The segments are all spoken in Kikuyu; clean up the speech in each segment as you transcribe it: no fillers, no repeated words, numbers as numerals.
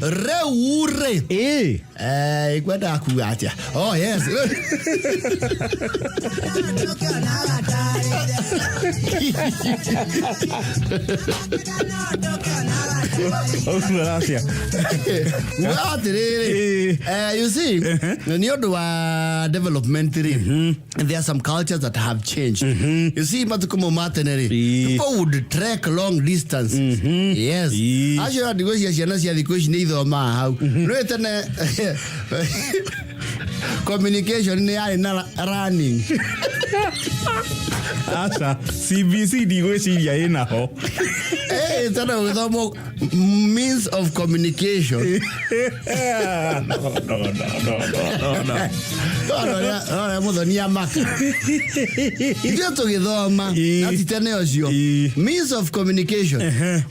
Rĩu rĩ, Ĩĩ. Ngwendaga kuga atĩa? Oh yes. Ũguo atĩa? Kuga atĩrĩrĩ, Ĩĩ. You see, nĩ ũndũ wa development rĩ, there are some cultures that have changed. You see, matukũ mau ma tene rĩ, Ĩĩ. people would trek long distances. Yes. Ĩĩ. Acio ndigwĩciria ciana cia thikũ ici nĩ ithomaga hau. Nĩ tene communication nĩ yarĩ na running. Aca, CBC ndigwĩciria ĩnaho. Tene gũgĩthomwo means of communication. No, no, no, no, no, no, no. Ũrĩa mũthoni amaka. Ithuĩ tũgĩthoma Ĩĩ. na ti tene ũcio. Ĩĩ. Means of communication.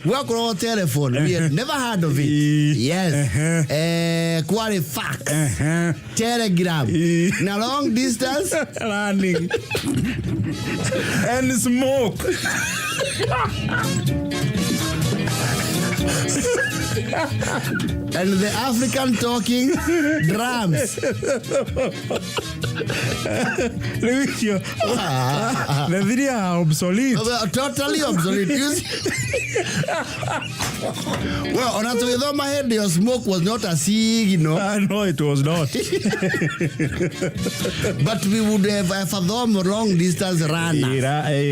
Gwakoragwo telephone. We had never heard of it. Ĩĩ. Yes. Ehe. Kwarĩ fax. Ehe. Telegram. Ĩĩ. Na long distance. Running. And smoke. And the African talking drums. Rĩu icio the three are obsolete. Totally obsolete. You see? Well, ona tũgĩthoma hĩndĩ ĩyo smoke was not a signal, Ah, no, it was not. But we would have fathomed long distance runner.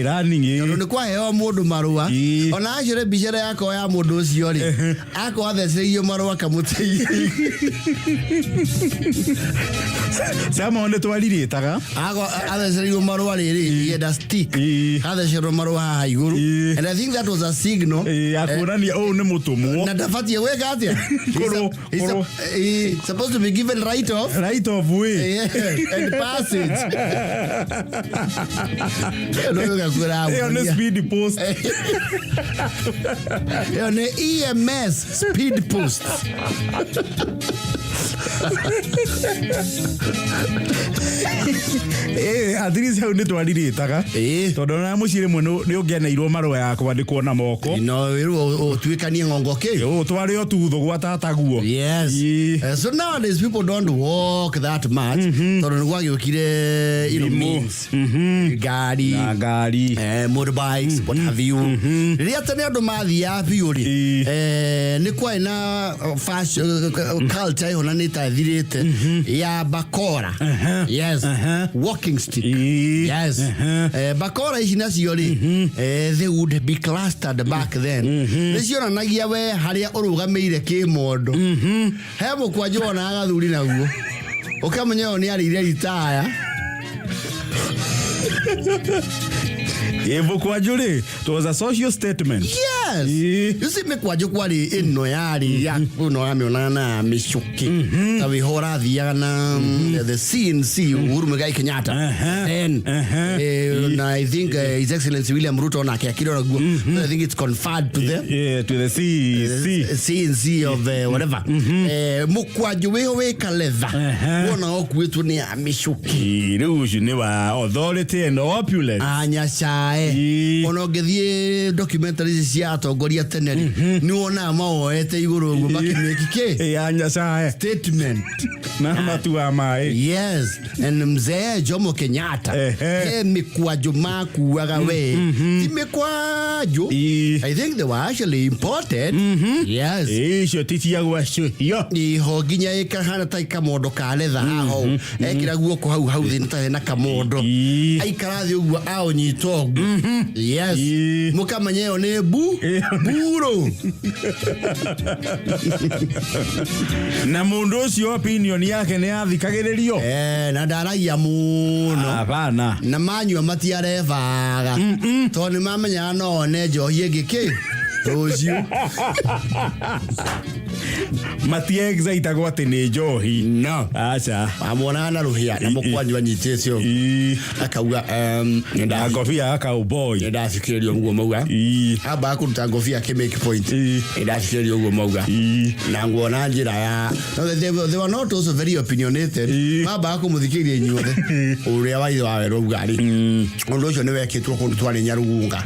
Running, Tondũ nĩ kwaheo mũndũ marũa. Ĩĩ. Ona acire mbica ĩrĩa yakoo ya mũndũ ũcio rĩ, akorwo athecereirio marũa kamũtĩ. Sama nĩ twarirĩtaga. Akorwo athecereirio marũa rĩrĩ, yenda stick. Ĩĩ. Athecerwo marũa haha igũrũ. Ĩĩ. And I think that was a signal. Ya kuonania ũũ nĩ mũtũmwo. Na ndabatiĩ gwĩka atĩa? He's Kũrũ- he's supposed to be given right of Right of way. Yeah, and passage. No ũgakwĩra Ĩyo nĩ speed post. Ĩyo nĩ EMS speed post. At least hau nĩ twarirĩtaga. Ĩĩ. Tondũ ona mũciĩ rĩmwe nĩ ũngeneirwo marũa ya kwandĩkwo na moko. No wĩrwo ũtuĩkanie ng'ongo kĩ. Ũtware ũtutho gwa tataguo. Yes. Ĩĩ. So nowadays people don't walk that much tondũ nĩ gwagĩũkire Thimũ. means ngari, Na ngari. Motorbikes, what have you. Rĩrĩa tene andũ mathiaga biũ rĩ, Ĩĩ. nĩ kwarĩ na fashion, culture ĩho na nĩ ta ĩthirĩte ya bakora. Yes, walking stick. Ĩĩ. Yes. Bakora ici nacio rĩ, they would be clustered back then. Nĩ cionanagia we harĩa ũrũgamĩire kĩmondo. He mũkwanjũ wonaga gathuri naguo ũkamenya ũyũ nĩ arĩire ritaya. Ĩ, mũkwanjũ rĩ, it was a social statement. Yes. Ĩĩ. You see, mĩkwanjũ kwarĩ ĩno yarĩ ya ĩno wamĩonaga na ya mĩcũkĩ ta wĩho ũrathiaga na the CNC Uhuru Muigai Kenyatta. Then na I think His Excellency William Ruto onake akĩrora guo. So I think it's conferred to the Yeah, to the C, C. CNC of whatever. Mũkwanjũ wĩho wĩ kaletha wona ũkuĩtwo nĩ ya mĩcũkĩ. Ĩ, rĩu ũcio nĩ wa authority and opulence. Anyacae. Ĩĩ. Ona ũngĩthiĩ documentary ici cia atongoria tene rĩ, nĩ wonaga mawoete igũrũ ũguo makĩmĩki kĩ Ĩ, ya nyacae statement. Na matua maĩ. Yes, and mzee Jomo Kenyatta, Ehe. he mĩkwanjũ makuaga we, ti mĩkwanjũ. Ĩĩ. I think they were actually imported. Yes. Ĩ, icio ti cia gwacũhio. Iho nginya ĩkahana ta kamondo ka letha haha ũũ, ekĩra guoko hau hau thĩ nĩ ta hena kamondo. Ĩĩ. Aikara thĩ ũguo aũnyita ũguo. Yes. Ĩĩ. Mũkamenya ĩyo nĩ bu Ĩyo buro. Na mũndũ ũcio opinion yake nĩ yathikagĩrĩrio. Na ndaragia mũno. Hapana. Na manyua matiarebaga tondũ nĩ mamenyaga no one njohi ĩngĩ kĩ rũciũ. Matiexaitagwo atĩ nĩ njohi. No. Aca. Amuonaga na rũhĩa na mũkwanju anyitĩte ũguo. Ĩĩ. Akauga Na ngobia ya cowboy. nĩ ndathikĩrĩria ũguo mauga. Ĩĩ. Ambaga kũruta ngobia akĩ make point. Ĩĩ. Nĩ ndathikĩrĩria ũguo mauga. Ĩĩ. Na nguona njĩra ya no, they were not also very opinionated. Ĩĩ. Mambaga kũmũthikĩrĩria inyuothe ũrĩa wa ithe wa werũ auga rĩ, ũndũ ũcio nĩ wekĩtwo kũndũ twarĩ Nyarugunga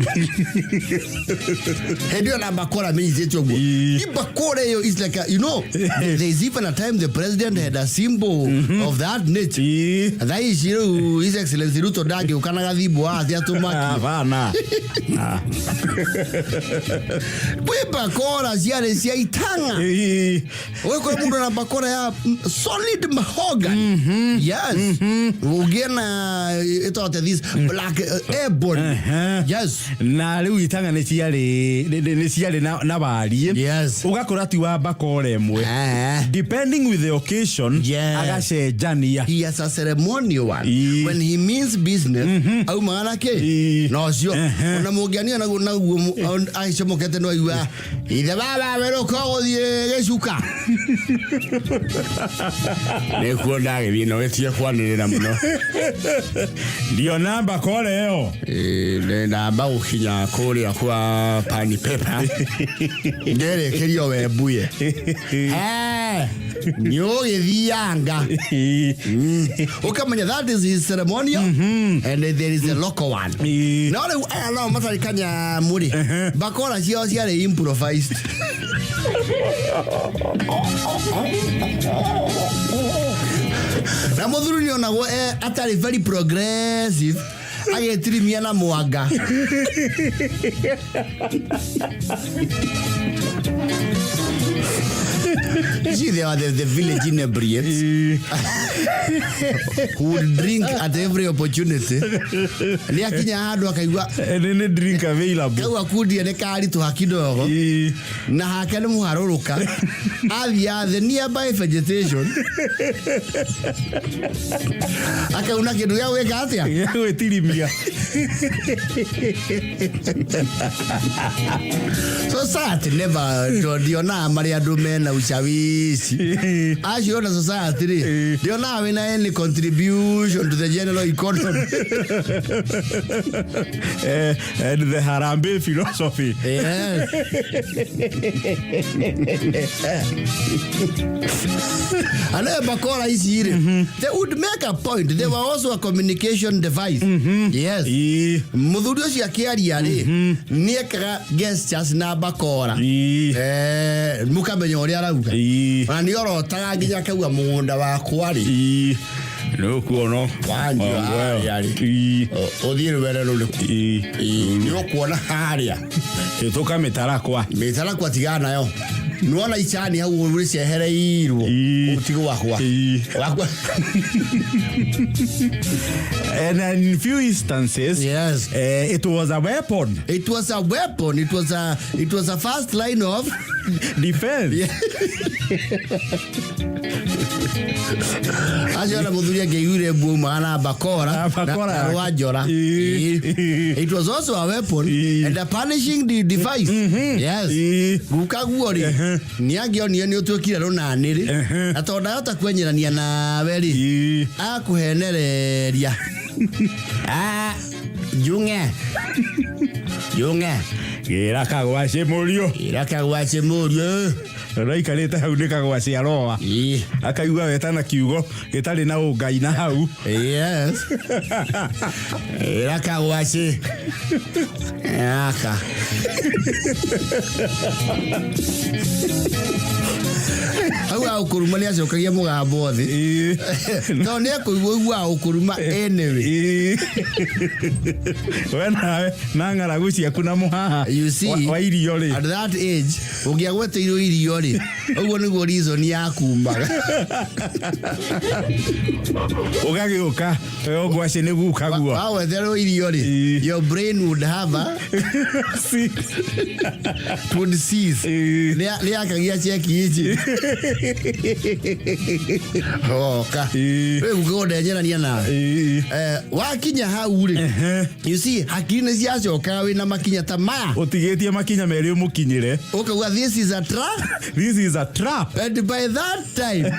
hĩndĩ ĩyo na bakora mĩnyitĩte ũguo. Ĩĩ. Ibakora ĩyo is like a, There is even a time the president had a symbol of that nature. Thaa ici rĩu His Excellency Ruto ndangĩũka na gathimbo athi atũmakie. Hapana. Kwĩ bakora ciarĩ cia itang'a. Ũgĩkora mũndũ na bakora ya solid mahogany. Yes. Ũngĩe na ĩtagwo this black ebony. Yes. Na rĩu itang'a nĩ ciarĩ nĩ ciarĩ na wariĩ. Ũgakora ti wa bakora ĩmwe. Depending with the occasion. Agacenjania. He has a ceremonial one. When he means business, aumaga na kĩ? Na ũcio ona mũngĩania naguo naguo agĩcomokete no aigua ithe baba werũka gũthiĩ gĩcuka nĩkuo ndagĩthiĩ no gĩtige kwanĩrĩra mũno. Ndiona bakora ĩyo. Ĩĩ, ndamba gũkinya kũrĩa kwa pani paper nderĩkĩrio wembuye nĩ ũgĩthianga ũkamenya that is his ceremonial and there is a local one. No rĩu aya nao matarĩ kanyamũ rĩ, bakora ciao ciarĩ improvised. Na mũthuri nĩ onagwo atarĩ very progressive agĩtirimia na mwanga. You see, they are the village inebriates who would drink at every opportunity. Nĩ akinya handũ akaigua Nĩ drink available. Kau akundia nĩ karitũha kidogo. Na hake nĩ mũharũrũka athiaga the nearby vegetation akauna kĩndũ gĩa gwĩka atĩa. Gwĩtirimia. Society never ndionaga marĩ andũ mena ushawishi acio ona society rĩ ndionaga wĩna any contribution to the general economy. And the harambee philosophy. Yes. Ane bakora ici rĩ, they would make a point. They were also a communication device. Yes. Mũthuri ũcio akĩaria rĩ, nĩekaga gestures na bakora. Mũkamenya ũrĩa arauga. Ona nĩ orotaga nginya akauga mũgũnda wakwa rĩ. Nĩ ũkuona. Wanjia harĩa rĩ. Ũthiĩ rwere rũrĩkũ? Nĩ ũkuona harĩa. Hĩtũka mĩtarakwa. Mĩtarakwa tigana nayo. Nĩwona icani hau rĩcehereirwo. Ũtigo wakwa. Wakwa. And in few instances, it was a weapon. It was a weapon. It was a first line of defense. Yeah. Acio na mũthuri angĩaiguire mbu aumaga na bakora Na bakora na yake. rwanjora. It was also a weapon and a punishing device. Yes. Guka guo rĩ, nĩ angĩonire nĩ ũtuĩkire rũnanĩrĩ na tondũ ndahota kwenyerania nawe rĩ, akũhenereria. Ah, Junge. Junge. Gĩra kagwacĩ mũriũ. Ĩra kagwacĩ mũriũ. Ũraikarĩte hau nĩ kagwacĩ aroa. Akaigua wetana kiugo gĩtarĩ na ũngai na hau. Yes. Ĩra kagwacĩ. Aka. Hau agũkũruma nĩ acokagia mũgambo thĩ. Tondũ nĩ ekũigua ũiguaga gũkũruma anyway. We nawe na ng'aragu ciaku na mũhaha You see, wa irio rĩ. At that age, ũngĩagweteirwo irio rĩ, ũguo nĩguo reason ya kumaga. Ũgagĩũka ngwacĩ nĩ guka guo. Wagweterwo irio rĩ, your brain would have a would cease. Nĩ akagia cheki ici. Oka. Rĩu guka ndenyerania nawe. Wakinya hau rĩ, you see, hakiri nĩ ciacokaga wĩna makinya ta maya. Ũtigĩtie makinya merĩ ũmũkinyĩre. Ũkauga this is a trap. This is a trap. And by that time,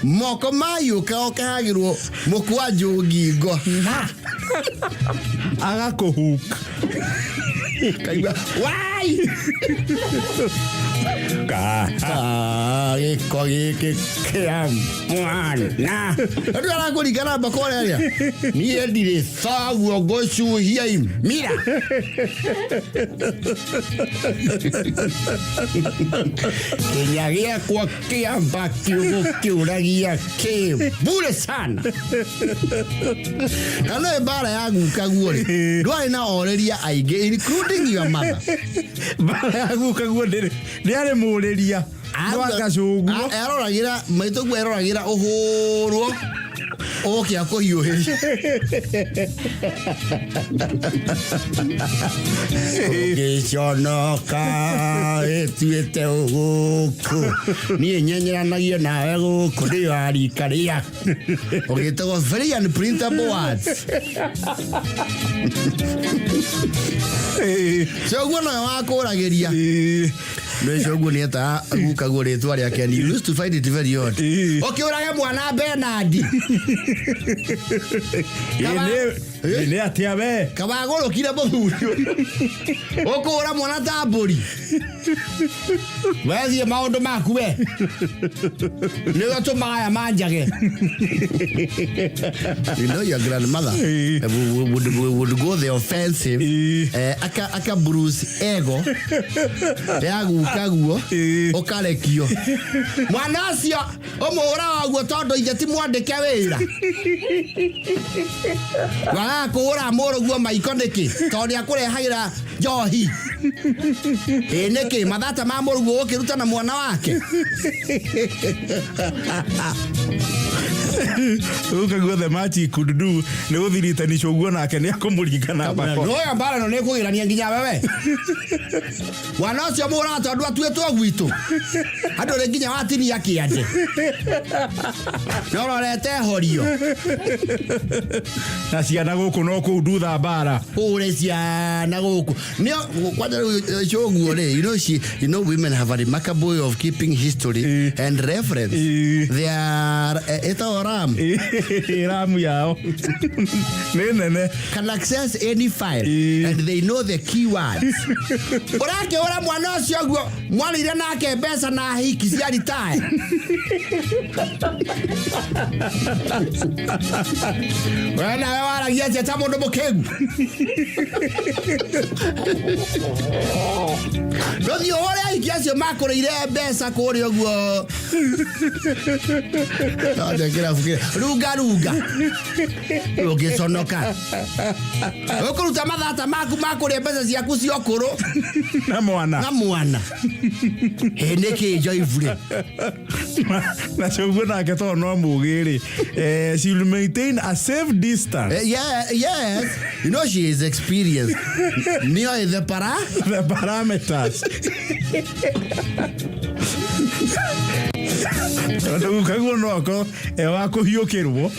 moko mayũka ũkahagĩrwo mũkwanjũ ngingo. Ha! Agakũhuk. Kaigua, wai! Ka. Ah, Gĩko gĩkĩ kĩa mwana andũ arakũringana mbakore arĩa niĩ ndirĩ thoguo ngũcuhia imira. Kĩnya gĩakwa kĩamba kiugo kĩũragia kĩ bure sana na no mbara ya guka guo rĩ ndwarĩ na orĩria aingĩ, including your mother. Mbara ya guka guo ndĩrĩ ndĩarĩ mũrĩria no agacũguo. Eroragĩra maitũguo, eroragĩra ũhũrwo ũke akũhiũhĩria ũgĩconoka ĩtuĩte gũkũ niĩ nyenyeranagio nawe gũkũ ndĩ wa rika rĩaku ũgĩtagwo very unprintable words. Coguo nowe wakũragĩria nĩ coguo nĩ etaga gukaguo rĩtwa rĩake and you used to find it very odd. Ũkĩũrage mwana Bernard. Nĩ atĩa we? Kabagũrũkire mũthuri ũyũ. Ũkũhũra mwana ta mbũri wethiĩ maũndũ maku we nĩwe tũmaga aya manjage. You know your grandmother would go the offensive, aka bruise ego ya guka guo. Ũkarekio mwana ũcio ũmũhũraga ũguo tondũ ithe ti mwandĩke wĩra wagaga kũhũra mũrũguo maiko nĩkĩ tondũ nĩ akũrehagĩra njohi ĩ nĩkĩ mathata ma mũrũguo ũkĩruta na mwana wake. Guka guo the match he could do nĩ gũthiritanĩcio ũguo nake nĩ akũmũringa na mbako. Noyo mbara ĩno nĩ kũgĩrania nginya wewe mwana ũcio mũraga tondũ atuĩtwo gwitũ andũ rĩ nginya watinia kĩande no rorete horio. Na ciana gũkũ no kũu ndutha mbara. Kũre ciana gũkũ nĩo kwanja rĩu cũguo rĩ, you know she you know women have a remarkable way of keeping history and reference. They are ĩtagwo RAM. RAM yao nĩ nene. Can access any file and they know the keywords. Ũrakĩhũra mwana ũcio guo mwarĩire nake mbeca na hiki cia retire we nawe waragia atĩa ta mũndũ mũkĩgu ndũthiĩ ũhũre ahiki acio makũrĩire mbeca kũrĩa ũguo Nonde kĩrabu kĩrĩa runga runga ũngĩconoka ũkũruta mathata maku makũrĩa mbeca ciaku cia ũkũrũ na mwana. Na mwana ĩ nĩkĩ njoibure. Na coguo nake tondũ no mũgĩ rĩ, she will maintain a safe distance. Yeah, yes. You know she is experienced. Nio the para the parameters tondũ gukaguo no akorwo e wa kũhiũkĩrwo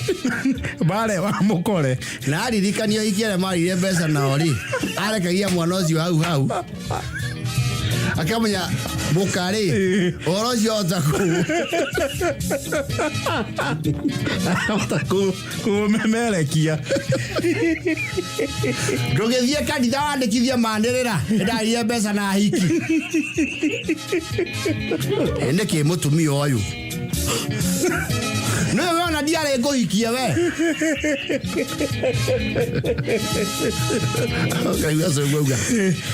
mbare wa mũkore. Na aririkanio hiki arĩa marire mbeca nao rĩ arekagia mwana ũcio hau hau akamenya mũkarĩ ũhoro ũcio hota kũmemerekia. Ndũgĩthiĩ kanitha wandĩkithie manĩrĩra nĩndarire mbeca na hiki ĩ nĩkĩ mũtumia ũyũ nĩwe wona ndiarĩ ngũhikie we ũkaigua cũguo auga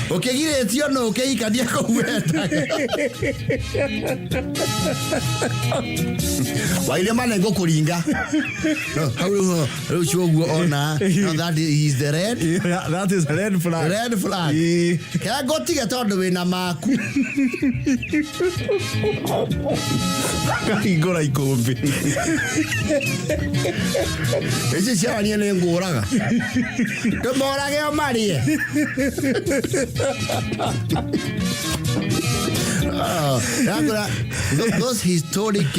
ũkĩgirĩtio nũ ũkĩhikania kũu wendaga waire mane ngũkũringa. No, hau rĩu rĩu cũguo ona no, that is the red Yeah, that is a red flag. Red flag. Kĩa ngũtige tondũ wĩna maku. Akahingũra ikũmbĩ. Ici ciana niĩ nĩ ngũraga ndũmorage o marĩe. Oh, yakora, those historic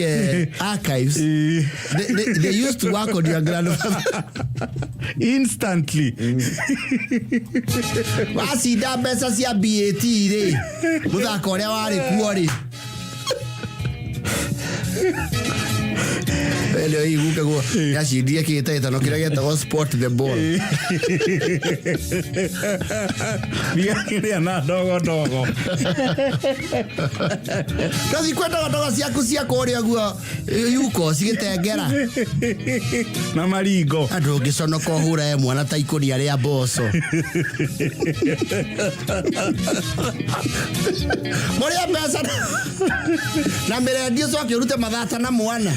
archives, they used to work on your grandfather instantly. Wacinda mbeca cia BAT rĩ mũthako ũrĩa warĩ kuo rĩ. Ĩyo igukaguo yacindie kĩhĩtahĩtano kĩrĩa gĩetagwo sport the ball. Ndigakĩrĩa na ndogo ndogo. Kaci kwĩ ndogo ciaku cia kũrĩa guo yuko cigĩtengera. Na maringo. Andũ ũngĩconoka ũhũre mwana ta ikũnia rĩa mboco. Mũrĩe mbeca na mĩrendio ũcoke ũrute mathata na mwana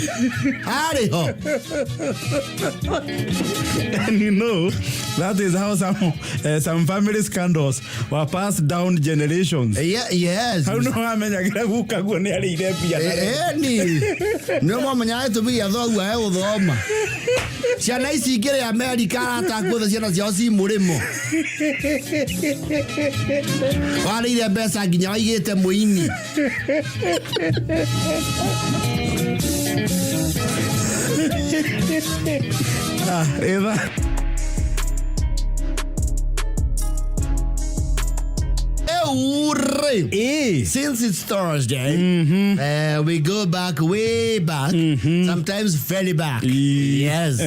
arĩ ho. And you know, that is how some family scandals were passed down generations. Yeah, yes. Hau no wamenyagĩra guka guo nĩ arĩire mbia. Ĩni nĩ mwamenyaga gĩtũmi gĩa thoguo egũthoma ciana ici ingĩrĩ Amerika aratakuothe ciana ciao ci mũrĩmo warĩire mbeca nginya waigĩte mũini. Ah, ĩtha. Eure. Ĩ. Since it's Thursday, we go back way back, sometimes very back. Yes.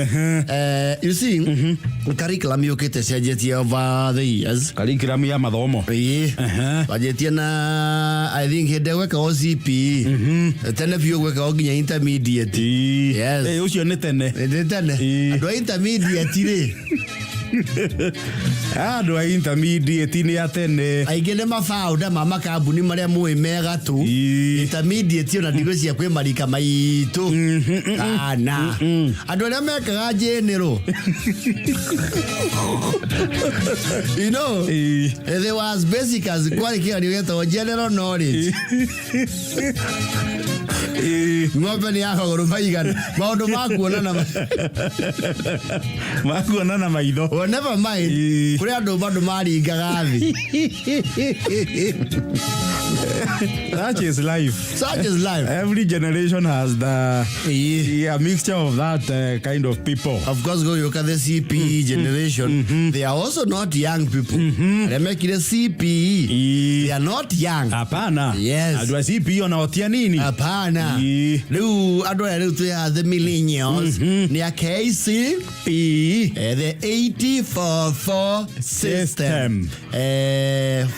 You see, curriculum yũkĩte cenjetie over the years. Curriculum ya mathomo. Ĩĩ. Wanjĩtie na I think hĩndĩ gwekagwo CPE. Tene biũ gwekagwo nginya intermediate. Ĩ. Yes. Ĩ, ũcio nĩ tene. Nĩ tene. Ĩĩ. Andũ a intermediate rĩ, Andũ a intermediate nĩ a tene. Aingĩ nĩ mafounder ma makambuni marĩa mũĩ mega tu. Ĩĩ. Intermediate ona ndigwĩciria kwĩ marika maitũ kana andũ arĩa mekaga general, Ĩĩ. there was basic as kwarĩ kĩgeranio gĩetagwo general knowledge. Ĩĩ. Ng'ombe nĩ ya magũrũ maigana, maũndũ ma kuonana. Makuona na maitho. Well, never mind. Ĩĩ. Kũrĩ andũ bado maringaga thĩ. That is life. Such is life. Every generation has the Ĩĩ. yeah, mixture of that kind of people. Of course, go look at the CPE generation. They are also not young people. Arĩa mekire CPE, Ĩĩ. they are not young. Hapana. Yes. Andũ a CPE ona otia nini. Hapana. Ĩĩ. Rĩu andũ aya rĩu twĩ the millennials nĩ a KC P. The 844 system. System.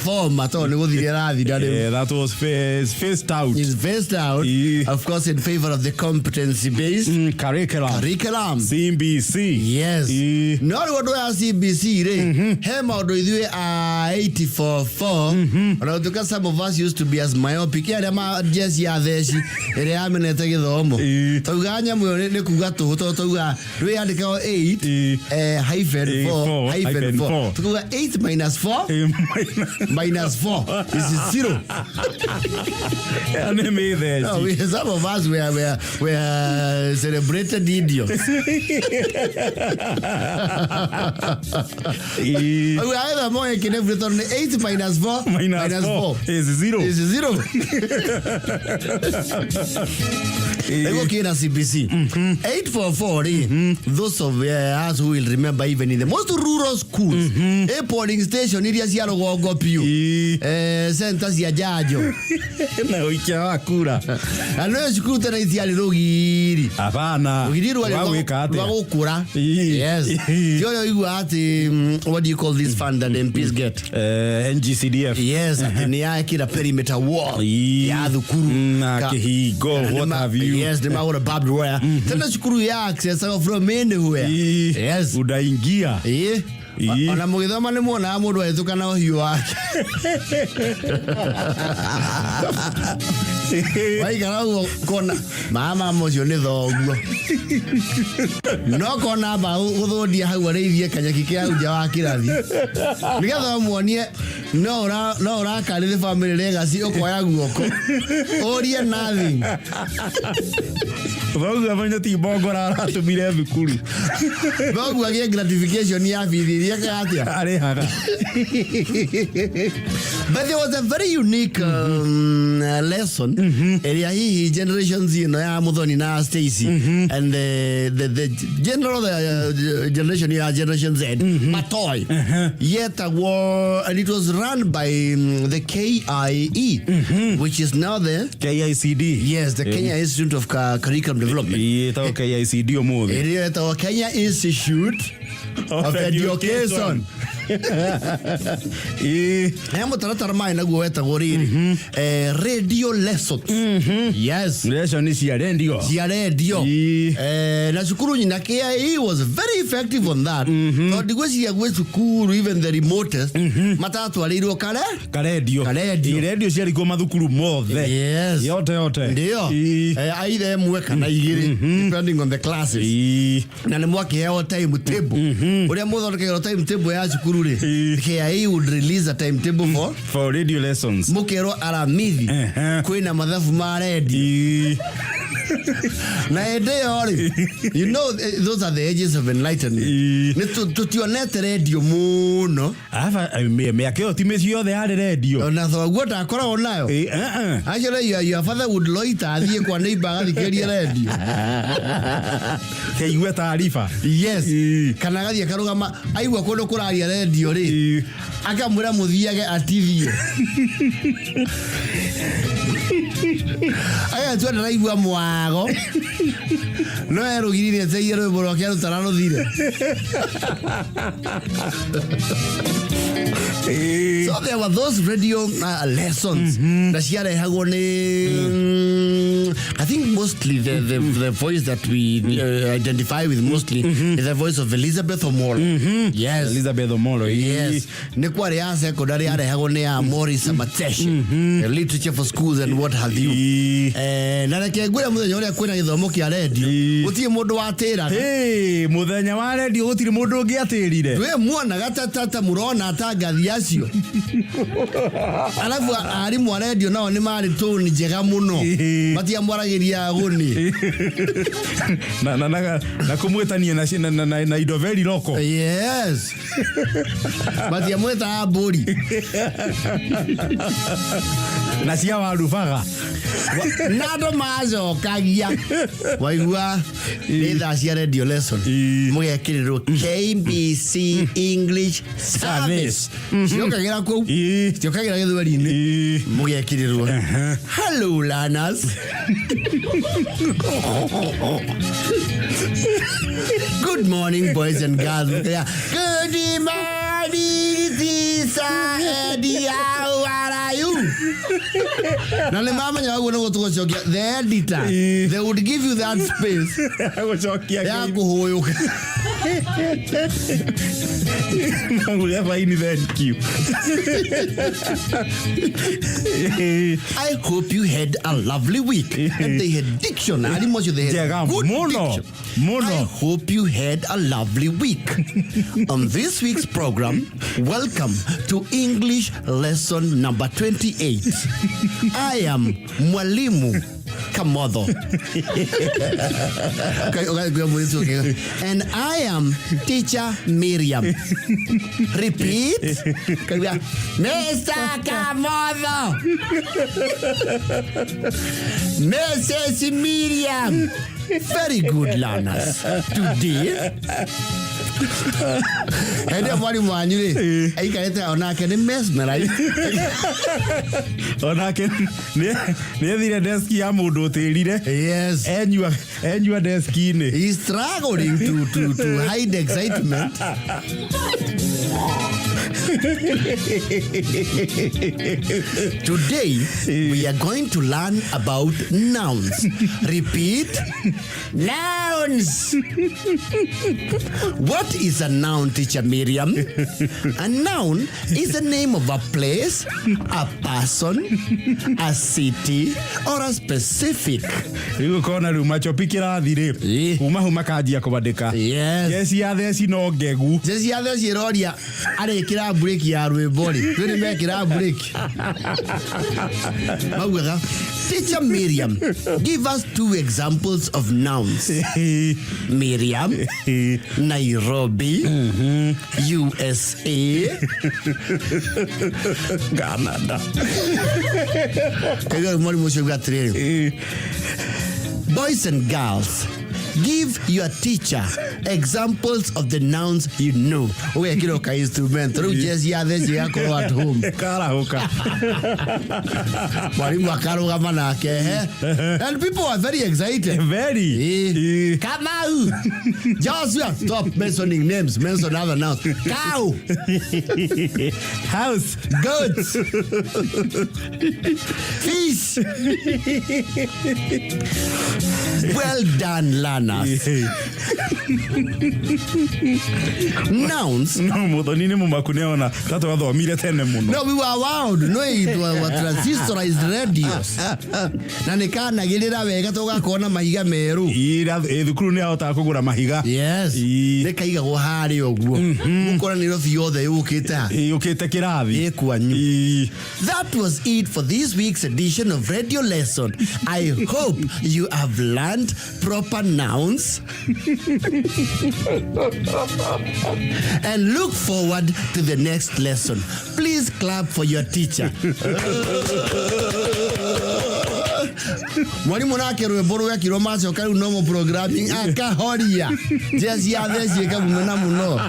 Former tondũ nĩ gũthira ĩrathira rĩu. Yeah, that was phased out. Is phased out, Ĩĩ. of course, in favor of the competency based Curriculum. curriculum. CBC. Yes. Ĩĩ. No rĩu andũ aya CBC rĩ, he maũndũ ithuĩ a 844 ona gũtuĩka some of us used to be as myopic arĩa ma jeci ya theci ĩrĩa yamenete gĩthomo. Ĩĩ. Tauga nyamũ ĩyo nĩ kuga tũhũ tondũ tauga rwĩyandĩkago 8 Ĩĩ. Hyphen 4 4 hyphen hyphen 4 4. tukuga 8 minus 4 Ĩĩ, minus 4 is 0. Nĩ mĩtheci. No, some of us were celebrated idiots. Ĩĩ. Either more gĩthomo gĩkĩ tondũ nĩ 8 minus 4 Minus 4 is 0. Is 0. Nĩguo kĩna CBC 844 rĩ, those of us who will remember, even in the most rural schools, ĩ polling station iria cia rũgongo biũ, Ĩĩ. Center cia njanjo Na ũikia wa kura. Na nĩyo cukuru tene itiarĩ rũgiri. Hapana. Rũgiri rwarĩ Wa gwĩka rwa atĩa? gũkũra. Ĩĩ. Yes. Ĩĩ. Ti ũrĩa ũigua atĩ what do you call this fund that MPs get? NGCDF. Yes, atĩ nĩ yakĩra perimeter wall Ĩĩ. ya thukuru. Na kĩhingo, what have you. Yes, nĩ magũra barbed wire. Tena cukuru ya access from anywhere. Ĩĩ. Yes. Udaingia. Ĩĩ. Ĩĩ. Ona mũgĩthoma nĩ muonaga mũndũ ahĩtũka na ũhiũ wake. Waikara ũguo kona mama ũcio nĩ thoguo no kona amba gũthũndia hau arĩithie kanyeki kĩa hau nja wa kĩrathi nĩgetha ũmuonie no no ũrakarĩrĩ family legacy ũkoya guoko ũrie nothing. Thoguo amenye ti mbongora aratũmire thukuru. Thoguo agĩe gratification ya bithi iria atĩa. Arĩhaga. But there was a very unique lesson. Ĩrĩa hihi generation Z ĩno ya Muthoni na Stacy and the general, the generation ya generation Z matoĩ, yetagwo, and it was run by the KIE, which is now the KICD. Yes, the Kenya Institute of Curriculum Development. Ĩtagwo KICD ũmũthĩ. Ĩrĩa yetagwo Kenya Institute of Education. He mũtaratara maĩ naguo wetagwo rĩrĩ, radio lessons, yes. Lesson cia rendio. Cia radio. Na cukuru nyina KIE was very effective on that, tondũ ndigwĩciria gwĩ cukuru, even the remotest, matatwarĩirwo kare karendio. Karendio. Ĩ, rendio ciarĩ kuo mathukuru mothe. Yes. Yote yote. Ndio. Either ĩmwe kana igĩrĩ, depending on the classes. Na nĩ mwakĩheo time table, ũrĩa mũthondekagĩrwo time table ya cukuru rĩ, KIE would release a timetable for For radio lessons. Mũkerwo aramithi kwĩna mathabu ma redio. Na hĩndĩ ĩyo rĩ, those are the ages of enlightenment. Nĩ tũtionete redio mũno. Aba mĩaka ĩyo ti mĩciĩ yothe yarĩ rendio. Ona thoguo ndakoragwo nayo. Ĩ, eh, eh. Actually, your father would loiter, athiĩ kwa neighbor agathikĩrĩria redio. Keigue taarifa. Yes. Kana agathiĩ akarũgama, aigua kũndũ kũraria redio rĩ, akamwĩra mũthiage atithie, agatua ndaraigua mwago, no erũgiririe teie rwĩmbo rwake rũtararũthire. So there were those radio lessons, na ciarehagwo nĩ, I think mostly the voice that we identify with mostly is the voice of Elizabeth Omolo. Yes. Elizabeth Omolo. Yes. Nĩ kwarĩ ya secondary yarehagwo nĩ ya Morris Amateshi, Literature for Schools and what have you. Na reke ngwĩre, mũthenya ũrĩa kwĩna gĩthomo kĩa redio, gũtirĩ mũndũ watĩraga. Hey, mũthenya wa rendio gũtirĩ mũndũ ũngĩ atĩrire. Ndwĩ muonaga ta mũrona atangathi acio, alafu arimũ a redio nao nĩ marĩ toni njega mũno. Matiamwaragĩria agũni. Na kũmwĩtania na indo very local. Yes, matiamwĩtaga mbũri. Na cia warubaga. Na andũ macokagia, waigua nĩ thaa cia radio lesson, mũgekĩrĩrwo KBC English Service, ciokagĩra kũu, ciokagĩra gĩthweri-inĩ. Mũgekĩrĩrwo, "Hello learners, good morning boys and girls." Mũkaya, "Good morning, teacher Eddie, how are you?" Na nĩ mamenya ũguo nĩguo tũgũcokia. The editor, they would give you that space gũcokia ya kũhũyũka. Ũrĩa faini, thank you. "I hope you had a lovely week." And they had diction. Arimũ acio, they had Njega good mũno, diction. Mũno. "I hope you had a lovely week. On this week's program, welcome to English lesson number 28. I am Mwalimu Kamotho." Okay. "And I am Teacher Miriam. Repeat. Mr. Kamotho. Mrs. Miriam. Very good, learners. Today," hĩndĩ ĩyo mwarimũ wanyu rĩ aikarĩte onake nĩ mesmerized. Onake nĩ ethire deski ya mũndũ ũtĩrire. Enyua deski-inĩ. He's struggling to hide excitement. "Today, we are going to learn about nouns. Repeat. Nouns. What is a noun, Teacher Miriam? A noun is the name of a place, a person, a city, or a specific" Rĩu ũkona rĩu machopi kĩrathi rĩ, kuma hau makanjia kwandĩka. Jeci ya theci no ngegu. Jeci ya theci ĩroria arĩkĩra. Mekĩra break ya rwĩmbo rĩ, twĩ nĩ mekĩra break, maugaga, "Teacher Miriam, give us two examples of nouns." Miriam: Nairobi, USA. Canada. Kaigua mwarimũ ũcio auga atĩrĩrĩ, "Boys and girls, give your teacher examples of the nouns you know." Ũgekĩrwo ka instrument rĩu, jeci ya theci ĩgakorwo at home. Karahũka. Mwarimu akarũgama nake he, and people are very excited. Very. Kamau, Joshua, stop mentioning names, mention other nouns. Cow. House. Goats, fish. Well done, learners. Nouns. No Muthoni nĩ mũmaku nĩ ona ta twathomire tene mũno. No, we were wound. No, it was transistorized radios na nĩ kanagĩrĩra wega tũgakorwo na mahiga merũ. Ĩ, thukuru nĩ ahotaga kũgũra mahiga. Yes. Nĩ kaigagwo harĩa ũguo mũkora Nairobi yothe yũkĩte ha. Ĩ, ũkĩte kĩrathi. Ĩ, kwanyu. That was it for this week's edition of Radio Lesson. I hope you have learned proper nouns and look forward to the next lesson. Please clap for your teacher. Mwarimu nake rwĩmbo rwekirwo macoka rĩu normal programming akahoria njĩra cia theci ĩkamumena mũno.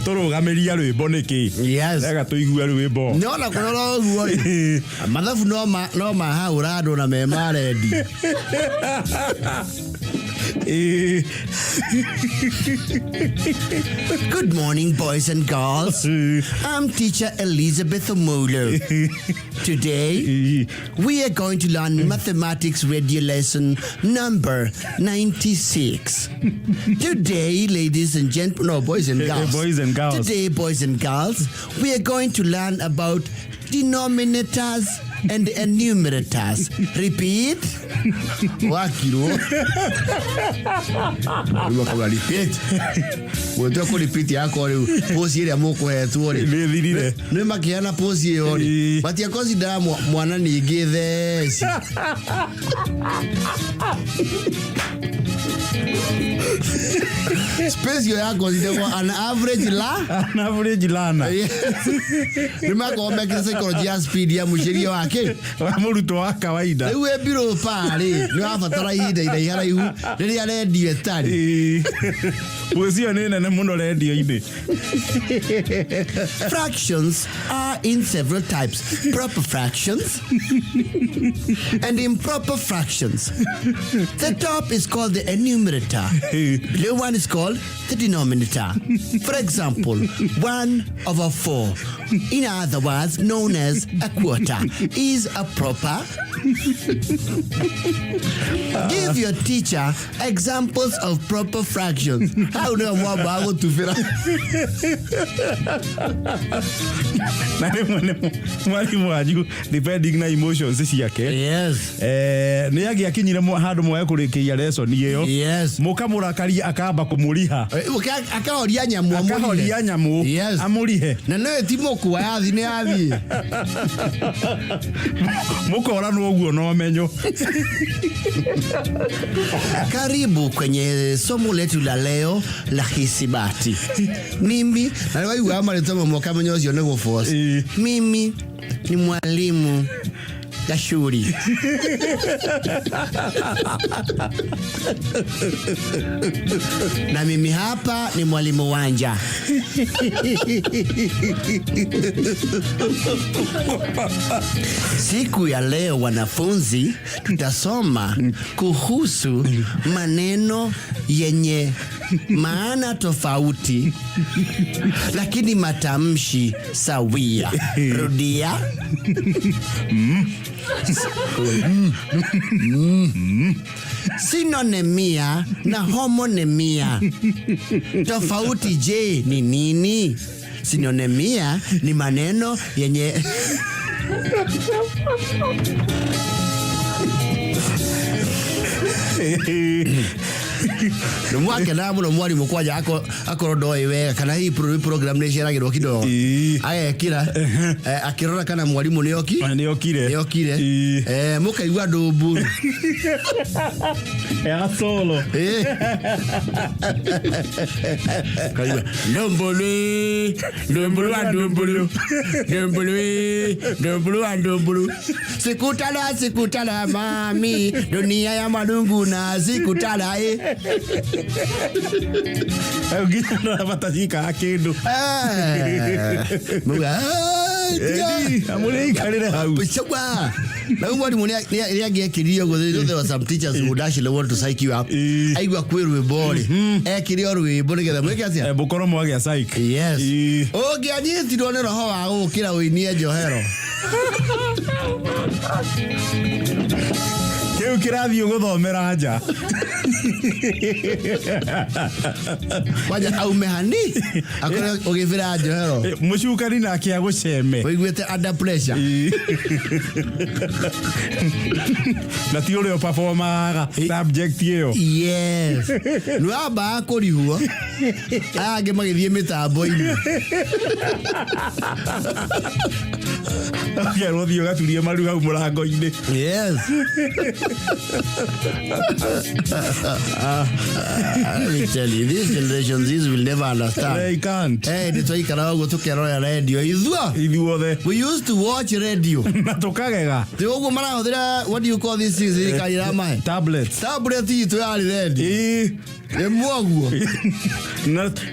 Tũrũgamĩria rwĩmbo nĩkĩ? Yes. Ega tũigue rwĩmbo. Nĩona kũrora ũguo rĩ, mathabu no mahaũra andũ na me marendi. Good morning, boys and girls. I'm teacher Elizabeth Omolo. Today, we are going to learn mathematics radio lesson number 96. Today, ladies and gentlemen, no, boys and girls. Boys and girls. Today, boys and girls, we are going to learn about denominators and enumerators. Repeat. Wakirwo. Rĩu akauga repeat. Gwĩtua kũ repeat yakwa rĩu post ĩrĩa mũkũhetwo rĩ. Nĩ thirire. Nĩ makĩheana post ĩyo rĩ. Matiaconsidera mwana ningĩ theci. Space ĩyo yaconsiderwo an average la An average learner. Nĩ makorwo mekĩte psychology ya speed ya mũciria wake. Wa mũrutwo wa kawaida. Rĩu wĩ mbirũ parĩ nĩ wabatara ihinda iraiha raihu rĩrĩa rendio ĩtarĩ. Ũcio nĩ nene mũno rendio-inĩ. Fractions are in several types: proper fractions and improper fractions. The top is called the enumerator. Below one is called the denominator. For example, 1 over 4, in other words, known as a quarter, is a proper. Give your teacher examples of proper fractions. Hau nĩho mwamba wa gũtubĩra. Na rĩmwe nĩ mwarimũ wanyu, depending na emotions ciake, nĩ angĩakinyire handũ moe kũrĩkĩria lesson ĩyo, mũkamũrakaria akamba kũmũriha. Akahoria nyamũ amũrihe. Akahoria nyamũ. Amũrihe. Na no ti mũkua yathi nĩ yathiĩ. Mũkoranwo ũguo na ũmenyo. Karibu kwenye somo letu la leo la hisabati. Mimi na nĩ waiguaga marĩtwa mamwe ũkamenya ũcio nĩ gũforce. Mimi ni mwalimu Gashuri. Na mimi hapa ni mwalimu Wanja. Siku ya leo wanafunzi, tutasoma kuhusu maneno yenye maana tofauti lakini matamshi sawia. Rudia. Sinonemia na homonemia. Tofauti je ni nini? Sinonemia ni maneno yenye Nĩ mwakenaga mũno mwarimũ kwanja akorwo ndoĩ wega kana hihi program nĩ ĩceragĩrwo kidogo. Agekĩra akĩrora kana mwarimũ nĩ oki. Nĩ okire. Nĩ okire. Mũkaigua ndũmburu. Ya solo. Kaigua ndumbulu, ndumbulu wa ndumbulu, ndumbulu, ndumbulu wa ndumbulu, sikutala sikutala mami, dunia ya malungu na sikutala eh. Rĩu nginya ndũrabatanyika kĩndũ. Muga, "Ah, tiga." Amũrĩikarĩre hau. Sawa. Na huyu mwalimu nĩ angĩekĩrire ũguo. There were some teachers who would actually want to psych you up. Aigua kwĩ rwĩmbo rĩ, ekĩre o rwĩmbo nĩgetha mwĩke atĩa? Mũkorwo mwagĩa psych. Yes. Ũngĩanyitirwo nĩ roho wa gũkĩra ũinie njohero. Kĩu kĩrathiĩ gũthomera nja. Kwanja aume hani akorwo ũgĩbĩra njohero. Mũcukani nake agũceme. Ũiguĩte under pressure. Na ti ũrĩa ũperformaga subject ĩyo. Yes. Nĩ wambaga kũrihwo aya angĩ magĩthiĩ mĩtambo-inĩ. Ũkerwo thiĩ ũgaturie maru hau mũrango-inĩ. Yes. Let me tell you, these generations, these will never understand. They can't. Nĩ twaikaraga ũguo tũkerorera radio ithuo. Ithuothe. We used to watch radio. Na tũkagega. Ti ũguo marahũthĩra, what do you call these things thirikari ĩramahe? Tablets. Tablet itũ yarĩ radio. Nĩ mwoguo.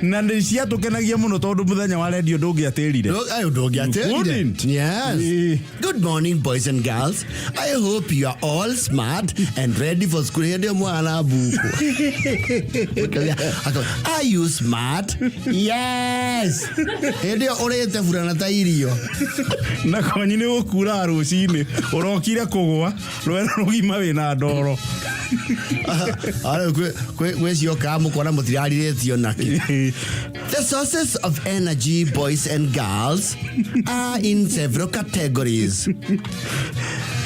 Na nĩ ciatũkenagia mũno tondũ mũthenya wa radio ndũngĩatĩrire. Ayo ndũngĩatĩrire. Wouldn't. Yes. Good morning, boys and girls. I hope you are all smart and ready for school. Hĩndĩ ĩyo mwana mbuku. Are you smart? Yes. Hĩndĩ ĩyo ũrĩte burana ta irio. Na konyi nĩ gũkuraga rũcinĩ ũrokire kũgwa rwero rũgima wĩna ndoro. Arĩ gwĩ ciokaga mũkona mũtirarirĩtio nakĩ. The sources of energy, boys and girls, are in several categories.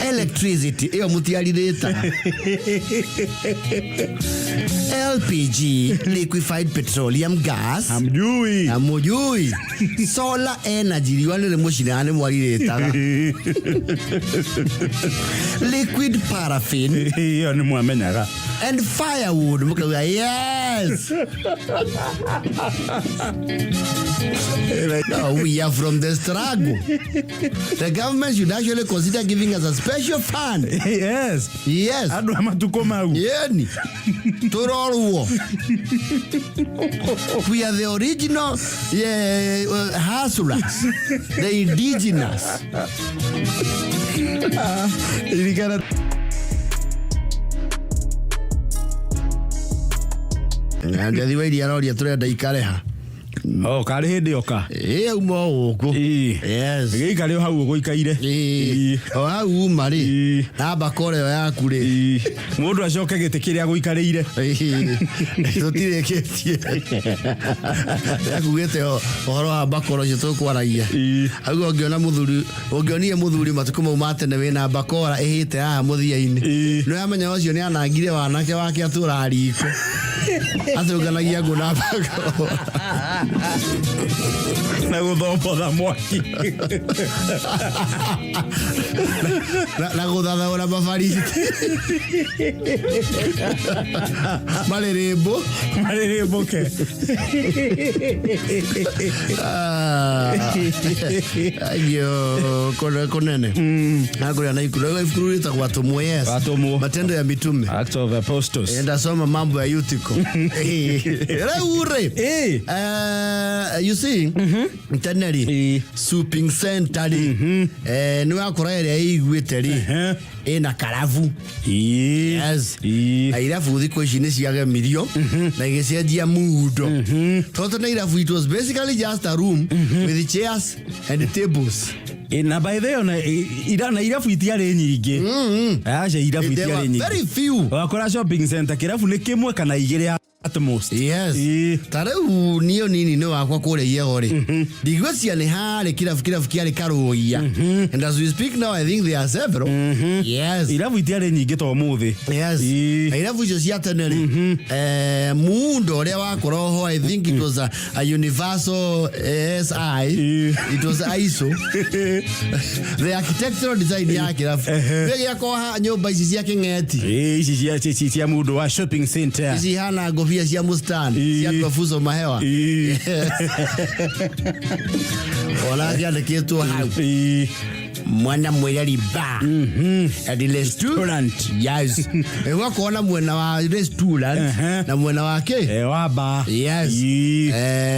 Electricity, ĩyo mũtiarirĩta. LPG, liquefied petroleum gas. Hamjui. Hamujui. Solar energy, riũa nĩ rĩmũcinaga nĩ mwarirĩtaga. Liquid paraffin. Ĩyo nĩ mwamenyaga. And firewood. Mũkauga, yes. No, we are from the struggle. The government should actually consider giving us a special fund. Yes. Yes. Andũ a matukũ mau. Yeni. Turorwo. We are the original, yeah, hustlers. The indigenous. Irikana. Njathi wa iria aroria tũrenda ikare ha. Oh, karĩ hĩndĩ oka. Ĩ auma gũkũ. Yes. Gĩikare o hau ũgũikaire. Ĩ. O hau uma rĩ. Na mbakora ĩyo yaku rĩ. Mũndũ acoke gĩtĩ kĩrĩa gũikarĩire. Tũtirĩkĩtie. Yakugĩte ũhoro wa mbakora ũcio tũkwaragia. Auga ũngĩona mũthuri, ũngĩonire mũthuri matukũ mau ma tene wĩna mbakora ĩhĩte haha mũthia-inĩ. Nĩ wamenya ũcio nĩ anangire wanake wake atũraga riko. Atũnganagia ngũ na mbakora. Na gũthomotha mwaki. Na gũthathaũra mabariti. Marĩrĩmbũ. Marĩrĩmbũke. Ayo, kũnene. Nakũrĩa na ikuru. Ibuku rĩu rĩtagwo Atũmwo, yes. Atũmwo. Matendo ya Mitume. Acts of Apostles. Ndasoma mambo ya Eutiko. Rĩu rĩ. You see, tene rĩ, shopping center rĩ, nĩ wakora ĩrĩa ĩiguĩte rĩ, ĩna karabu. Yes. Na irabu thikũ ici nĩ ciagemirio na igĩcenjia muundo. Tondũ tene irabu it was basically just a room with chairs and tables. Na by the way, ona na irabu itiarĩ nyingĩ. Aca, irabu There itiarĩ were nyingĩ. very few. Wakora shopping center kĩrabu nĩ kĩmwe kana igĩrĩ at utmost. Yes. Ta rĩu niĩ nini-inĩ wakwa kũrĩa Iego rĩ, ndigwĩciria nĩ harĩ kĩrabu kĩarĩ Karũgia, and as we speak now, I think there are several. Yes. Irabu itiarĩ nyingĩ ta ũmũthĩ. Yes. Na irabu icio cia tene rĩ, muundo ũrĩa wakorwo ho, I think it was a universal ASI. It was ISO, the architectural design ya kĩrabu nĩ gĩakorwo nyũmba ici cia kĩng'eti. Ici cia mũndũ wa shopping center. Ici ihana ngobia cia mustani cia twabuco mahewa. Ona kĩandĩkĩtwo hau mwana mwĩreri bar and restaurant. Yes, ĩgwakorwo na mwena wa restaurant na mwena wa kĩ? Wa bar. Yes.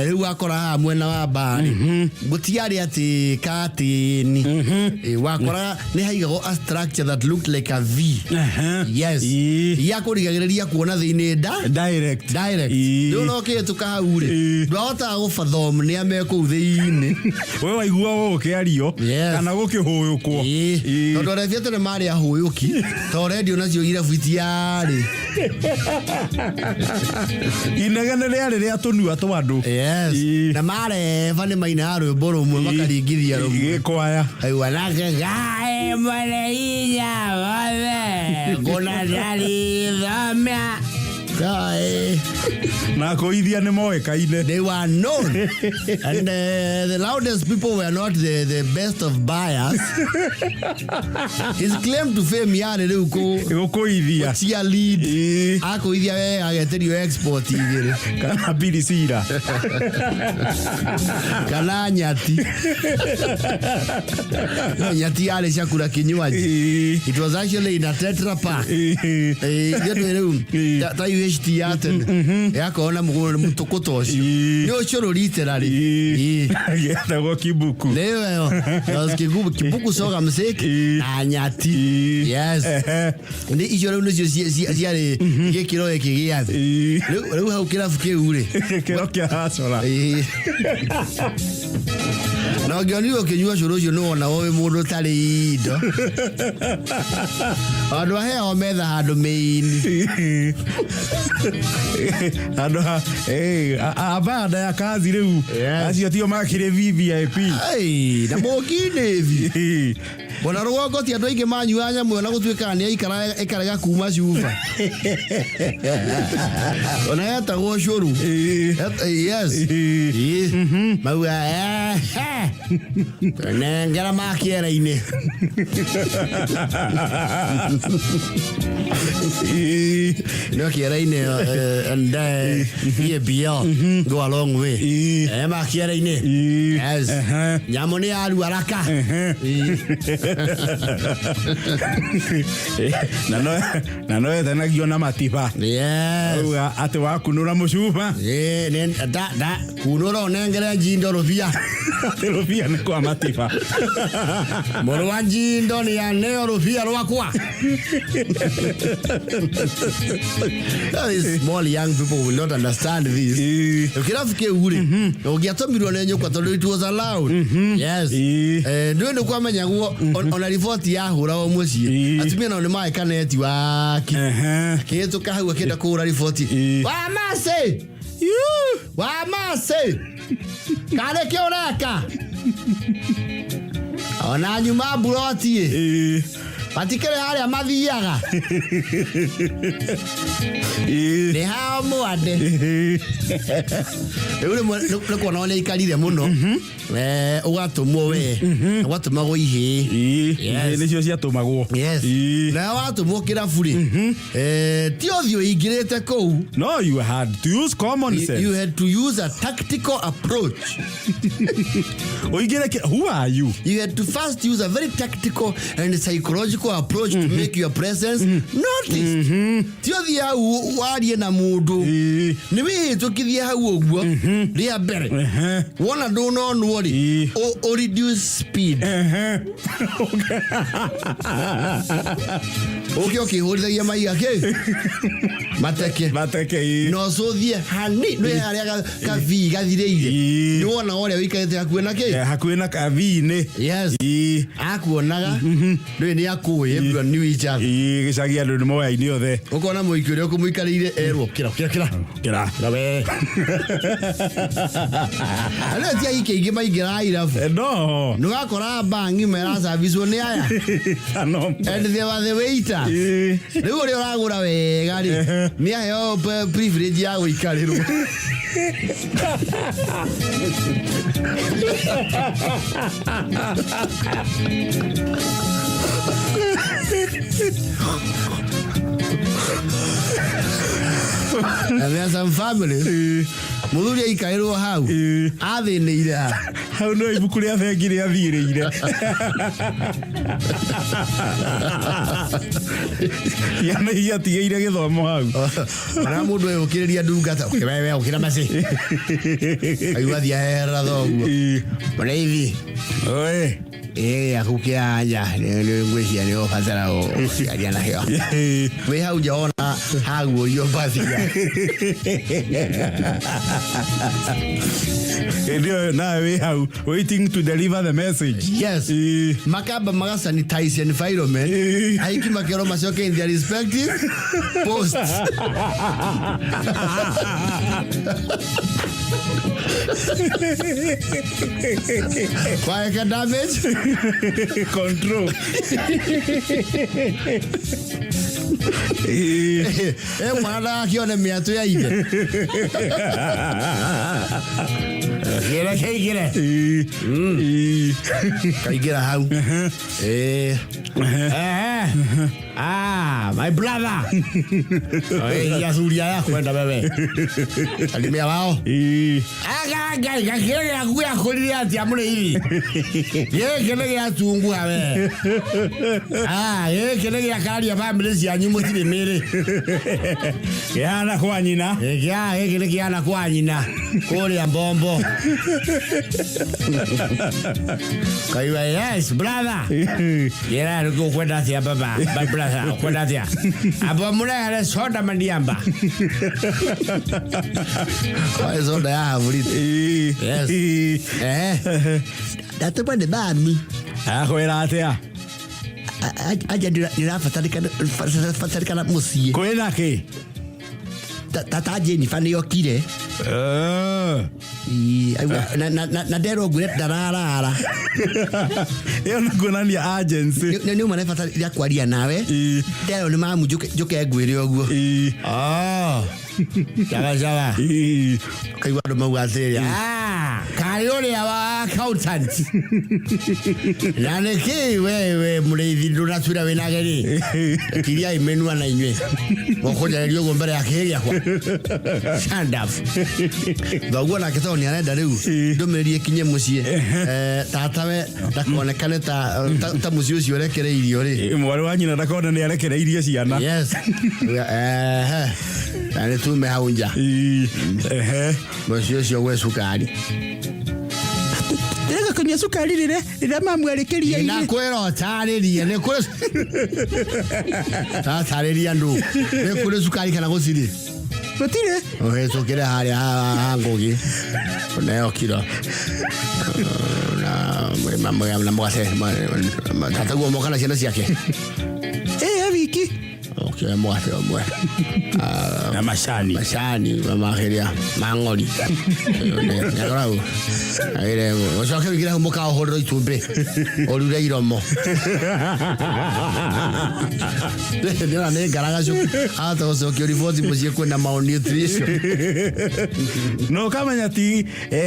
Rĩu wakora haha mwena wa bar rĩ, gũtiarĩ atĩ katĩni. Wakora nĩ haigagwo a structure that looked like a V. Yes. Ya kũrigagĩrĩria kuona thĩinĩ nda Direct. Direct. Rĩu no kĩhĩtũka hau rĩ, ndwahotaga gũbathom nĩ a me kũu thĩinĩ. We waigua gũkĩario kana gũkĩhũyũkwo. Tondũ arebia tene marĩ ahũyũki to rendio nacio irabu itiarĩ. Inegene rĩarĩ rĩa tũnua twa andũ. Yes. Na mareba nĩ mainaga rwĩmbo rũmwe, makaringithia rũmwe. Gĩkwaya. Aigua nake gae mwene hinya wothe kuna darithomia. Na kũithia nĩ moĩkaine. They were known and the loudest people were not the best of buyers. His claim to fame yarĩ rĩu kũ Gũkũithia. Chia lead. Akũithia wega agetĩrio export igĩrĩ. Kana birisira. Kana nyati. No, nyati yarĩ chakula kinywaji. It was actually in a Tetra Pak. Ithuĩ twĩ rĩu ta UHT ya tene yakorwo na mũtũkũ ta ũcio nĩ ũcũrũ literally. Gĩetagwo kibuku. Nĩyo ĩyo kibuku soga msiki na nyati. Yes. Nĩ icio rĩu nĩcio ciarĩ gĩkĩro gĩkĩ gĩa thĩ. Rĩu hau kĩrabu kĩu rĩ, Gĩkĩro kĩa hacora. Na ũngĩonire ũkĩnyua cũrũ ũcio nĩ wonagwo wĩ mũndũ ũtarĩ indo, andũ aheao metha handũ mĩini. Andũ a baada ya kazi rĩu acio tio makĩrĩ VVIP. Ai, na mũkinĩthi ona rũgongo ti andũ aingĩ manyuaga nyamũ ĩyo na gũtuĩkaga nĩ aikara ĩkarega kuma cuba, ona yetagwo cũrũ. Yes. Mauga nengera makĩera-inĩ. No kĩera-inĩ and EABL go a long way. Makĩera-inĩ. Yes. Nyamũ nĩ yaru haraka. Na no ethanagio na matiba. Auga atĩ wakunũra mũcuba. Da kunũra ũnengere njindo rũbia. Atĩ rũbia nĩ kwa matiba. Mũrũ wa njindo nĩ aneo rũbia rwakwa. These small young people will not understand this. Kĩrabu kĩu rĩ, ũngĩatũmirwo nĩ nyũkwa tondũ it was allowed. Yes. Ndũĩ nĩ kwamenyagwo ona riboti yahũragwo mũciĩ. Atumia nao nĩ maĩ kaneti waki. Kĩhĩtũka hau akĩenda kũhũra riboti. Wa Mercy! Wa Mercy! Karĩ kĩ ũreka? Ona nyuma mburoti ĩ. Matikĩrĩ harĩa mathiaga. Nĩ hao mwande. Rĩu rĩmwe nĩ kuona nĩ aikarire mũno. Ũgatũmwo we. Ũgatũmagwo ihĩĩ. Yes. Nĩcio ciatũmagwo. Yes. Nawe watũmwo kĩrabu rĩ, ti ũthiũ ũingĩrĩte kũu. No, you had to use common sense. You had to use a tactical approach. Ũingĩre who are you? You had to first use a very tactical and psychological approach to make your presence noticed. Ti ũthiĩ hau warie na mũndũ. Nĩ wĩhĩtũkithie hau ũguo rĩa mbere. Wona ndũnonwo rĩ, ũ reduce speed. Ũke ũkĩhũrithagia mahiga kĩ? Mateke. Mateke. Na ũcũthie hani nĩ harĩa kabii gathirĩire. Nĩ wona ũrĩa ũikarĩte hakuhĩ na kĩ? Hakuhĩ na kabii-inĩ. Yes. Akuonaga ndũĩ nĩ akũ. moĩ, everyone knew each other. Ii, gĩcagi andũ nĩ moyaine othe. Ũkona mũiki ũrĩa ũkũmũikarĩire erwo kĩra kĩra kĩra. Kĩra. Kĩra we. Arĩa ti aiki aingĩ maingĩraga irabu. No. Nĩ ũgakora baa ng'ima ĩracabicwo nĩ aya. No. And they were the waiters. Rĩu ũrĩa ũragũra wega rĩ, nĩ aheo privilege ya gũikarĩrwo. And there are some families mũthuri aikarĩrwo hau athĩnĩire ha. Hau no ibuku rĩa bengi rĩathiĩrĩire. Ciana iatigĩire gĩthomo hau. Ona mũndũ eyũkĩrĩria ndungata wewe ũkĩra maci aigua thiĩ aherera thoguo. Mũrĩithi. Oi. Ĩ gĩaku kĩa anja nĩ ngwĩciria nĩ ũbatara gũciaria nakĩo. Wĩ hau nja wona haguũrio mbathia. Hĩndĩ ĩyo nawe wĩ hau waiting to deliver the message. Yes. Makamba maga sanitize environment. Ahiki makerwo macoke in their respective posts. Waeka damage control. E mwana ndagakĩone mĩatũ ya ithe. Kĩra kĩingĩre. Kaingĩra hau. Eh. Eh. Ah, my brother. Oi, athuri aya kwenda wewe. Salimia wao. Aga ngai gakĩro gĩaku gĩakũrire atĩa mũrĩithi? Gĩkĩ nĩ gĩatunguha we. Ah, gĩkĩ nĩ gĩakararia bamĩrĩ cianyu mũtirĩ mĩrĩ. Kĩhana kwa nyina. Gĩkĩ gĩkĩ nĩ kĩhana kwa nyina kũrĩa mbombo. Kaigua yes brother. Yera nĩ ũkwenda atĩa baba? My brother, ũkwenda atĩa? Amba mũrehere soda maniamba. Oe soda ya havurite. Yes. Ndatũmwo nĩ mami. Akwĩra atĩa? Anja ndĩrabatarĩkana mũciĩ. Kwĩna kĩ? Tata Jennifer nĩ okire. Na nderwo ngwĩre ndararara. Ĩyo nĩ kuonania urgency. Nĩ uma na bata rĩa kwaria nawe. Nderwo nĩ mamu njũke ngwĩre ũguo. Sawa sawa. Kaigua andũ mauga atĩrĩrĩ, "Ah, karĩ ũrĩa wa accountant." Na nĩkĩ wewe mũrĩithi ndũnatwĩra wĩna ageni? Kiriai mĩnua na inyuĩ. Mũkũnjarĩria ũguo mbere ya kĩhĩ gĩakwa. Stand up. Thoguo nake tondũ nĩ arenda rĩu ndũmĩrĩri ĩkinye mũciĩ. Tatawe ndakonekane ta mũciĩ ũcio ũrekereirio rĩ. Mwarĩ wa nyina ndakone nĩ arekereirie ciana. Yes. Na nĩ tume hau nja. Mũciĩ ũcio gwĩ cukari. Ndĩrenda kũnyua cukari rĩrĩa rĩrĩa mamwerekeria. Ndakwĩra ũtarĩrie nĩ kũrĩ tatarĩria andũ nĩ kũrĩ cukari kana gũtirĩ. Gũtirĩ. Ũhĩtũkĩre harĩa ha Ngũgĩ ũneo kiro na mũgate tataguo moka na ciana ciake. Ĩ wiki. Ũkĩoya mũgate ũmwe. Na macani. Macani makĩria ma ng'ori. Nĩarora Aire ũcoke wĩkĩre hau mũkawa ũhũrĩrwo itumbĩ ũrure iromo. Ndĩrona nĩ ngaragacu ahota gũcokia riboti mũciĩ kwĩna malnutrition. Na ũkamenya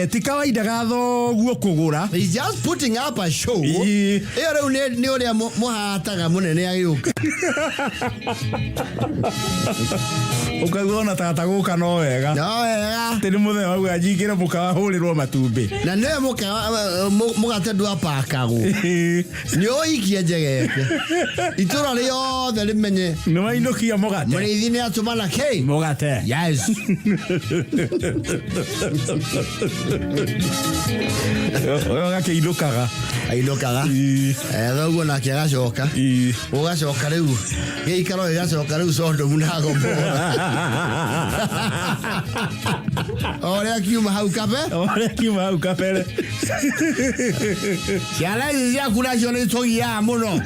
ti kawaida ga thoguo kũgũra. He's just putting up a show. Ĩyo rĩu nĩ ũrĩa mũhataga mũnene agĩũka. Ũkaigua ona tata gũka no wega. No wega. Atĩ nĩ mũthenya wauga nyingĩre mũkawa hũrĩrwo matumbĩ. Na nĩwe mũgate ndwapakagwo. Nĩ ũikie njegeke. Itũra rĩothe rĩmenye. Nĩ wainũkia mũgate. Mũrĩithi nĩ atũmana kĩ? Mũgate. Yes. Ũyũ agakĩinũkaga. Ainũkaga. Thoguo nake agacoka. Ũgacoka rĩu gĩikaro Ĩgacoka rĩu Sodomu na Gomora. O ũrĩa kiuma hau kabe. O ũrĩa kiuma hau kabere. Ciana ici ciaku nacio nĩ itũgiaga mũno.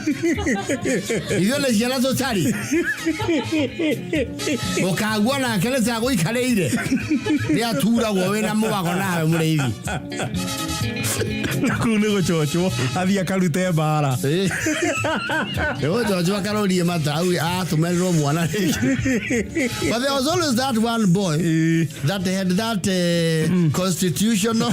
Ithuĩ nĩ ciana tũtarĩ. Mũkaguo nake nĩ ta gũikarĩire. Nĩ aturagwo wĩna mũgago nawe mũrĩithi. Kũu nĩ gũcochwo athiĩ akarute mbara. Nĩ gũcochwo akarorie mata auge atũmerirwo mwana rĩngĩ. But there was always that one boy that had that constitutional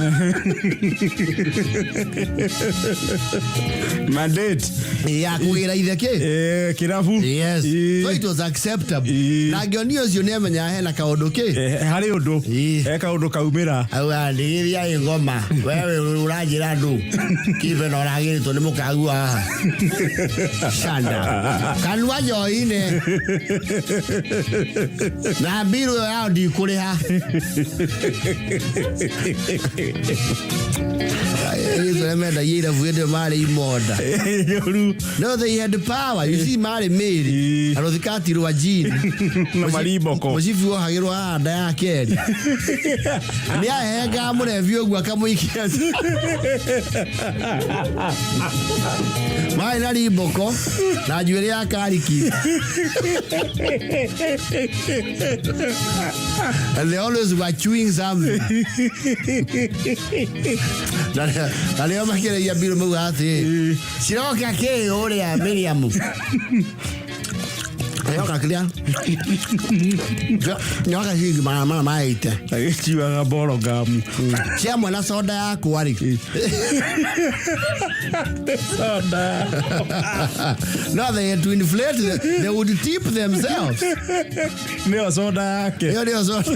Mandate. Ya kũgĩra ithe kĩ. Kĩrabu. Yes. So it was acceptable. Na ngĩonio ũcio nĩ amenyaga hena kaũndũ kĩ. Harĩ ũndũ. He kaũndũ kaumĩra. Auga ndigithia ĩ ngoma. Wewe ũranjĩra ndũ. Kibe na ũragĩrĩtwo nĩ mũkagua haha. Shanda. Kanua njohi-inĩ. Na mbiru ĩyo yao ndikũrĩha. Airĩtu arĩa mendagia irabu hĩndĩ ĩyo marĩ imonda. Yũru. No, they had power. You see, marĩ mĩrĩ. Na rũthikati rwa jean. Na marimboko. Mũcibi wohagĩrwo haha nda ya kerĩ. Nĩ ahehengaga mũrebi ũguo akamũikia. Marĩ na rimboko na njuĩrĩ ya kariki. And they always were chewing something. Na rĩo makĩrĩia mbirũ mauga atĩ ciroka kĩ ũrĩa Miriam. Nyoka kĩrĩa nyoka ciringi 480. Agĩciuaga mboro ngamu. Ciamwe na soda yakwa rĩ. Soda. No, they had to inflate, they would tip themselves. Nĩyo soda yake. Ĩyo nĩyo soda.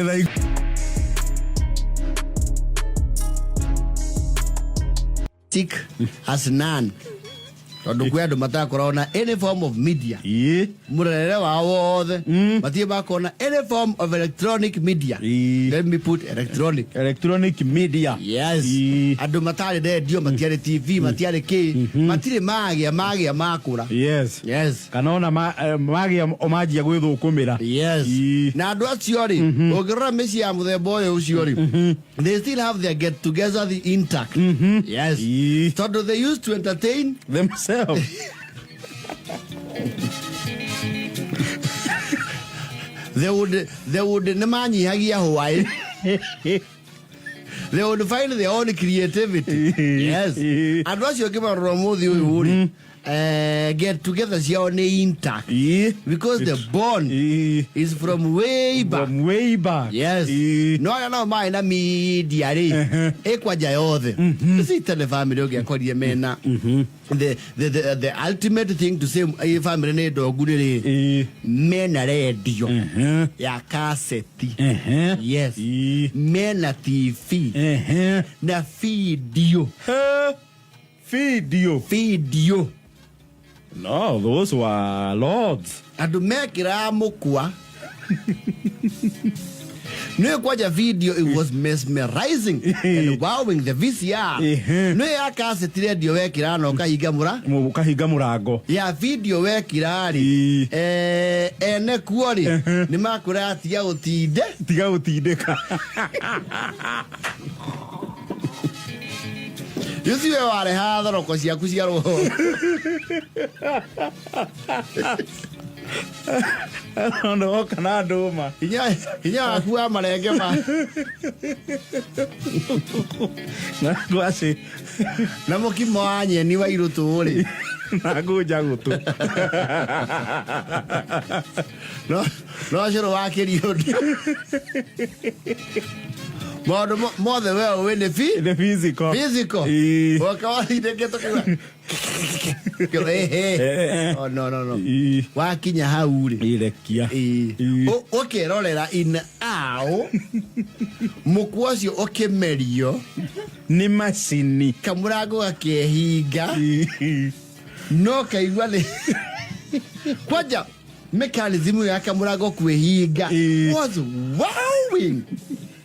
Like Sick as none. Tondũ kwĩ andũ matakoragwo na any form of media. Mũrerere wao wothe matirĩ makorwo na any form of electronic media. Let me put electronic. Electronic media. Yes. Andũ matarĩ redio, matiarĩ TV, matiarĩ kĩ, matirĩ magĩa magĩa makũra. Yes. Yes. Kana ona magĩa o manjia gwĩthũkũmĩra. Yes. Na andũ acio rĩ, ũngĩrora mĩciĩ ya mũthemba ũyũ ũcio rĩ, they still have their get together the intact. Yes. Tondũ they used to entertain themselves. They would nĩ manyihagia hwaĩ. They would find their own creativity. Yes. Andũ acio ũngĩmarora ũmũthĩ ũyũ rĩ, get together ciao nĩ intact. Because the bond is from way back. From way back. Yes. No arĩa nao marĩ na media rĩ, ĩkwanja yothe. Ici tene family ũngĩakorire mena the ultimate thing to say ĩ family nĩ ndongu nĩ rĩ, mena radio ya kaseti. Yes. Mena TV na video. Video. Video. No, those were lords. Andũ mekĩraga mũkwa. Nĩ kwanja video, it was mesmerizing and wowing, the VCR. Nĩ ya cassette radio wekĩra na ũkahinga mũra. Ũkahinga mũrango. Ya video wekĩra rĩ, ene kuo rĩ, nĩ makwĩraga tiga gũtinde. Tiga gũtindĩka. You see we warehaga thoroko ciaku cia rũhonge. Ona woka na ndũma. Hinya waku wa marenge ma. Na ngwacĩ. Na mũkimo wa nyeni wa irũtũ rĩ. Na ngũnja gũtũ. No, no cũrũ wa kĩriũndũ. Maũndũ mothe we ũĩ nĩ The physical. Physical. Woka wathindĩkĩtwo kĩgua. Ehe. Oh, no, no, no. Wakinya hau rĩ. Irekia. Ũkerorera in aũ mũkwa ũcio ũkĩmerio nĩ macini, kamũrango gakehinga no kaigua nĩ kwanja mechanism ya kamũrango kwĩhinga was wowing.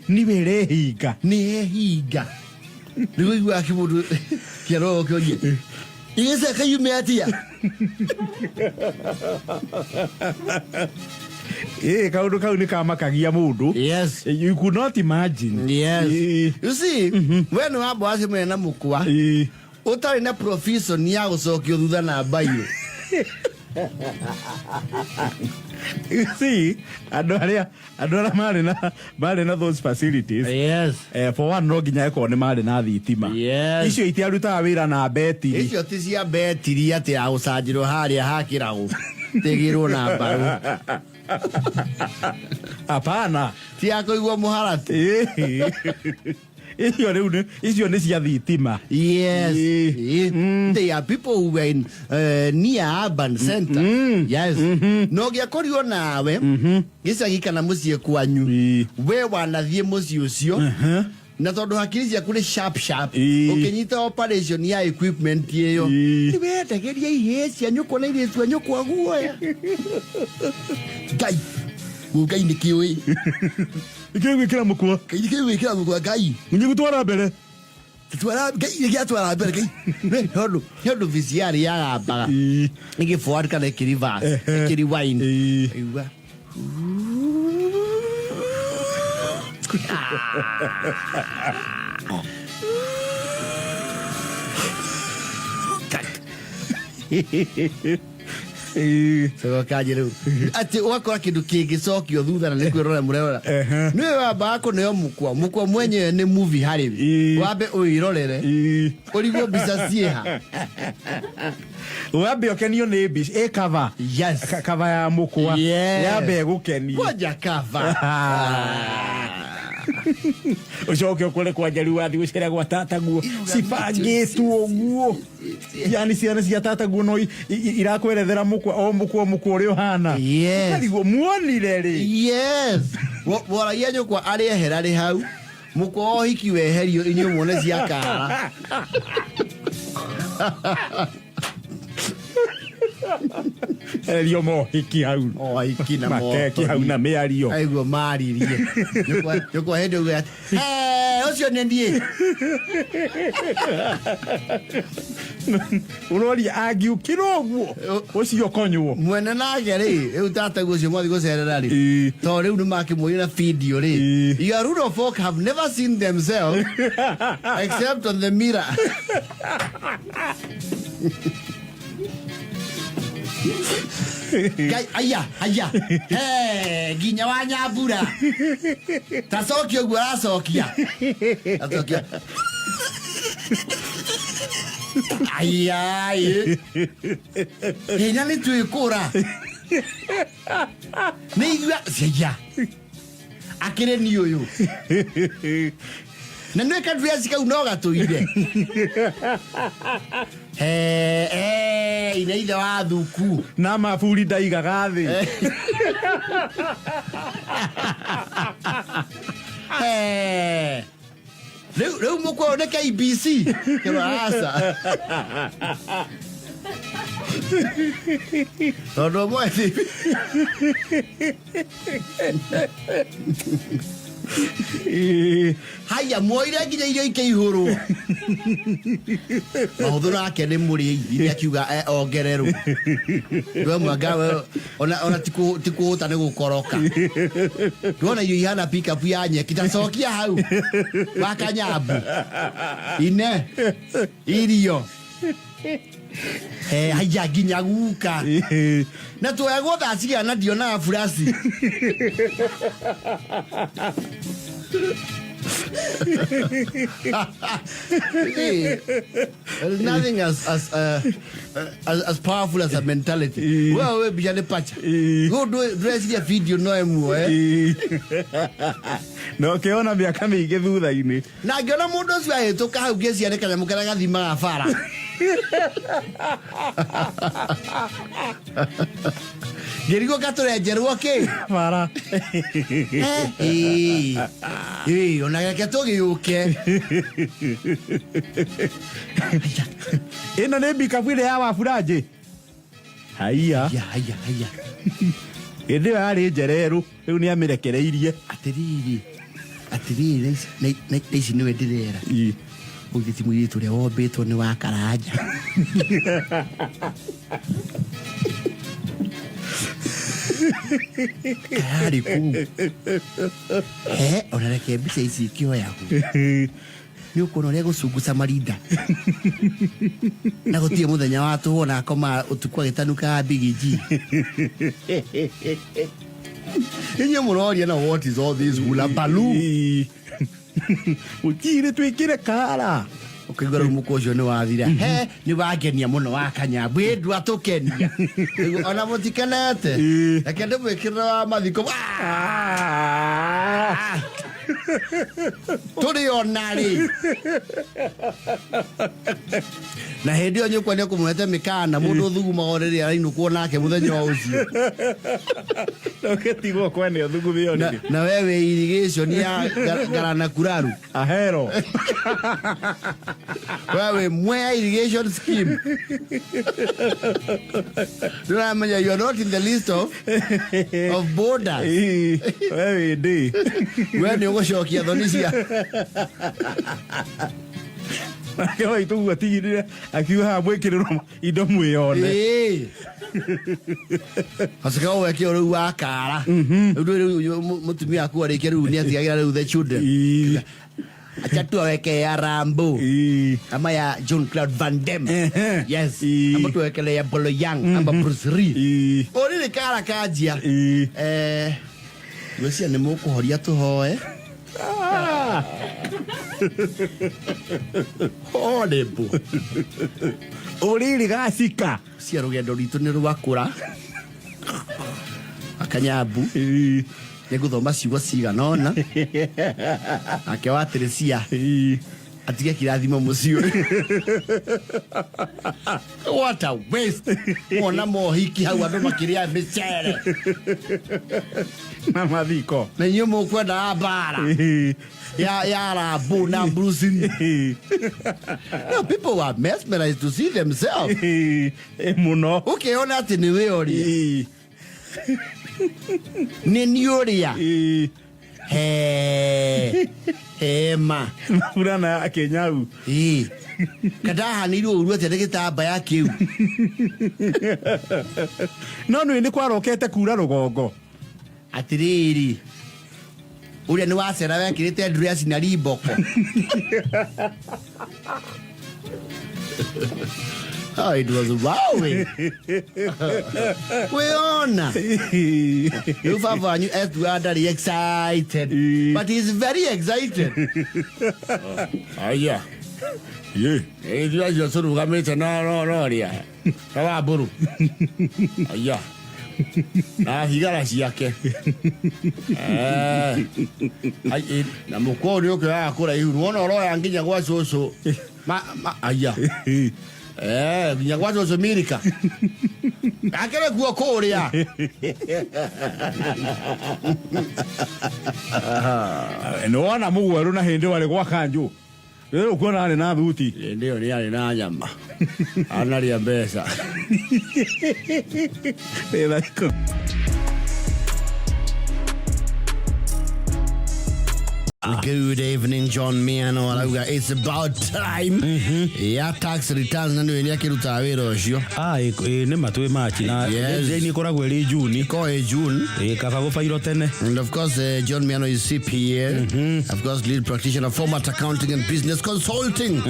Niwe ĩrehinga. Nĩ ehinga nĩ wĩiguaga kĩmũndũ Kĩaro kĩorie igĩceka yume atĩa. Ĩ kaũndũ kau nĩ kamakagia mũndũ. Yes. You could not imagine. Yes. Ĩ, You see, we nĩ wamba wacemania na mũkwa ĩ. ũtarĩ na provision ya gũcokio thutha na mbairũ. You see, andũ arĩa marĩ na those facilities, Yes. For one, no nginya ĩkorwo nĩ marĩ na thitima. Yes. Icio itiarutaga wĩra na betiri. Icio ti cia betiri atĩ ya gũcanjĩrwo harĩa hakĩragwo tigĩrwo na mbarũ. Hapana. Ti ya kũigwo mũharatĩ. Ĩ. Icio rĩu icio nĩ cia thitima. Yes. Ĩ. They are people who were in near urban center. Yes. No gĩakorirwo nawe gĩcagi kana mũciĩ kwanyu, we wanathiĩ mũciĩ ũcio na tondũ hakiri ciaku nĩ sharp sharp, ũkĩnyita operation ya equipment ĩyo, nĩ wendagĩria ihĩĩ cia nyũkwa na irĩtu a nyũkwa guoya. Ngai Ngai nĩ kĩũĩ. Ikĩ gwĩkĩra mũkwa. Ngai nĩ kĩũĩ gwĩkĩra mũkwa Ngai. Nĩ gũtwara mbere. Twara Ngai nĩ gĩatwara mbere Ngai nĩ ũndũ VCR yagambaga ĩgĩ forward kana ĩkĩ reverse, ĩkĩ rewind. Igua cokaje rĩu atĩ ũgakora kĩndũ kĩngĩcokio thutha na nĩ kwĩrora mũrerora. Nĩwe wambaga kũneo mũkwa, mũkwa mwenyewe nĩ movie harĩ we. Wambe ũwĩrorere, ũrigwo mbica ciĩha. Wambe ũkenio nĩ mbica ĩ cover. Yes. Cover ya mũkwa. Yes. Yambe ĩgũkenie. Kwanja cover. Ũcoke ũkore kwanja rĩu wathiĩ gũcera gwa tataguo cibangĩtwo ũguo, yani ciana cia tataguo no irakwerethera mũkwa o mũkwa o mũkwa ũrĩa ũhana. Yes. Ũkarigwo muonire rĩ. Yes. Woragia nyũkwa arĩehera rĩ hau mũkwa wa ũhiki weherio inyuĩ muone cia kara. Erio mohiki hau. Ohiki na makeki hau na mĩario. Aiguo maririe nyũkwa hĩndĩ ũguo atĩ "Eh, ũcio nĩ niĩ." Ũroria angiũkĩra ũguo ũcio konywo. Mwene nake rĩ, rĩu tataguo ũcio mwathi gũcerera rĩ, tondũ rĩu nĩ makĩmuonia na video rĩ, your rural folk have never seen themselves except on the mirror. Ngai, aya aya he nginya wa nyambura tacokia ũguo aracokia acokia aya ĩ hinya nĩ twĩkũra nĩ ithuĩ cia akĩrĩ ni ũyũ na nĩ kadriasi kau no gatũire he ine ithe wa thuku. Na maburi ndaigaga thĩ. He rĩu mũkwa ũyũ nĩ KBC kĩro aca tondũ ũmwe. Haya muoire nginya irio ikĩihũrwo mahũthũ nake nĩ mũrĩi iria akiuga ongererwo ndwe mwanga we ona ti kũhũta nĩ gũkoroka ndwona irio ihana pickup ya nyeki tacokia hau wakanyambu ine irio. Haya nginya guka na tuoyagwo thaa cigana na ndionaga burasi. See, there's nothing as powerful as a mentality. Wewe we mbica nĩ pacha. Rĩu ndũreciria video no ĩmuoe. Na ũkĩona mĩaka mĩingĩ thutha-inĩ. Na ngĩona mũndũ ũcio ahĩtũka hau ngĩciria nĩ kanyamũ karĩa gathimaga bara. Ngĩrigwo gatũrenjerwo kĩ? Bara. Ĩĩ. Ĩĩ, ona reke tũgĩũke. Ĩno nĩ mbikabu ĩrĩa ya waburanjĩ haiya. Haya, haya, haya. Hĩndĩ ĩyo yarĩ njererũ rĩu nĩ amĩrekereirie. Atĩrĩrĩ, atĩrĩrĩ, na ici nĩwe ndĩrera. Ũgithĩ ti mũirĩtu ũrĩa wombĩtwo nĩ wa Karanja? Kayarĩ kũu he ona reke mbica ici ikĩoyagwo, nĩ ũkuona ũrĩa gũcunguca marinda na gũtirĩ mũthenya wa tũhũ, ona akoma ũtukũ agĩtanukaga bigiji. Inyuĩ mũroria na what is all this hula baloo? Gũtirĩ twĩkĩre kara. Ũkaigua rĩu mũkwa ũcio nĩ wathira. He nĩ wangenia mũno wa Kanyambu, ĩ ndwatũkenia. Rĩu ona mũtikenete, reke ndĩmwĩkĩrĩre wa mathiko. Ah! Tũrĩ ona rĩ na hĩndĩ ĩyo nyũkwa nĩ ekũmũhete mĩkana, mũndũ ũthugumaga rĩrĩa arainũkwo nake mũthenya o ũcio. Ndũgĩtigwo kwene ũthugume. Na, ũrĩrĩ. Na we wĩ irrigation ya Garana Kuraru. Ahero. We wĩ Mwea irrigation scheme. Ndũramenya you are not in the list of borders. Ĩ, we wĩ ndĩ. We nĩ ũgũcokia thoni cia Nake maitũ guo atigirire akiuga haha mwĩkĩrĩrwo indo mwĩyone. Ĩĩ. Acoka weke rĩu wa kara rĩu rĩu mũtumia waku arĩkia rĩu nĩ atigagĩra rĩu the children. Acha tuwaweke ya Rambo ama ya John Claude Van Damme. Yes. Ama tuwekele ya Bolo Young ama Bruce Lee. Ũrĩrĩ kara kanjia. Ngwĩciria nĩ mũkũhoria tũhoe. Horrible. Ũrĩrĩ gacika. Cia rũgendo rwitũ nĩ rwakũra. Akanyambu. Nĩ ngũthoma ciugo cigana ũna. Nake wa Teresia atige kirathimo mũciĩ ũyũ. What a waste. Wona mohiki hau andũ makĩrĩa mĩcere. Na mathiko. Na inyuĩ mũkwendaga mbara ya Rambo na Bruce Lee. No, people were mesmerized to see themselves. Ĩ, mũno. Ũkĩona atĩ nĩwe ũrĩa. Nĩ niĩ ũrĩa. He hema. Burana ya kĩnyau. Ĩĩ. Kandahanĩirwo ũru atĩa nĩ gĩtambaya kĩu. No nĩ kwarokete kura rũgongo. Atĩrĩrĩ, ũrĩa nĩ wacera wekĩrĩte dress na Reebok. Oh, it was wowing. Wĩona. Rĩu baba wanyu etuaga ndarĩ excited. But he's very excited. Aya. Ye. Ithuĩ acio tũrũgamĩte no no rĩa. Ta wa mbũrũ. Aya. Na thigara ciake. Eh. Ai, na mũkwa ũyũ nĩ ũkĩoyaga kũraihu. Wona ũroya nginya gwa cũcũ. Ma aya. Eh, nginya gwa cũcũ Mirika. Akĩrĩ kuo kũrĩa. Nĩ wona mũgweru na hĩndĩ warĩ gwa kanjũ rĩrĩ ũkuona arĩ na thuti. Hĩndĩ ĩyo nĩ arĩ na nyama. Anarĩa mbeca. Nĩ thaa 10. Good evening, John Miano arauga it's about time ya tax returns, na nĩwe nĩ akĩrutaga wĩra ũcio. Ah, nĩ matwĩ Machi na deadline ĩkoragwo ĩrĩ Juni. Ko ĩ June. Ĩ, kaba gũbairwo tene. And of course, John Miano is CPA, of course, lead practitioner, format accounting and business consulting.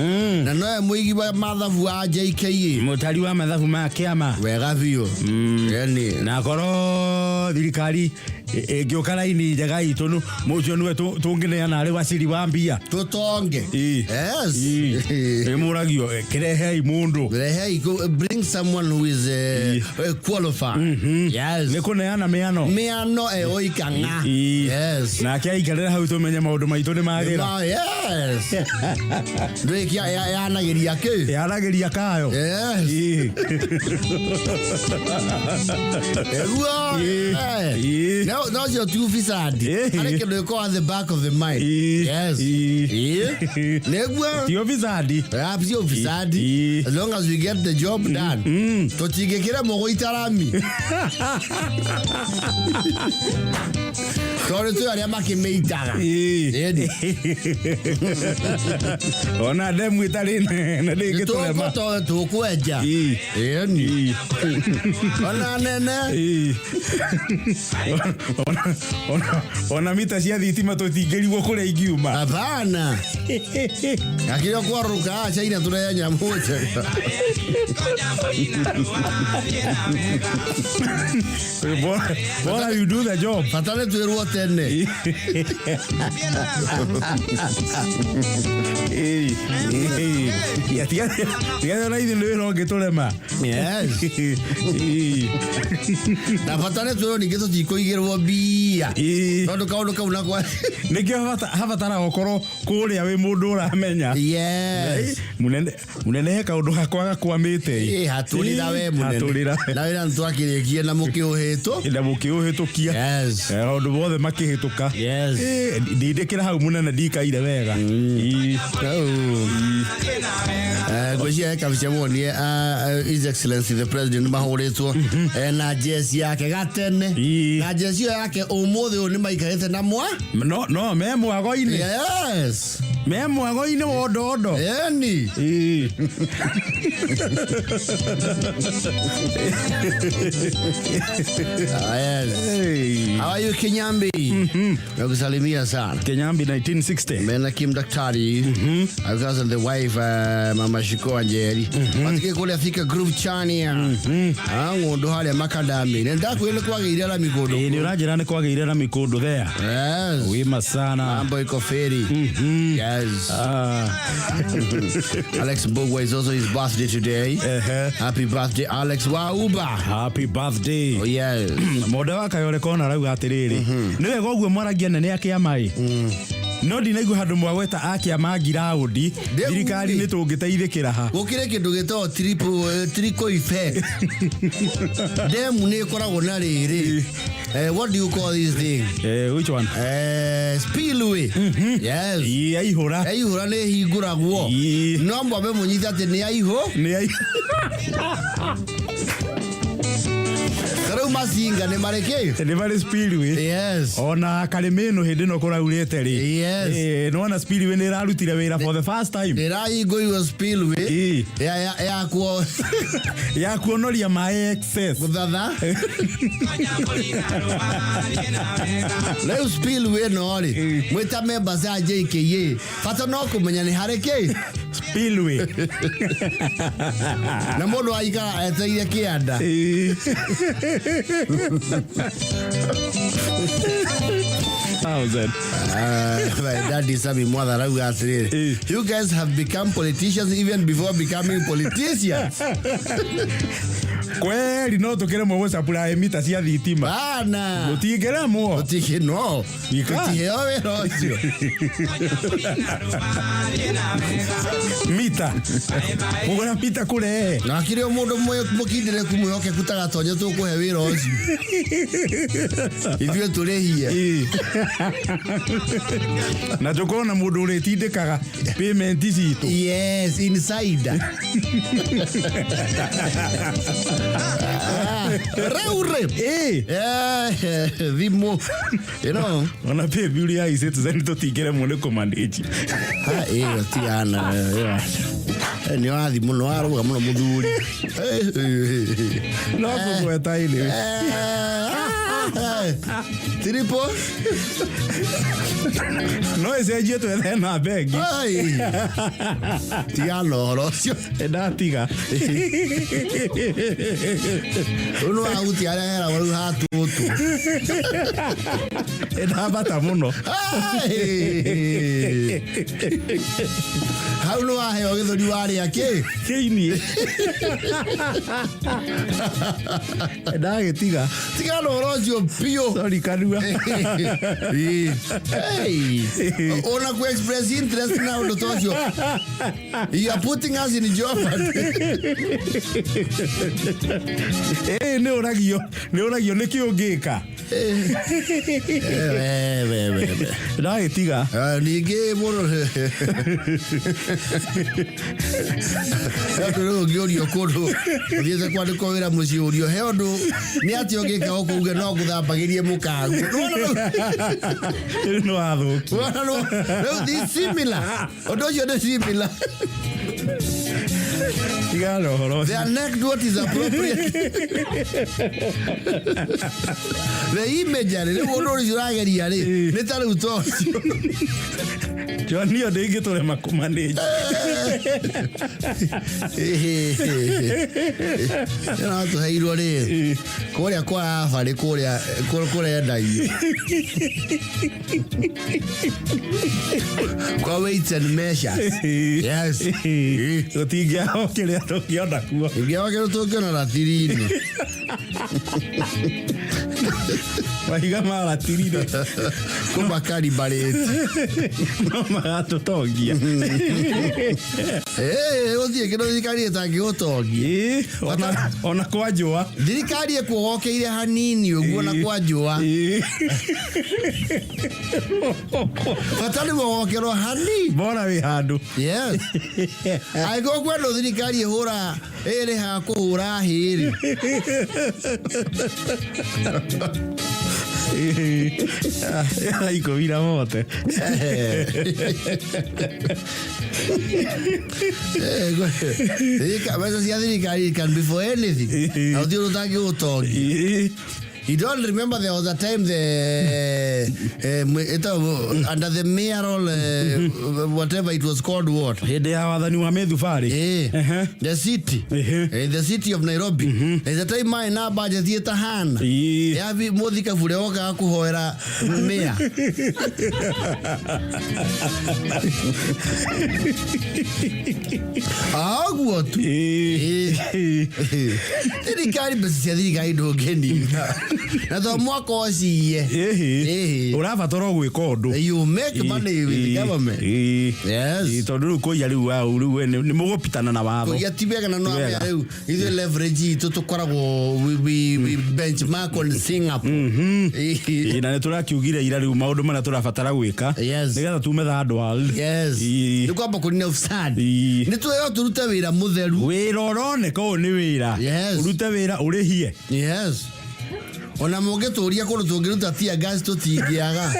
Na nowe mũigi wa mathabu wa JKA. Mũtari wa mathabu ma kĩama. Wega biũ. Yani, Na korwo thirikari ĩngĩũka raini njega itũ mũcio nĩwe tũngĩneana arĩ waciri wa mbia. Tũtonge. Ĩ. Yes. Nĩ mũragio kĩrehei mũndũ. Hey, go, bring someone who is qualified. Yes. Nĩ kũneana mĩano. Miano eoikanga. Ĩ. Yes. Nake aikarĩra hau tũmenye maũndũ maitũ nĩ magĩra. Yes. Ndwĩkia yanagĩria kĩ? Yaragĩria kayo. Yes. Ĩ. Eguo. Ĩ. Ĩ. No cio ti ufisadi. Ĩ. Harĩ kĩndũ gĩkoragwo at the back of the mind. Ĩ. Yes. Ĩ. Ĩ. Nĩguo. Ti ufisadi. Perhaps si ufisadi. Ĩ. As long as we get the job done. Tũtingĩkĩremwo gũita rami. Tondũ twĩ arĩa makĩmĩitaga. Ĩni. Ona ndemu ĩtarĩ nene ndĩngĩtũrema. Tũkũto tũkwenja. Ĩni. Ona nene. Ona mita cia thitima tũtingĩrigwo kũrĩa ingiuma. Hapana. Akĩrĩ kwarũka China tũrehe nyamũ njega. Bora, bora you do the job. Bata nĩ twĩrwo tene. Ĩĩ. Tiga tiga ona ithuĩ nĩ wĩra ũngĩtũrema. Yes. Na bata nĩ twĩrwo ningĩ tũtikũigĩrwo mbia. Tondũ kaũndũ kau nako. Nĩkĩo habataraga ũkorwo kũrĩa wĩ mũndũ ũramenya. Yes. Munene munene he kaũndũ gakwa gakwamĩte. Ĩ hatũrĩra we mũnene. Hatũrĩra. Na wĩra nĩtwakĩrĩkie na mũkĩũhĩtũ. Na mũkĩũhĩtũkia. Yes. Maũndũ mothe makĩhĩtũka. Yes. Ndindĩkĩra hau mũnene ndikaire wega. Ĩ. Ngwĩciria he kabica muonie His Excellency the President mahũrĩtwo na jeci yake gatene. Na jeci ĩyo yake ũmũthĩ ũyũ nĩ maikarĩte na mwa. No no me mwago-inĩ. Yes. Me mwago-inĩ wondondo. Ĩni. Yes. Hey. How are you, Kinyambi? Nakusalimia sana. Kinyambi 1960. Mena Kim Daktari. Mm-hmm. I've the wife Mama Shiko Anjeri. Matike kule Thika Group Chania. Ah, ng'ũndũ harĩa makadami. Nĩ ndakwĩra nĩ kwagĩire rami kũndũ. Ĩ, nĩ ũranjĩra nĩ kwagĩire rami kũndũ there. Yes. Wima sana. Mambo iko feri. Yes. Ah. Alex Mbugua is also his birthday today. Happy birthday, Alex wa Uber. Happy birthday. Oh, yes. Monde wa Kayore kona arauga atĩrĩrĩ, nĩ wega ũguo mwaragia nene a kĩama ĩ, no ndinaigua handũ mwagweta a kĩama ngiraũndi Rĩu thirikari rĩ. nĩ tũngĩteithĩkĩra ha. Gũkĩrĩ kĩndũ gĩtagwo trickle effect. Demu nĩ ĩkoragwo na rĩrĩ. What do you call this thing? Which one? Spillway. Yes. Ĩ, yaihũra. Yaihũra nĩ ĩhingũragwo. Ĩ. No mwambe mũnyite atĩ nĩ yaihũ. Nĩ yai- Ta rĩu macinga nĩ marĩ kĩ? Nĩ marĩ spillway. Yes. Ona karĩma ĩno hĩndĩ ĩno kũraurĩte rĩ. Yes. Nĩwona spillway nĩ ĩrarutire wĩra for the first time. Nĩ ĩrahingũrirwo spillway. Ĩ. Ya kuo Ya kuonoria maĩ excess. Gũthatha. Rĩu spillway ĩno rĩ, mwĩta members a JKA, bata no kũmenya nĩ harĩ kĩ? Spillway. Na mũndũ aikara etereire kĩanda. Thousand. My daddy Sami Mwatha arauga atĩrĩrĩ, you guys have become politicians even before becoming politicians. Kweli no tũkĩremwo gũsupply mita cia thitima. Bana. Mũtingĩremwo. Mũtingĩ no. Ika. Tũtiheo wĩra ũcio. Mita. Kũgũra mita kũrehe. Na akĩrĩ o mũndũ mũkindĩrĩku mwĩhokeku tagatonye tũkũhe wĩra ũcio. Ithuĩ tũrĩhie. Na tũkorwo na mũndũ ũrĩtindĩkaga payment citũ. Yes, insider. Rĩu rĩ. Thimũ. You know. Ona pay bill ya e-Citizen tũtingĩremwo nĩ kũmanage. Ĩyo tigana. Nĩ wathi mũno warũga mũno mũthuri. No kũgweta ĩnĩ. Triple. No ĩcenjie twethe namba ĩngĩ. Tigana ũhoro ũcio. Ndatiga. Rĩu nĩ wahutia harĩa heragwo rĩu hatũtũ. Ndambata mũno. Hau nĩ waheo gĩthũri warĩa kĩ? Kĩiniĩ. Ndagĩtiga. Tigana ũhoro ũcio biũ. Sorry kanua. Hey. Ona ku express interest na ũndũ ta ũcio. You are putting us in jeopardy. Nĩ ũragio, nĩ ũragio nĩkĩ ũngĩka? We, we, we, we. Ndagĩtiga. Ah, ningĩ mũndũ ũndũ rĩu ũngĩũrio kũndũ ũthiĩte kwandĩkwo wĩra mũciĩ ũrio he ũndũ nĩ atĩa ũngĩka gũkũ uge no ngũthambagĩrie mũkagu. Nĩwona rĩu? Rĩu nĩ wathũkia. Nĩwona rĩu? Rĩu thi similar, ũndũ ũcio nĩ similar. Tigana na ũhoro The ũcio. anecdote is appropriate, the imagery rĩu ũndũ ũcio ũrageria rĩ nĩ ta rĩu ta ũcio. Johnny ndĩngĩtũrema kũmanage. No tũheirwo rĩ kũrĩa kwa abarĩ kũrĩa kũrendagio kwa weights and measures, yes. Tũtingĩaga kĩrĩa tũngĩona kuo. Ingĩaga kĩndũ tũngĩona ratiri-inĩ. Mahiga ma ratiri-inĩ. Kũmakaribarĩti. No magatũtongia. Gũtirĩ kĩndũ thirikari ĩtangĩgũtongia. Ĩĩ, ona kwa njũa. Thirikari ĩkuogokeire hanini ũguo na kwa njũa. Bata nĩ wogokerwo hanini. Bora wĩ handũ. Yes, angĩkorwo kwendwo thirikari ĩhũra ĩrĩhaga kũhũra hĩrĩ. Thaa 10 na mote. Mbeca cia thirikari can be for anything na gũtirĩ ũndũ ũtangĩgũtongia. You don't remember there was a time the under the mayoral whatever it was called, what? Hĩndĩ ya wathani wa mĩthubarĩ. The city. The city of Nairobi. There's a time mai na budget ĩtahana. Ya mũthikabu ũrĩa wokaga kũhoera mayor. Aguo tu. Thirikari, mbeca cia thirikari ndũngĩnina. Na to mwaka ũciye. Ĩhĩ. Ũrabatara o gwĩka ũndũ. You make money with the government. Yes. Tondũ rĩu kũiya rĩu wau rĩu we nĩ mũgũpitana na watho. Kũiya ti wega na no Ti wega. amenya rĩu ithuĩ leverage itũ tũkoragwo we benchmark on Singapore. Ĩĩ, na nĩ tũrakiugire ira rĩu maũndũ marĩa tũrabatara gwĩka nĩgetha tume third world. Yes. Nĩ kwamba kũnina ufisadi. Nĩ tuoyo tũrute wĩra mũtheru. Wĩra ũroneka ũyũ nĩ wĩra. Ũrute wĩra ũrĩhie. Yes. Ona mũngĩtũria kũndũ tũngĩruta tear gas tũtingĩaga.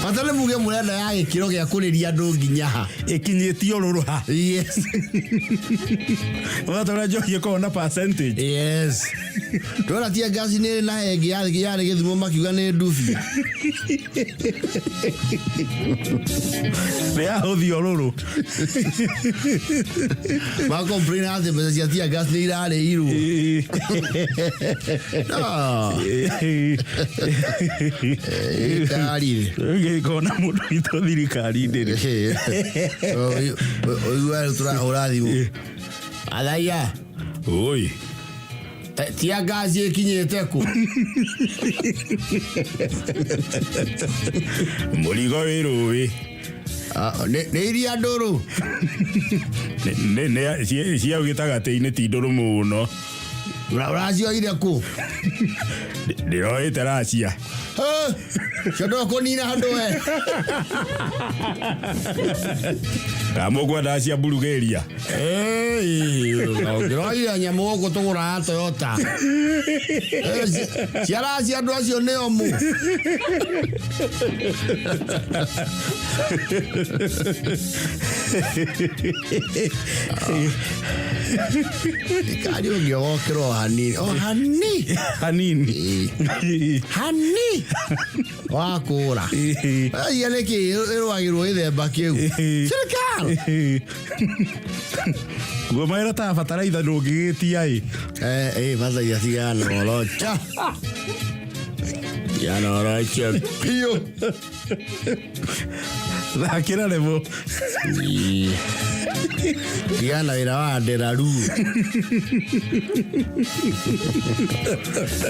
Bata nĩ muge mũrenda ya gĩkĩro gĩa kũrĩria andũ nginya ha. Ĩkinyĩtie ũrũrũ ha. Yes. Ũgatũra njohi ĩkoragwo na percentage. Yes. Ndona tear gas nĩ ĩrĩ na hengĩ yarĩ gĩthimo makiuga nĩ ndubi. Nĩ ya ũthio rũrũ. Ma complain atĩ mbeca cia tear gas nĩ irarĩirwo. No. Thirikari. Gĩkorwo na mũndũ witũ thirikari-inĩ rĩ. Ũigua rĩu tũrahũra thimũ. Athaia. Oi. Tear gas ĩkinyĩte kũ? Mũrigo wĩ rũĩ. Nĩ iria ndũrũ. Cia gĩtagatĩ-inĩ ti ndũrũ mũno. Ũracioire kũ? Ndĩroĩte Racia. Cio ndũkũnina andũ we. Kana mũkwenda cia Bulgaria? Ũngĩroire nyamũ gũkũ tũgũraga Toyota. Cia Racia andũ acio nĩ omũ. Thirikari ũngĩogokerwo o hanini. O hanini. Hanini. Hani. Wakũra. Ia nĩkĩ ĩrũagĩrwo gĩthemba kĩu? Thirikari. Nguo mawĩra ta bataraitha ndũngĩgĩtia ĩ. Bataraitha tigana na ũhoro cha. Tigana na ũhoro ũcio biũ. Thakĩra rebo. Tigana na wĩra wa Nderaru.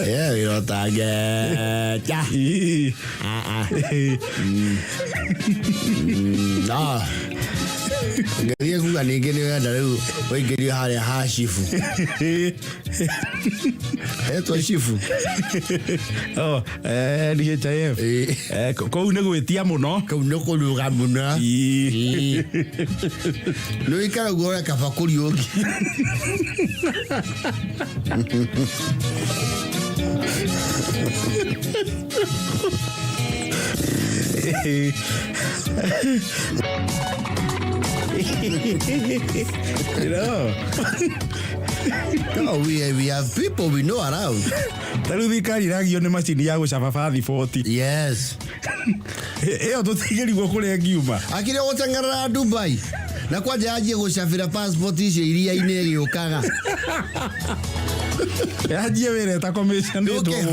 Wĩra ũtangĩcha. No. Ngĩthiĩ kuga ningĩ nĩ wenda rĩu ũingĩrio harĩa ha cibu. Etwo cibu. Oh, NHIF. Ĩĩ. Kũu nĩ gwĩtia mũno. Kau nĩ kũruga mũno. Ĩĩ. Ĩĩ. Nĩ ũikara ũguo ũrĩa kaba kũriũki. You know. No, we have people we know around. Ta rĩu thirikari ĩragio nĩ macini ya gũcaba bathiboti. Yes. Ĩyo tũtigĩrigwo kũrĩa ngiuma. Akĩrĩ gũteng'erera Dubai. Na kwanja yanjie gũcabĩra passport icio iria-inĩ ĩgĩũkaga. Yanjie wĩra ĩtakomĩcanĩtwo. Yũke.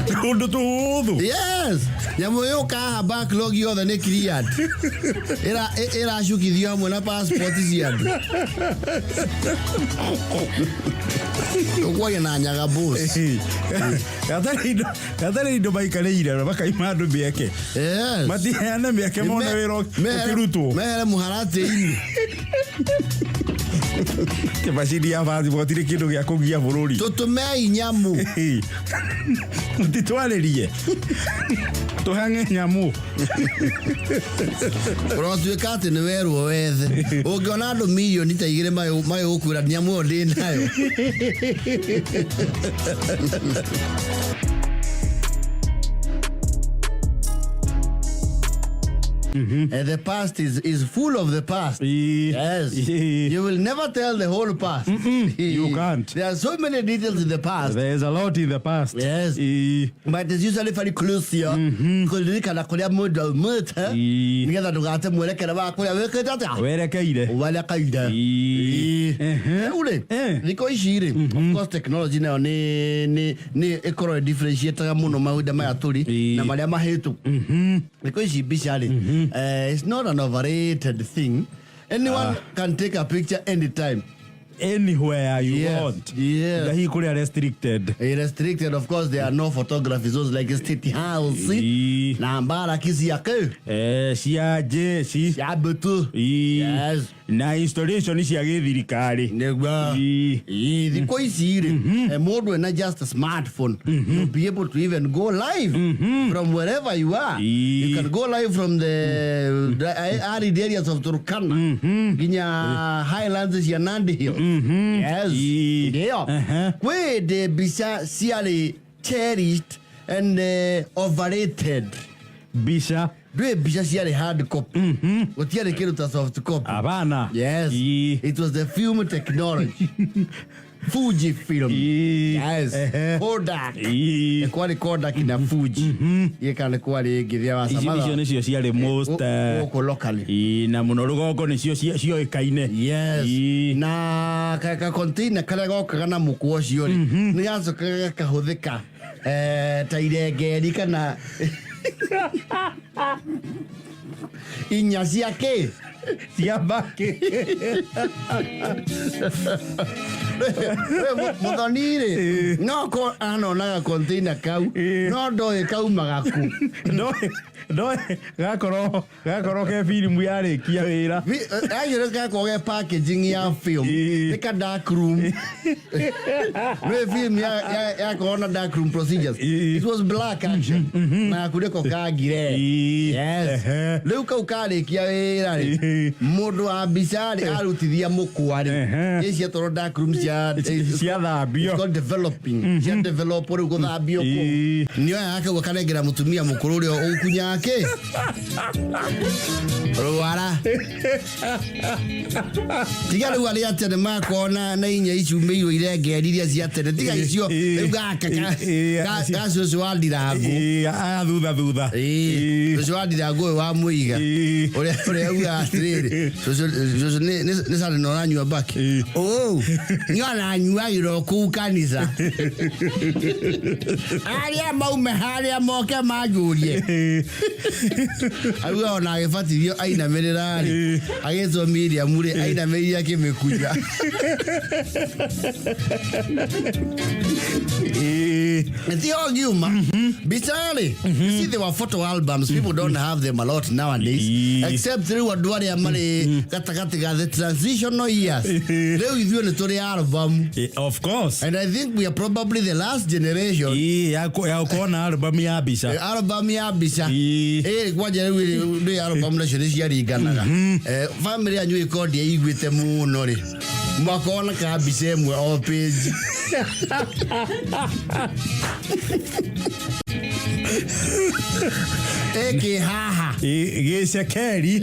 Ũndũ tũhũthũ. Yes. Nyamũ yũka haha backlog yothe nĩ cleared. Ĩracukithio hamwe na passport cia andũ. Ũkwaria na nyaga boss. Gatarĩ indo maikarĩire makaima andũ mĩeke. Yes. Matiheane mĩeke mone wĩra ũkĩrutwo. Mehere mũharatĩ-inĩ. Macini ya passport nĩ kĩndũ gĩa kũgia bũrũri. Tũtũmei nyamũ. Mũtitwarĩrie. Tũhang'e nyamũ. Ũrotuĩka atĩ nĩ werwo wethe. Ũngĩona andũ mirioni ta igĩrĩ magĩgũkwĩra nyamũ ĩyo ndĩ nayo. And the past is full of the past. Yes. You will never tell the whole past. You can't. There are so many details in the past. There is a lot in the past. Yes. But it's usually very close here. Kũririkana kũrĩa mũndũ aumĩte. Nĩgetha ndũgate mwerekera wa kũrĩa wĩkĩte atĩa? Werekeire. Werekeire. Rĩu rĩ, thikũ ici rĩ, of course technology nayo nĩ ĩkorwo ĩdifferentiataga mũno mahinda maya tũrĩ na marĩa mahĩtũku. Thikũ ici mbica rĩ, it's not an overrated thing. Anyone can take a picture anytime. Anywhere you Yes, want. yes. Na hii kũrĩa restricted. Restricted, of course, there are no photography zones like State House na mbaraki ciake Cia jeshi. Cia mbũtũ. Yes. Na installation cia gĩthirikari. Nĩguo. Ĩĩ, thikũ ici rĩ, mũndũ ena just a smartphone, you'll be able to even go live from wherever you are. You can go live from the arid areas of Turkana nginya highlands cia Nandi Hills. Yes. Ndio. Kwĩ ndĩ mbica ciarĩ cherished and overrated. Mbica. Ndwĩ mbica ciarĩ hard copy, gũtiarĩ kĩndũ ta soft copy. Abana. Yes. It was the film technology. Fuji film. Yes. Kodak. Kwarĩ Kodak na Fuji. Gĩka nĩ kwarĩ ĩngĩ ĩrĩa Icio wacamatha. icio nĩcio ciarĩ most Gũkũ locally. Na mũno rũgongo nĩcio cioĩkaine. Yes. Na ka container karĩa gokaga na mũkwa ũcio rĩ, nĩ gacokaga gakahũthĩka ta irengeri kana inya cia kĩ? Cia mbakĩ. We, mũthoni rĩ, no ko anonaga container kau, no ndoĩ kaumaga kũ. Ndoĩ gakorwo ke filimu yarĩkia wĩra. Actually gakorwo ge packaging ya film. Nĩ ka dark room. Nĩ film yakorwo na dark room procedures. It was black action na kunĩko kangire. Yes. Rĩu kau karĩkia wĩra rĩ, mũndũ wa mbica rĩ, arutithia mũkwa rĩ, ĩ ciatwarwo dark room cia Ciathambio. It's called developing. Cia develop rĩu gũthambio kũu. Nĩoyaga kau akanengera mũtumia mũkũrũ ũrĩa ũkunyaga kĩ rwara. Tiga rĩu arĩa tene makorwo na inya icumĩirwo irengeri iria cia tene, tiga icio. Rĩu gaka ga cũcũ wa ndirangũ. Aya thutha thutha. Cũcũ wa ndirangũ ũyũ wa mũiga ũrĩa augaga atĩrĩrĩ, cũcũ cũcũ nĩ sande na ũranyua mbakĩ. Ũ niĩ ona nyuagĩra o kũu kanitha arĩa maume harĩa moke manjũrie. Auga ona agĩbatithio ainamĩrĩra rĩ, agĩtwo Miriam rĩ, ainamĩrĩire akĩmĩkunya. Ti ngiuma mbica rĩ, you see, there were photo albums. People don't have them a lot nowadays, except rĩu andũ arĩa marĩ gatagatĩ ga the transitional years. Rĩu ithuĩ nĩ tũrĩ album. Of course. And I think we are probably the last generation Ya gũkorwo na album ya mbica. Album ya mbica. Kwanja rĩu nĩ album nacio nĩ ciaringanaga. Family yanyu ĩkorwo ndĩaiguĩte mũno rĩ, makona ka mbica ĩmwe o page. Ĩkĩ haha. Gĩcekeri.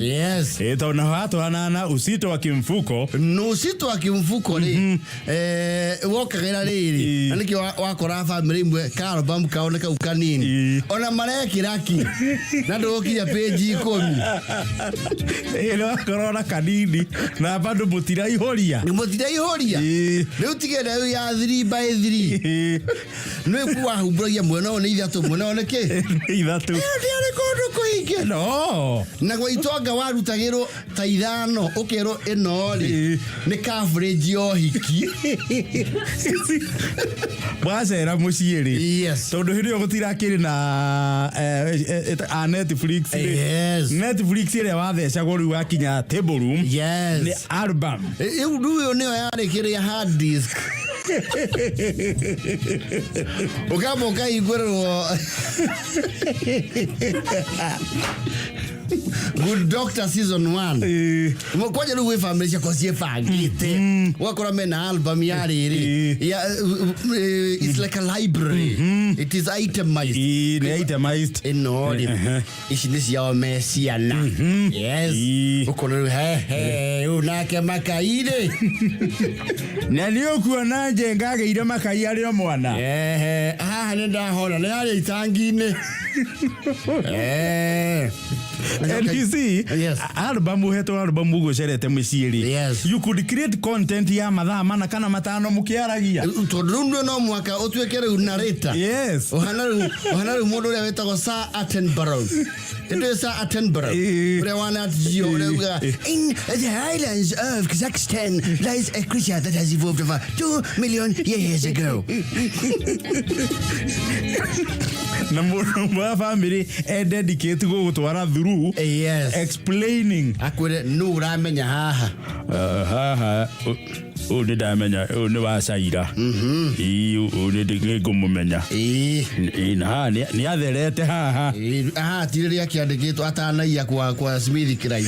Tondũ naho hatwarana na usito wa kimfuko. Nusito wa kimfuko rĩ, wokagĩra rĩrĩ, na nĩkĩo wakora family imwe ka album kao nĩ kau kanini, ona marekĩra ki na ndũgũkinya page 10. Nĩ wakorwo na kanini na bado mũtiraihũria. Nĩ mũtiraihũria. Rĩu tigenda rĩu ya 3 by 3, nĩ ku wahumbũragia mwena ũyũ nĩ ithatũ, mwena ũyũ nĩ kĩ? Nĩ ithatũ. Ĩyo ndĩarĩ kũndũ kũingĩ. No. Na gwa itonga warutagĩrwo ta ithano, ũkerwo ĩno rĩ, nĩ coverage ya ũhiki. Wacera mũciĩ rĩ, tondũ hĩndĩ ĩyo gũtirakĩrĩ na a Netflix rĩ. Netflix ĩrĩa wathecagwo rĩu wakinya table room nĩ album. Rĩu rĩu ĩyo nĩyo yarĩ kĩrĩa, hard disk, ũkamba ũkahingũrĩrwo Good Doctor season 1. Kwanja rĩu gwĩ family ciakwa ciĩbangĩte, ũgakora mena album ya rĩrĩ ya, it's like a library, it is itemized. Nĩ itemized. Ĩno rĩ, ici nĩ ciao me ciana. Yes. Ũkona rĩu hehe rĩu nake makai rĩ. Na nĩ ũkuona Njenga agĩire makai arĩ o mwana. Ehe, haha nĩ ndahona nĩ harĩa itangi-inĩ. And you see, album uhetwo album ũguo ũcerete mũciĩ rĩ, you could create content ya mathaa 4 kana 5 mũkĩaragia. Tondũ rĩu no mwaka ũtuĩke rĩu narrator. Ũhana rĩu mũndũ ũrĩa wĩtagwo Sir Attenborough. Ĩndĩ Sir Attenborough ũrĩa wa Nat Geo, ũrĩa ugaga, "In the highlands of Kazakhstan lies a creature that has evolved over 2 million years ago." Na mũndũ ũmwe wa family e dedicate gũgũtwara through explaining. Akwĩre nũ ũramenya haha. Haha ũyũ nĩ ndamenya ũyũ nĩ wa Caira. Ĩĩ, ũyũ nĩ ngũmũmenya. Ĩĩ, na haha nĩ atherete haha. Ĩĩ, haha ti rĩrĩa kĩandĩkĩtwo atanaiya kwa Smith Klein.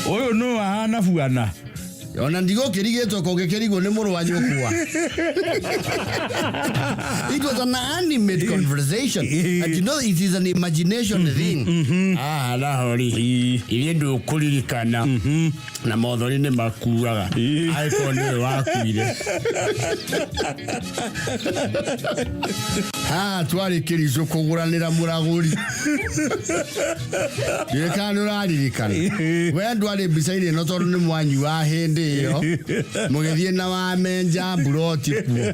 Ũyũ nũ ahana buana. Ona ndigũkĩrigĩtwo kũngĩkĩrigwo nĩ mũrũ wa nyũkwa. It was an animate conversation, and you know it is an imagination thing. Haha naho rĩ, ithuĩ ndũkũririkana na mothori nĩ makuaga, angĩkorwo nĩwe wakuire. Haha twarĩ kĩricũ kũgũranĩra mũragũri. Ndiũĩ kana nĩ ũraririkana. We ndwarĩ mbica-inĩ ĩno tondũ nĩ mwanyua hĩndĩ ĩyo mũgĩthiĩ na wamenja mburoti kuo.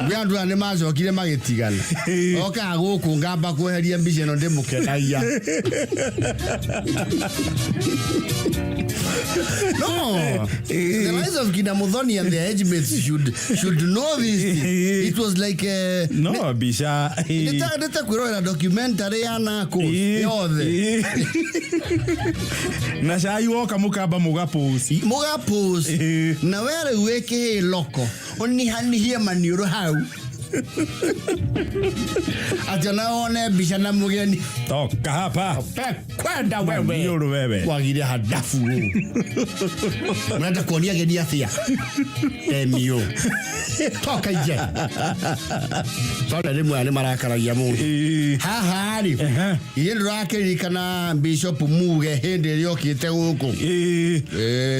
Gwĩ andũ aya nĩ macokire magĩtigana, okaga gũkũ ngamba kweheria mbica ĩno ndĩmũkenagia. No, the likes of Kina Muthoni and their age mates should know this thing. It was like No mbica. Nĩ ta kwĩrorera documentary ya Narcos yothe. Na cai woka mũkamba mũgapũci. Mũgapũci. Na we rĩu wĩ kĩhĩ loko ũnihanihie maniũrũ hau atĩ ona wone mbica na mũgeni. Toka hapa. Kwenda wewe. Maniũrũ wewe. Wagire hadafu ũũ mrenda kuonia ageni atia emiũ toka nje tondũ rĩmwe nĩ marakaragia mũndũ. Haha rĩ, ithuĩ ndũrakĩririkana Bishop Muge hĩndĩ ĩrĩa okĩte gũkũ.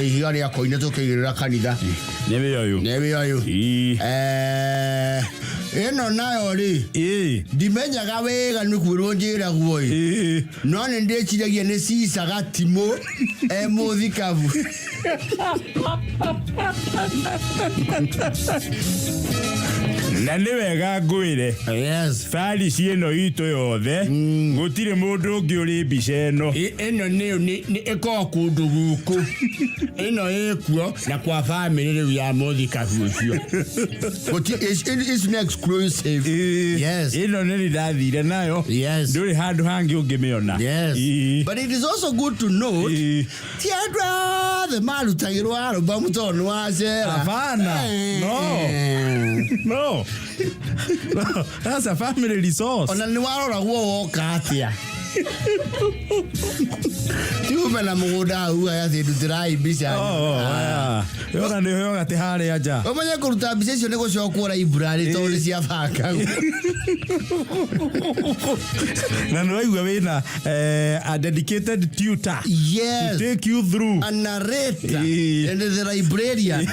Ihiga rĩa koine tũkĩigĩrĩra kanitha. Nĩwe ũyũ. Nĩwe ũyũ. Ĩno nayo rĩ, ndimenyaga wega nĩ kwĩrwo njĩragwo ĩ, no nĩ ndĩciragia nĩ cica gatimũ e mũthikabu. Na nĩ wega ngwĩre, parish ĩno itũ yothe gũtirĩ mũndũ ũngĩ ũrĩ mbica ĩno. Ĩno nĩyo nĩ ĩkoragwo kũndũ gũkũ, ĩno ĩkuo na kwa bamĩrĩ rĩu ya mũthikabu ũcio. It's an exclusive. Yes. Ĩno nĩ ndathire nayo. Ndũrĩ handũ hangĩ ũngĩmĩona. But it is also good to note ti andũ othe marutagĩrwo album tondũ nĩ wacera. Hapana. No. No. No. That's a family resource. Ona nĩ waroragwo woka atĩa, tiume na mũgũnda hau atĩ ndutĩrai mbica. Oh, yeah. Yona nĩ ũheo gatĩ harĩa nja. Ũmenye kũruta mbica icio nĩ gũcokwo library tondũ nĩ ciabangagwo. Na nĩ waigua wĩna a dedicated tutor to take you through. A narrator and the librarian.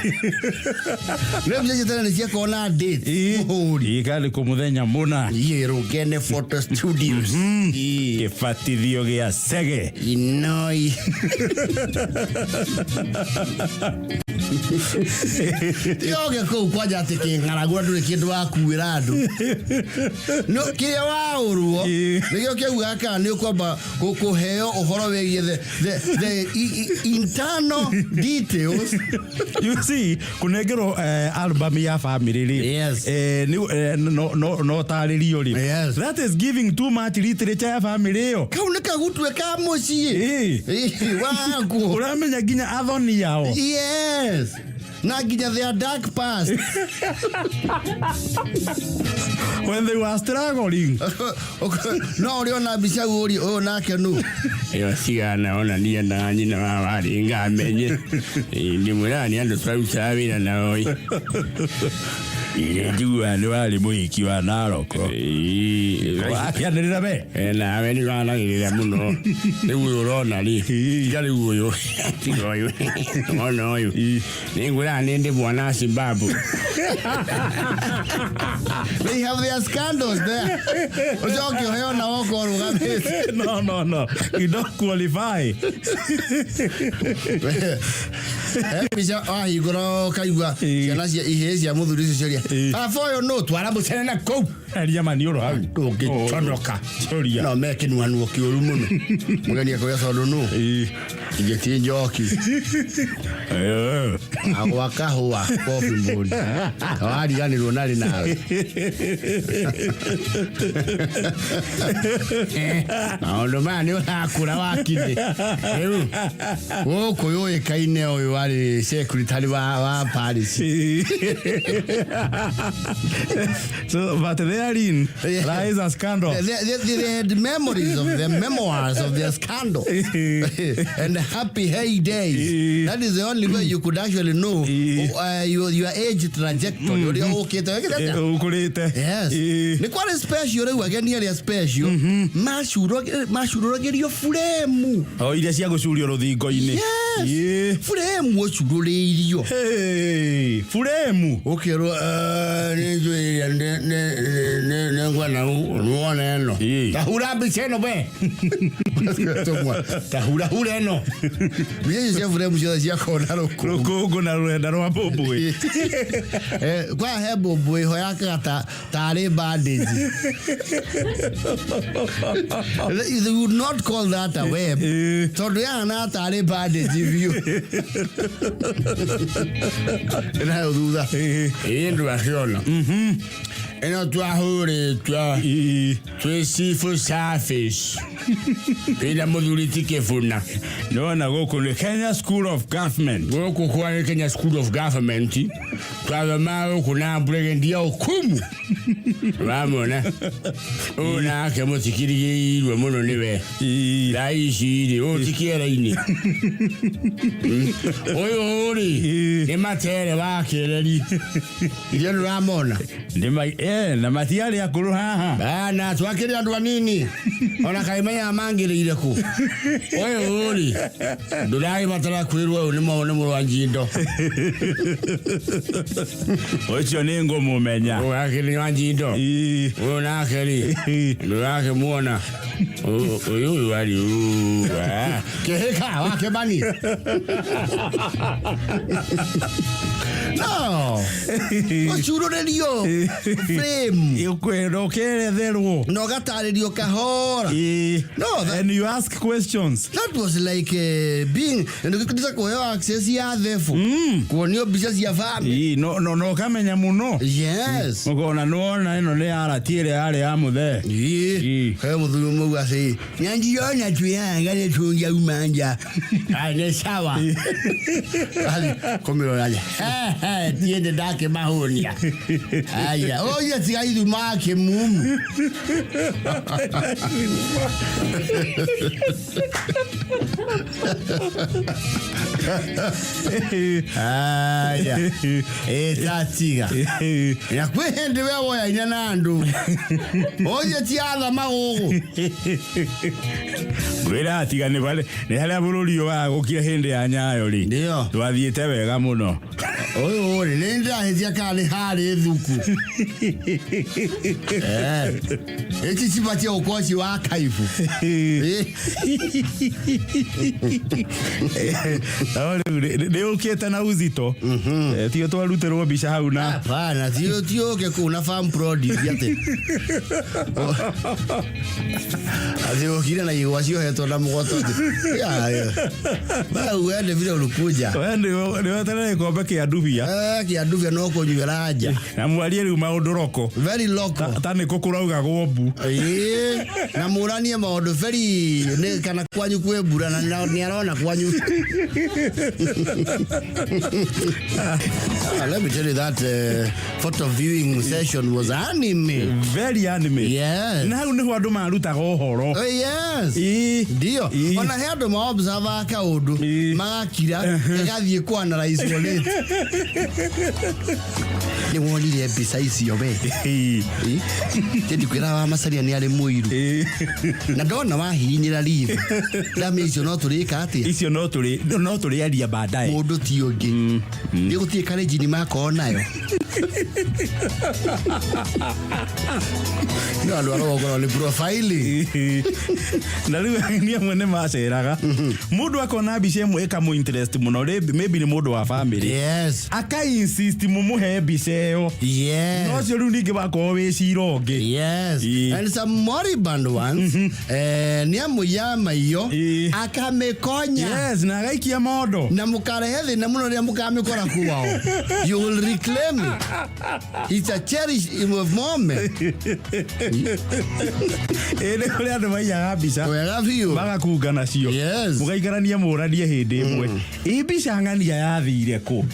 Rĩu mbica icio tene nĩ ciakorwo na date, mũhũri. Ĩĩ, kũ mũthenya mũna. Iĩ, Rũngene Photo Studios. Kĩbatithio gĩa Cege. Inoi. Tiga kũu kwanja atĩ kĩng'aragu na ndũrĩ kĩndũ wakuĩra andũ. No kĩrĩa waũrwo nĩkĩo kĩaugaga kana nĩ ũkwamba kũheo ũhoro wĩgiĩ the internal details. You see, kũnengerwo album ya family rĩ, no tarĩrio rĩ, that is giving too much literature ya family ĩyo. Kau nĩ kagutue ka mũciĩ. Ĩ, waku. Ũramenya nginya athoni yao. Yes, na nginya their dark past. When they were struggling. No ũrĩ ona mbica ũri ũyũ nake nũ ĩyo cigana ona niĩ na nyina wa warĩ ngamenye ndĩmwĩraga nĩ andũ tũrarutaga wĩra nao. Njiguaga nĩ warĩ mũhiki wa Naroko akĩanĩrĩra we. Nawe nĩ ũranagĩrĩra mũno. Rĩu ũyũ ũrona rĩ, tiga rĩu ũyũ, tiga ũyũ, ona ũyũ nĩ ngwĩraga nĩ ndĩ mwana Zimbabwe. They have their scandals there. Ũcoke ũheo na woka ũrũgamĩte. No, you don't qualify. Mbica wahingũra ũkaigua ciana cia ihĩĩ cia mũthuri ũcio ciaria, "Baba ũyũ nũ twara mũcere na kũu." Eria maniũrũ hau. Ndũngĩconoka. Coria. No me kĩnuanuo kĩũru mũno mũgeni akauga tondũ nũ ingĩ ti njoki. Agwa kahũa kobi mbũri wariganĩrwo narĩ nawe maũndũ maya nĩ ũrakũra wakinĩ. Rĩu gũkũ yũĩkaine ũyũ warĩ secretary wa Paris. So, but therein lies a scandal. They had memories of the memoirs of their scandal and happy heydays. That is the only way you could actually know your age trajectory. Ũrĩa ũkĩte wekĩte atĩa? Ũkũrĩte. Yes. Nĩ kwarĩ special rĩu ageni arĩa special macurũragĩrio buremu. O iria cia gũcurio rũthingo-inĩ. Yes. Buremu ũcurũrĩirio. Hey, buremu. Ũkerwo nĩ njũĩ ĩrĩa nĩ ngwenda wone ĩno. Tahura mbica ĩno we. Tũmwa. Tahura hura ĩno. Mbica icio cia buremu ciothe ciakorwo na rũkũngũ. Rũkũngũ na rũrenda rwa mbũmbũĩ. Kwa he mbũmbũĩ ho yakaga tarĩ bandage. They would not call that a web. Tondũ yahana tarĩ bandage biũ. Nayo thutha. Ĩ ndwaciona. Ĩno twahũrĩtwo twĩ civil service. Twĩna mũthuri ti Kĩbuna. Nĩwona gũkũ nĩ Kenya School of Government. Gũkũ kwarĩ Kenya School of Government. Twathoma gũkũ na Brigadier Okumu. Wamona. Ũyũ nake mũtikirigĩirwo mũno nĩwe. Thaa ici rĩ, ũyũ ti kĩera-inĩ. Ũyũ rĩ, nĩ matere wa kĩreri. Iria ndũramona. Na matiarĩ akũrũ haha. Bana twakĩrĩ andũ anini ona kaĩ menyaga mangĩrĩire kũ. Ũyũ rĩ, ndũragĩbatara kwĩrwo ũyũ nĩ nĩ mũrũ wa Njindo. Ũcio nĩ ngũmũmenya. Ũyũ akĩrĩ wa Njindo. Ũyũ nake rĩ, ndũrakĩmuona. Ũyũ ũyũ arĩ ũũ, ah. Kĩhĩka wa Kĩmani. No ũcurũrĩrio frame. Ũkwenda ũkeretherwo. Na ũgatarĩrio kahora. No, And you ask questions. That was like being ndũgĩkĩtiga kũheo access ya thebu, kuonio mbica cia family. Ĩĩ, no ũkamenya mũno. Yes. Ũkona nĩwona ĩno nĩ arati ĩrĩa yarĩ ya mũthee. Ĩĩ. He mũthuri ũmwe uga atĩ nyanjiona twĩhanga nĩ tũngiauma nja. Ai, nĩ sawa. Athi kũmĩrora nja. Tiĩ ndakĩmahũnia. Aya, oye tiga ithuma kĩmumu. Aya. Ĩtatiga. Na kwĩ hĩndĩ we woyaine na andũ. Oye ti atha magũgũ. Ngwĩra atiga nĩ nĩ harĩa bũrũri ũyũ wagũkire hĩndĩ ya Nyayo rĩ. Ndio. Twathiĩte wega mũno. Ũyũ rĩ, nĩ ndĩrahĩtia kana nĩ harĩ thuku. Ici cibatie gũkorwo ci wa kaibu. No rĩu nĩ ũkĩte na uzito. Tio twarutĩrwo mbica hau na Hapana, tio tioke kũu na farm produce atĩ. Atĩ ũkire na igwa ciohetwo na mũgoto atĩ. Ya, ya. Wewe uende vile ulikuja. We nĩ weterere gĩkombe kĩa ndubia. Kĩa ndubia no kũnyuĩra nja. Na mwarie rĩu maũndũ roko. Very local. Ta nĩ kũ kũraugagwo mbu. Ĩĩ, na mũranie maũndũ very nĩ kana kwanyu kwĩ mbura na nĩ arona kwanyu. Let me tell you that photo viewing session was anime. Very anime. Yes. Na hau nĩho andũ marutaga ũhoro. Oh, yes. Ndio. Ona he andũ ma observe kaũndũ magakira gagathiĩ kũ analyze later. Nĩ wonire mbica icio we. Ndikwĩra wa Macharia nĩ arĩ mũiru. Na ndona wahihinyĩra ritho. Ndamia icio no tũrĩka atĩa? Icio no tũrĩaria baadaye. Mũndũ ti ũngĩ. Nĩ gũtirĩ karenjini makorwo nayo. No andũ a rũgongo nĩ profiling. Na rĩu ageni amwe nĩ maceraga, mũndũ akona mbica ĩmwe ĩkamũ interest mũno, maybe nĩ mũndũ wa family. Aka insist mũmũhe mbica ĩyo. No ũcio rĩu ningĩ wakorwo wĩ cira ũngĩ. Yes. And some moribund ones, nĩ amũiyaga maiyo akamĩkonya. Yes, na agaikia mondo. Na mũkarehe thĩna mũno rĩrĩa mũkamĩkora kwao. You will reclaim it. It's a cherished moment. Ĩ nĩ kũrĩ andũ maiyaga mbica. Wega biũ. Magakunga nacio. Mũgaikarania mũranie hĩndĩ ĩmwe. Ĩ mbica ng'ania yathire kũ?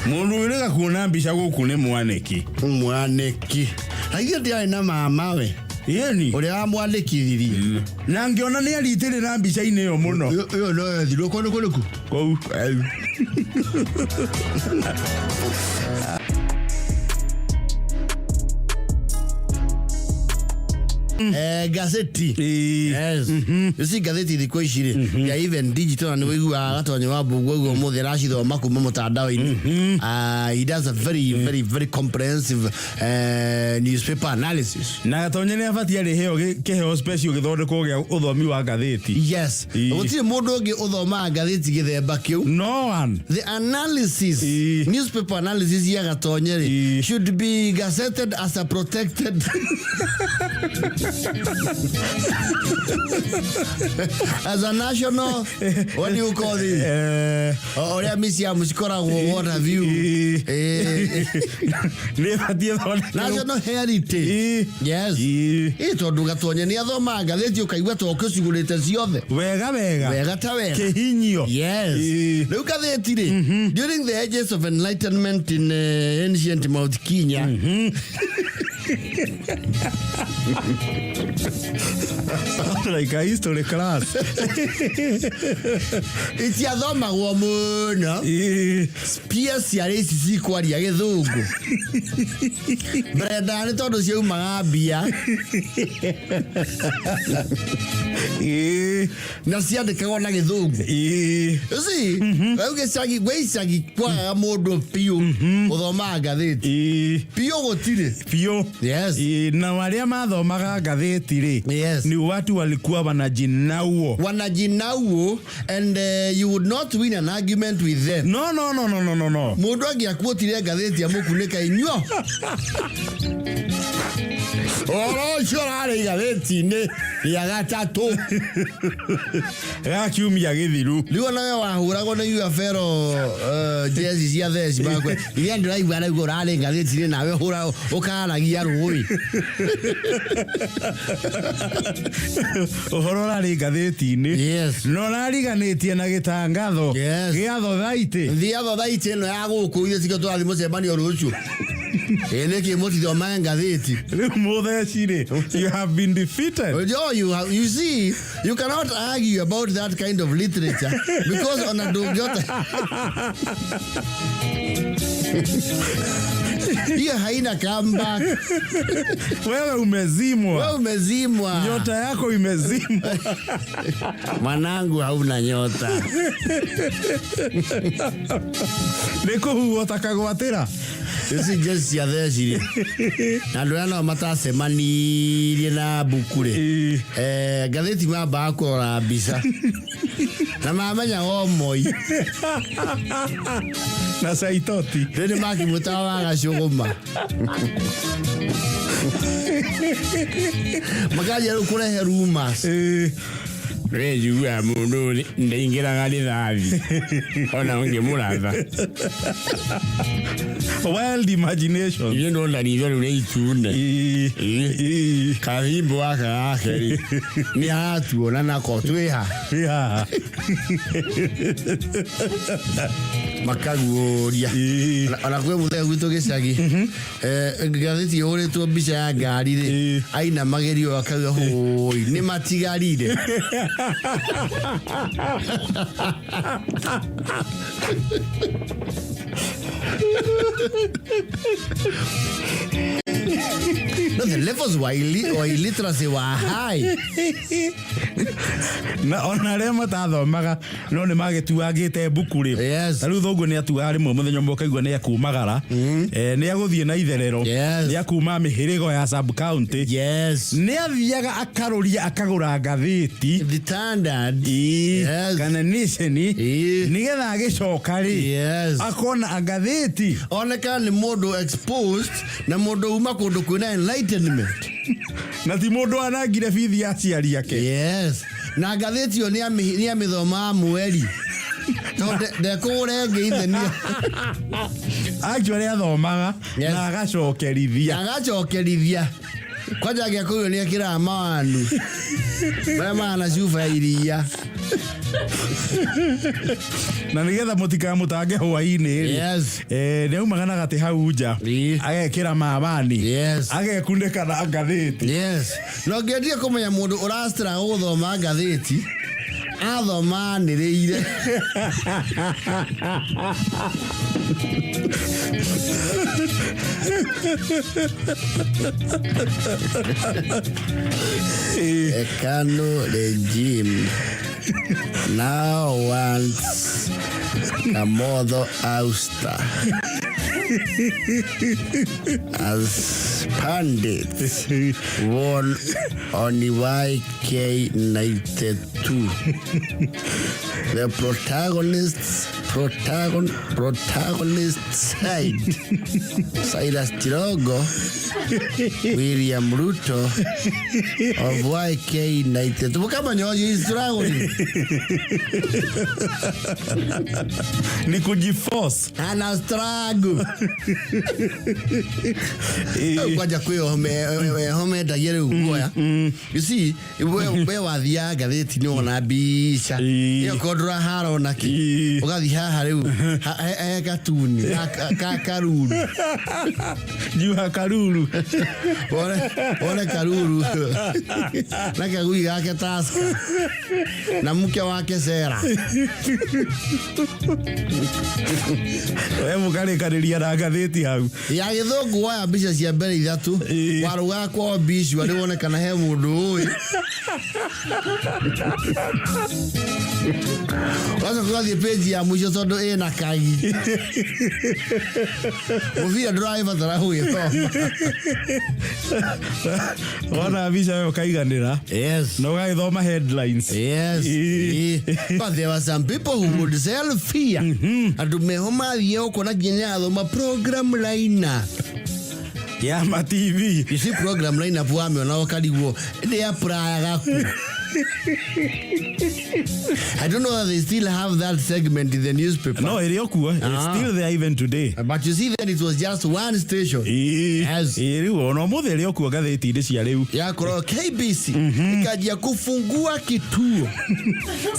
Mũndũ wĩrĩga kuona mbica gũkũ nĩ mwanĩki. Mwanĩki. Na ithuĩ ndiarĩ na mamawe. Ĩni. Ũrĩa wamwandĩkithirie. Na ngĩona nĩ aritĩrĩra mbica-inĩ ĩyo mũno. Ĩyo no yethirwo kũndũ kũrĩkũ? Kũu. Gazeti. Yes. You see gazeti thikũ ici rĩ, ya even digital, na nĩ wĩiguaga Gatonyo wa Mbugua ũguo ũmũthĩ aracithoma kuma mũtandao-inĩ. Ah, he does a very very very comprehensive newspaper analysis. Na Gatonye nĩ abatiĩ arĩheo kĩheo special gĩthondekwo gĩa ũthomi wa ngathĩti. Yes. Gũtirĩ mũndũ ũngĩ ũthomaga ngathĩti gĩthemba kĩu. No one. The analysis, newspaper analysis ya Gatonye rĩ, should be gazetted as a protected as a national, what do you call this? Ũrĩa museum cikoragwo, what have you. Nĩ ĩbatiĩ ĩthondekwo. National heritage. Yes. Ĩ tondũ Gatonye nĩ athomaga ngathĩti ũkaigua ta ũkĩcigũrĩte ciothe. Wega wega. Wega ta wega. Kĩhinyio. Yes. Rĩu ngathĩti rĩ, during the ages of enlightenment in ancient Mount Kenya. Like a history class. Itiathomagwo mũno. Spia ciarĩ ici cikwaria gĩthũngũ mbere ndaya nĩ tondũ ciaumaga mbia. Na ciandĩkagwo na gĩthũngũ. You see, rĩu gĩcagi, gwĩ icagi kwagaga mũndũ biũ ũthomaga ngathĩti. Biũ gũtirĩ. Biũ. Yes. Na arĩa mathomaga ngathĩti rĩ, ni watu walikuwa wanajinauo. Wanajinauo, and you would not win an argument with them. No, no, no, no, no, no, no. Mũndũ angĩakuotire ngathĩti amũkunĩka inyuo, ũhoro ũcio ũrarĩ igathĩti-inĩ rĩa gatatũ ga kiumia gĩthiru. Rĩu ona we wahũragwo nĩ UFL, jezi cia theci makwe iria ndĩraigua raigua ũrarĩ ngathĩti-inĩ, nawe hũra ũkaragia rũĩ. Ũhoro ũrarĩ ngathĩti-inĩ na ũrariganĩtie na gĩtangatho gĩa thothaitĩ. Thia thothaitĩ ĩno ya gũkũ ithuĩ tikĩo tũrathiĩ mũcemanio rũciũ. Ĩ nĩkĩ mũtithomaga ngathĩti? Rĩu mũtheci rĩ, you have been defeated. Oh, you see, you cannot argue about that kind of literature because ona ndũngĩhota, hiyo haina comeback. Wewe umezimwa. Wewe umezimwa. Nyota yako imezimwa. Mwanangu, hauna nyota. Nĩ kũhuhwo ta kagwatĩra. Ici jezi cia theci rĩ, na andũ arĩa nao matacemanirie na mbuku rĩ, ngathĩti mambaga kũrora mbica na mamenya o Moi na Saitoti. Rĩu nĩ makĩmwĩtaga wa gacũgũma, makanjia rĩu kũrehe rumors. Njiguaga mũndũ ndaingĩraga rithathi ona ũngĩmũratha. Wild imagination. Ithuĩ ndona ritho rĩu nĩ itune. Kahimbo gaka gake rĩ, nĩ aratuona nako twĩha. Wĩ haha. Makaguũria. Ona kwĩ mũthee gwitũ gĩcagi, ngathĩti ĩhũrĩtwo mbica ya ngari rĩ, ainamagĩrio akauga, "Hũi, nĩ matigarire." No, the levels were illiteracy were high. Na ona arĩa matathomaga no nĩ magĩtuangĩte mbuku rĩ, ta rĩu thoguo nĩ atuaga rĩmwe mũthenya ũmwe ũkaigua nĩ akumagara, nĩ agũthiĩ na itherero, nĩ akuma mĩhĩrĩgo ya sub county, nĩ athiaga akarũria akagũra ngathĩti. The Standard. Kana Nation, nĩgetha agĩcoka rĩ, akona ngathĩti. Oneka nĩ mũndũ exposed na mũndũ uma kũndũ kwĩna enlightenment. Na ti mũndũ anangire bithi ya aciari ake. Yes, na ngathĩti ĩyo nĩ amĩthomaga mweri tondũ ndekũgũra ĩngĩ ithe nĩ Actually athomaga na agacokerithia. Agacokerithia kwanja angĩakũrio nĩ ekĩraga mawanu marĩa mahana cuba ya iria. Na nĩgetha mũtikamũtange hwaĩ-inĩ rĩ, nĩ aumaga na gatĩ hau nja, agekĩra mawani, agekunĩka na ngathĩti. Yes, na ũngĩendire kũmenya mũndũ ũracitĩra gũthoma ngathĩti, athoma anĩrĩire. The KANU regime now wants Kamotho ouster as pundits warn on YK92. The protagonist side, Cyrus Jirongo, William Ruto of YK92. Mukamanya ũcio is struggling. Ni kujiforce. Ana struggle. Kwanja kwĩ home endagia rĩu guoya. You see, we wathiaga ngathĩti nĩ wona mbica ĩyo, korwo ndũrahara ona kĩ, ũgathiĩ haha. Haha rĩu he katuni ka karuru. Juha Karuru. Wone karuru na kagui gake Tusker na mke wake Sera. We mũkarĩkanĩria na ngathĩti hau. Ya gĩthũngũ woya mbica cia mbere ithatũ, warũgaga kwa mbicua rĩ wone kana he mũndũ ũĩ. Wacoka ũgathiĩ page ya mũico tondũ ĩna kagi. Mũbira ndũragĩbatara gũgĩthoma. Wona mbica ĩyo ũkaiganĩra. Na ũgagĩthoma headlines. Yes. But there were some people who would sell fear. Andũ meho mathiĩ ũkona nginya athoma program liner. Ya ma TV. You see program line up wamĩona ũkarigwo nĩ apply ku. I don't know that they still have that segment in the newspaper. No, ĩrĩ o kuo. It's still there even today. But you see then it was just one station. Yes. Rĩu ona ũmũthĩ ĩrĩ o kuo ngathĩti-inĩ cia rĩu. Yakorwo KBC ikaanjia kufungua kituo.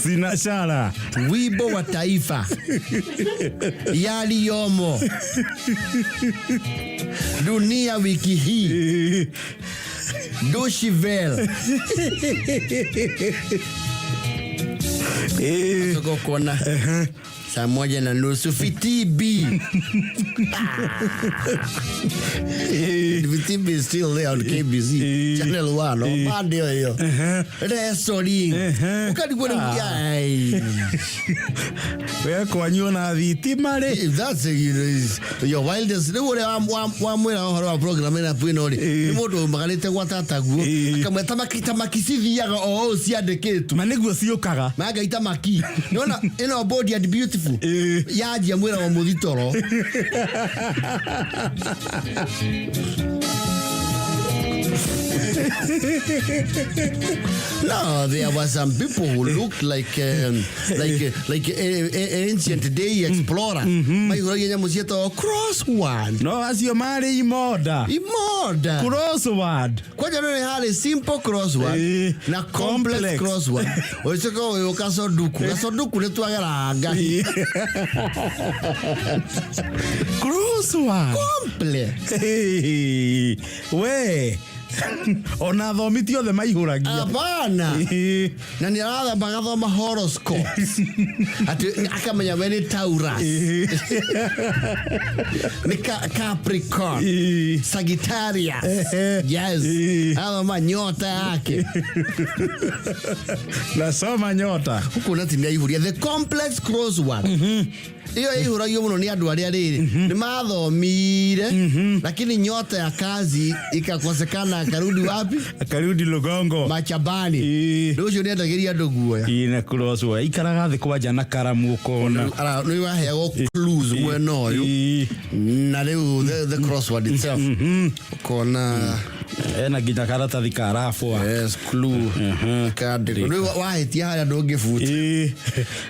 Sinashara. Wimbo wa taifa. Yaliyomo. Dunia wiki hii. Doshivel. Tuko kona. Saa 1:30 Fitibi. Fitibi is still there on KBC Channel 1. Oh, bado hiyo. Wrestling. Ukarigwo nĩ ai. We kwanyu ona thitima rĩ. If that's a, you know, is your wildest rĩu ũrĩa wamwĩra ũhoro wa program ĩno ĩno rĩ, nĩ mũndũ umagarĩte gwa tataguo akamwĩra tamaki tamaki cithiaga o ũũ ciandĩkĩtwo. Ma nĩguo ciũkaga. Mangai tamaki. Nĩwona ĩno bold and beautiful. Yanjia mwĩra wa mũthitoro. No, there were some people who looked like ancient day explorer. Maihũragia nyamũ ciĩtagwo crossword. No acio marĩ imoda. Imoda. Crossword. Kwanja nĩ harĩ simple crossword na complex Complex. crossword. Ũcoka ũgĩũka soduku. Gasoduku nĩ twageraga ngai. Crossword. Complex. Hey, we. Ona athomi ti othe maihũragia. Hapana. Na nĩ arathamba agathoma horoscopes. Atĩ akamenya we nĩ Taurus. Nĩ Capricorn. Sagittarius. Yes. Arathoma nyota yake. Nasoma nyota. Huku na ti nĩ aihũria the complex crossword. Iyo ĩihũragio mũno nĩ andũ arĩa rĩrĩ nĩ mathomire, lakini nyota ya kazi ikakosekana, akarudi wapi? Akarudi Lugongo. Machabani. Rĩu ũcio nĩendagĩria andũ guoya. Na crossword. Ikaraga thĩ kwanja na karamu ũkona. Nĩ waheagwo clues mwena ũyũ. Na rĩu the crossword itself. Ũkona Ena nginya karatathi ka rabwa. Yes, clue. Kandĩko. Rĩu wahĩtia harĩa ndũngĩbuta.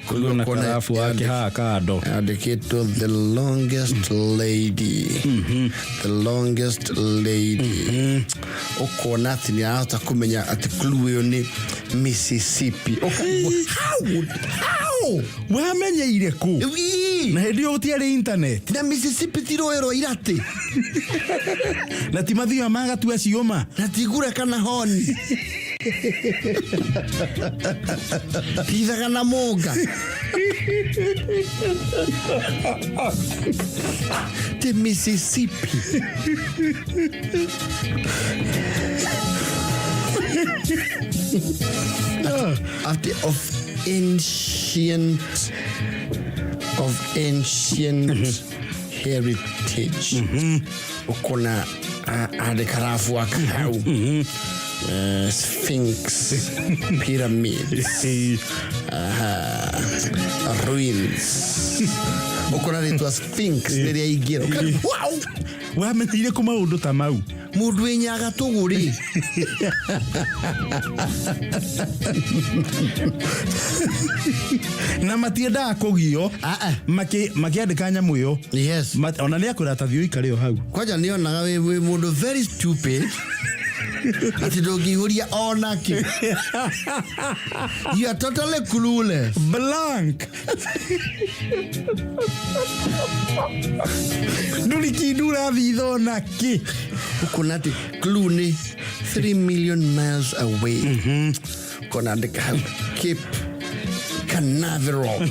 Kũigua na karabu wake haha kando. Yandĩkĩtwo the longest lady. The longest lady. Ũkona atĩ nĩ arahota kũmenya atĩ clue ĩyo nĩ Mississippi. Ũkarigwo, how? Wamenyeire kũ? Ii. Na hĩndĩ ĩyo gũtiarĩ internet. Na Mississippi ti rũĩ rwa iratĩ. Na ti mathiaga magatua ciũma. Na ti ngure kana honi. Tithaga na mũnga. Ti Mississippi. After of ancient, of ancient heritage. Ukona andĩka rabu akahau. Sphinx, pyramids, ruins. Ukona rĩtwa Sphinx rĩrĩa ingĩra. Wow! Wamenyeire kũ maũndũ ta mau? Mũndũ wĩ nyaga tũgũ rĩ. Na matiendaga kũgio. Makĩandĩka nyamũ ĩyo. Yes. Ona nĩ akwĩra ta thiĩ ũikare o hau. Kwanja nĩonaga wĩ mũndũ very stupid. Atĩ ndũngĩihũria onakĩ. You are totally clueless. Blank, ndũrĩ kĩndũ ũrathitha ona kĩ. Ũkuona atĩ clue nĩ 3 million miles away. Kona andĩka hau Cape Canaveral.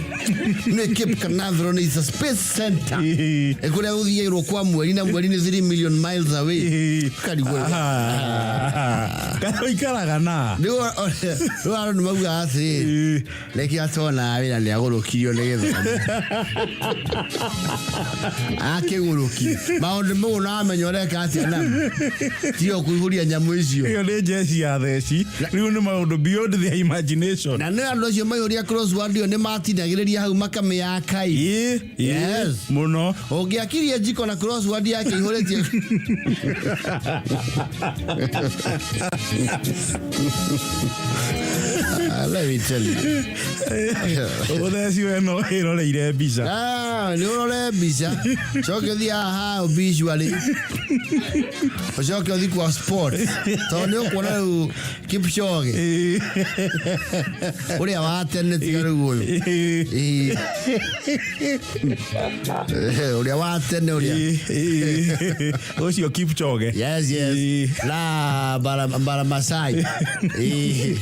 Nĩ Cape Canaveral nĩ is a space center. Kũrĩa gũthiagĩrwo kwa mweri, na mweri nĩ 3 million miles away. Karigwo. Kana ũikaraga na Rĩu andũ nĩ maugaga atĩrĩrĩ, reke atona wĩra nĩ agũrũkirio nĩ gĩthomo, akĩgũrũki maũndũ mau na wamenya ũreka atĩa namo, tiyo kũihũria nyamũ icio. Ĩyo nĩ njeci ya theci, rĩu nĩ maũndũ beyond their imagination. Na nĩ andũ acio maihũria crossword ĩyo nĩ matinagĩrĩria hau makamĩaka. Ĩ. Yes. Mũno. Ũngĩakirie njiko na crossword yake ihũrĩtie. Ah, let me tell you. Ũtheci we no ĩroreire mbica. Ah, nĩ ũrore mbica, coke ũthiĩ haha visually, ũcoke ũthiĩ kwa sport, tondũ nĩ ũkuona rĩu Kipchoge ũrĩa wa tene, tiga rĩu ũyũ. Ĩĩ. Ũrĩa wa tene ũrĩa. Ũcio Kipchoge. Yes. Na bara bara Masai. Ĩĩ.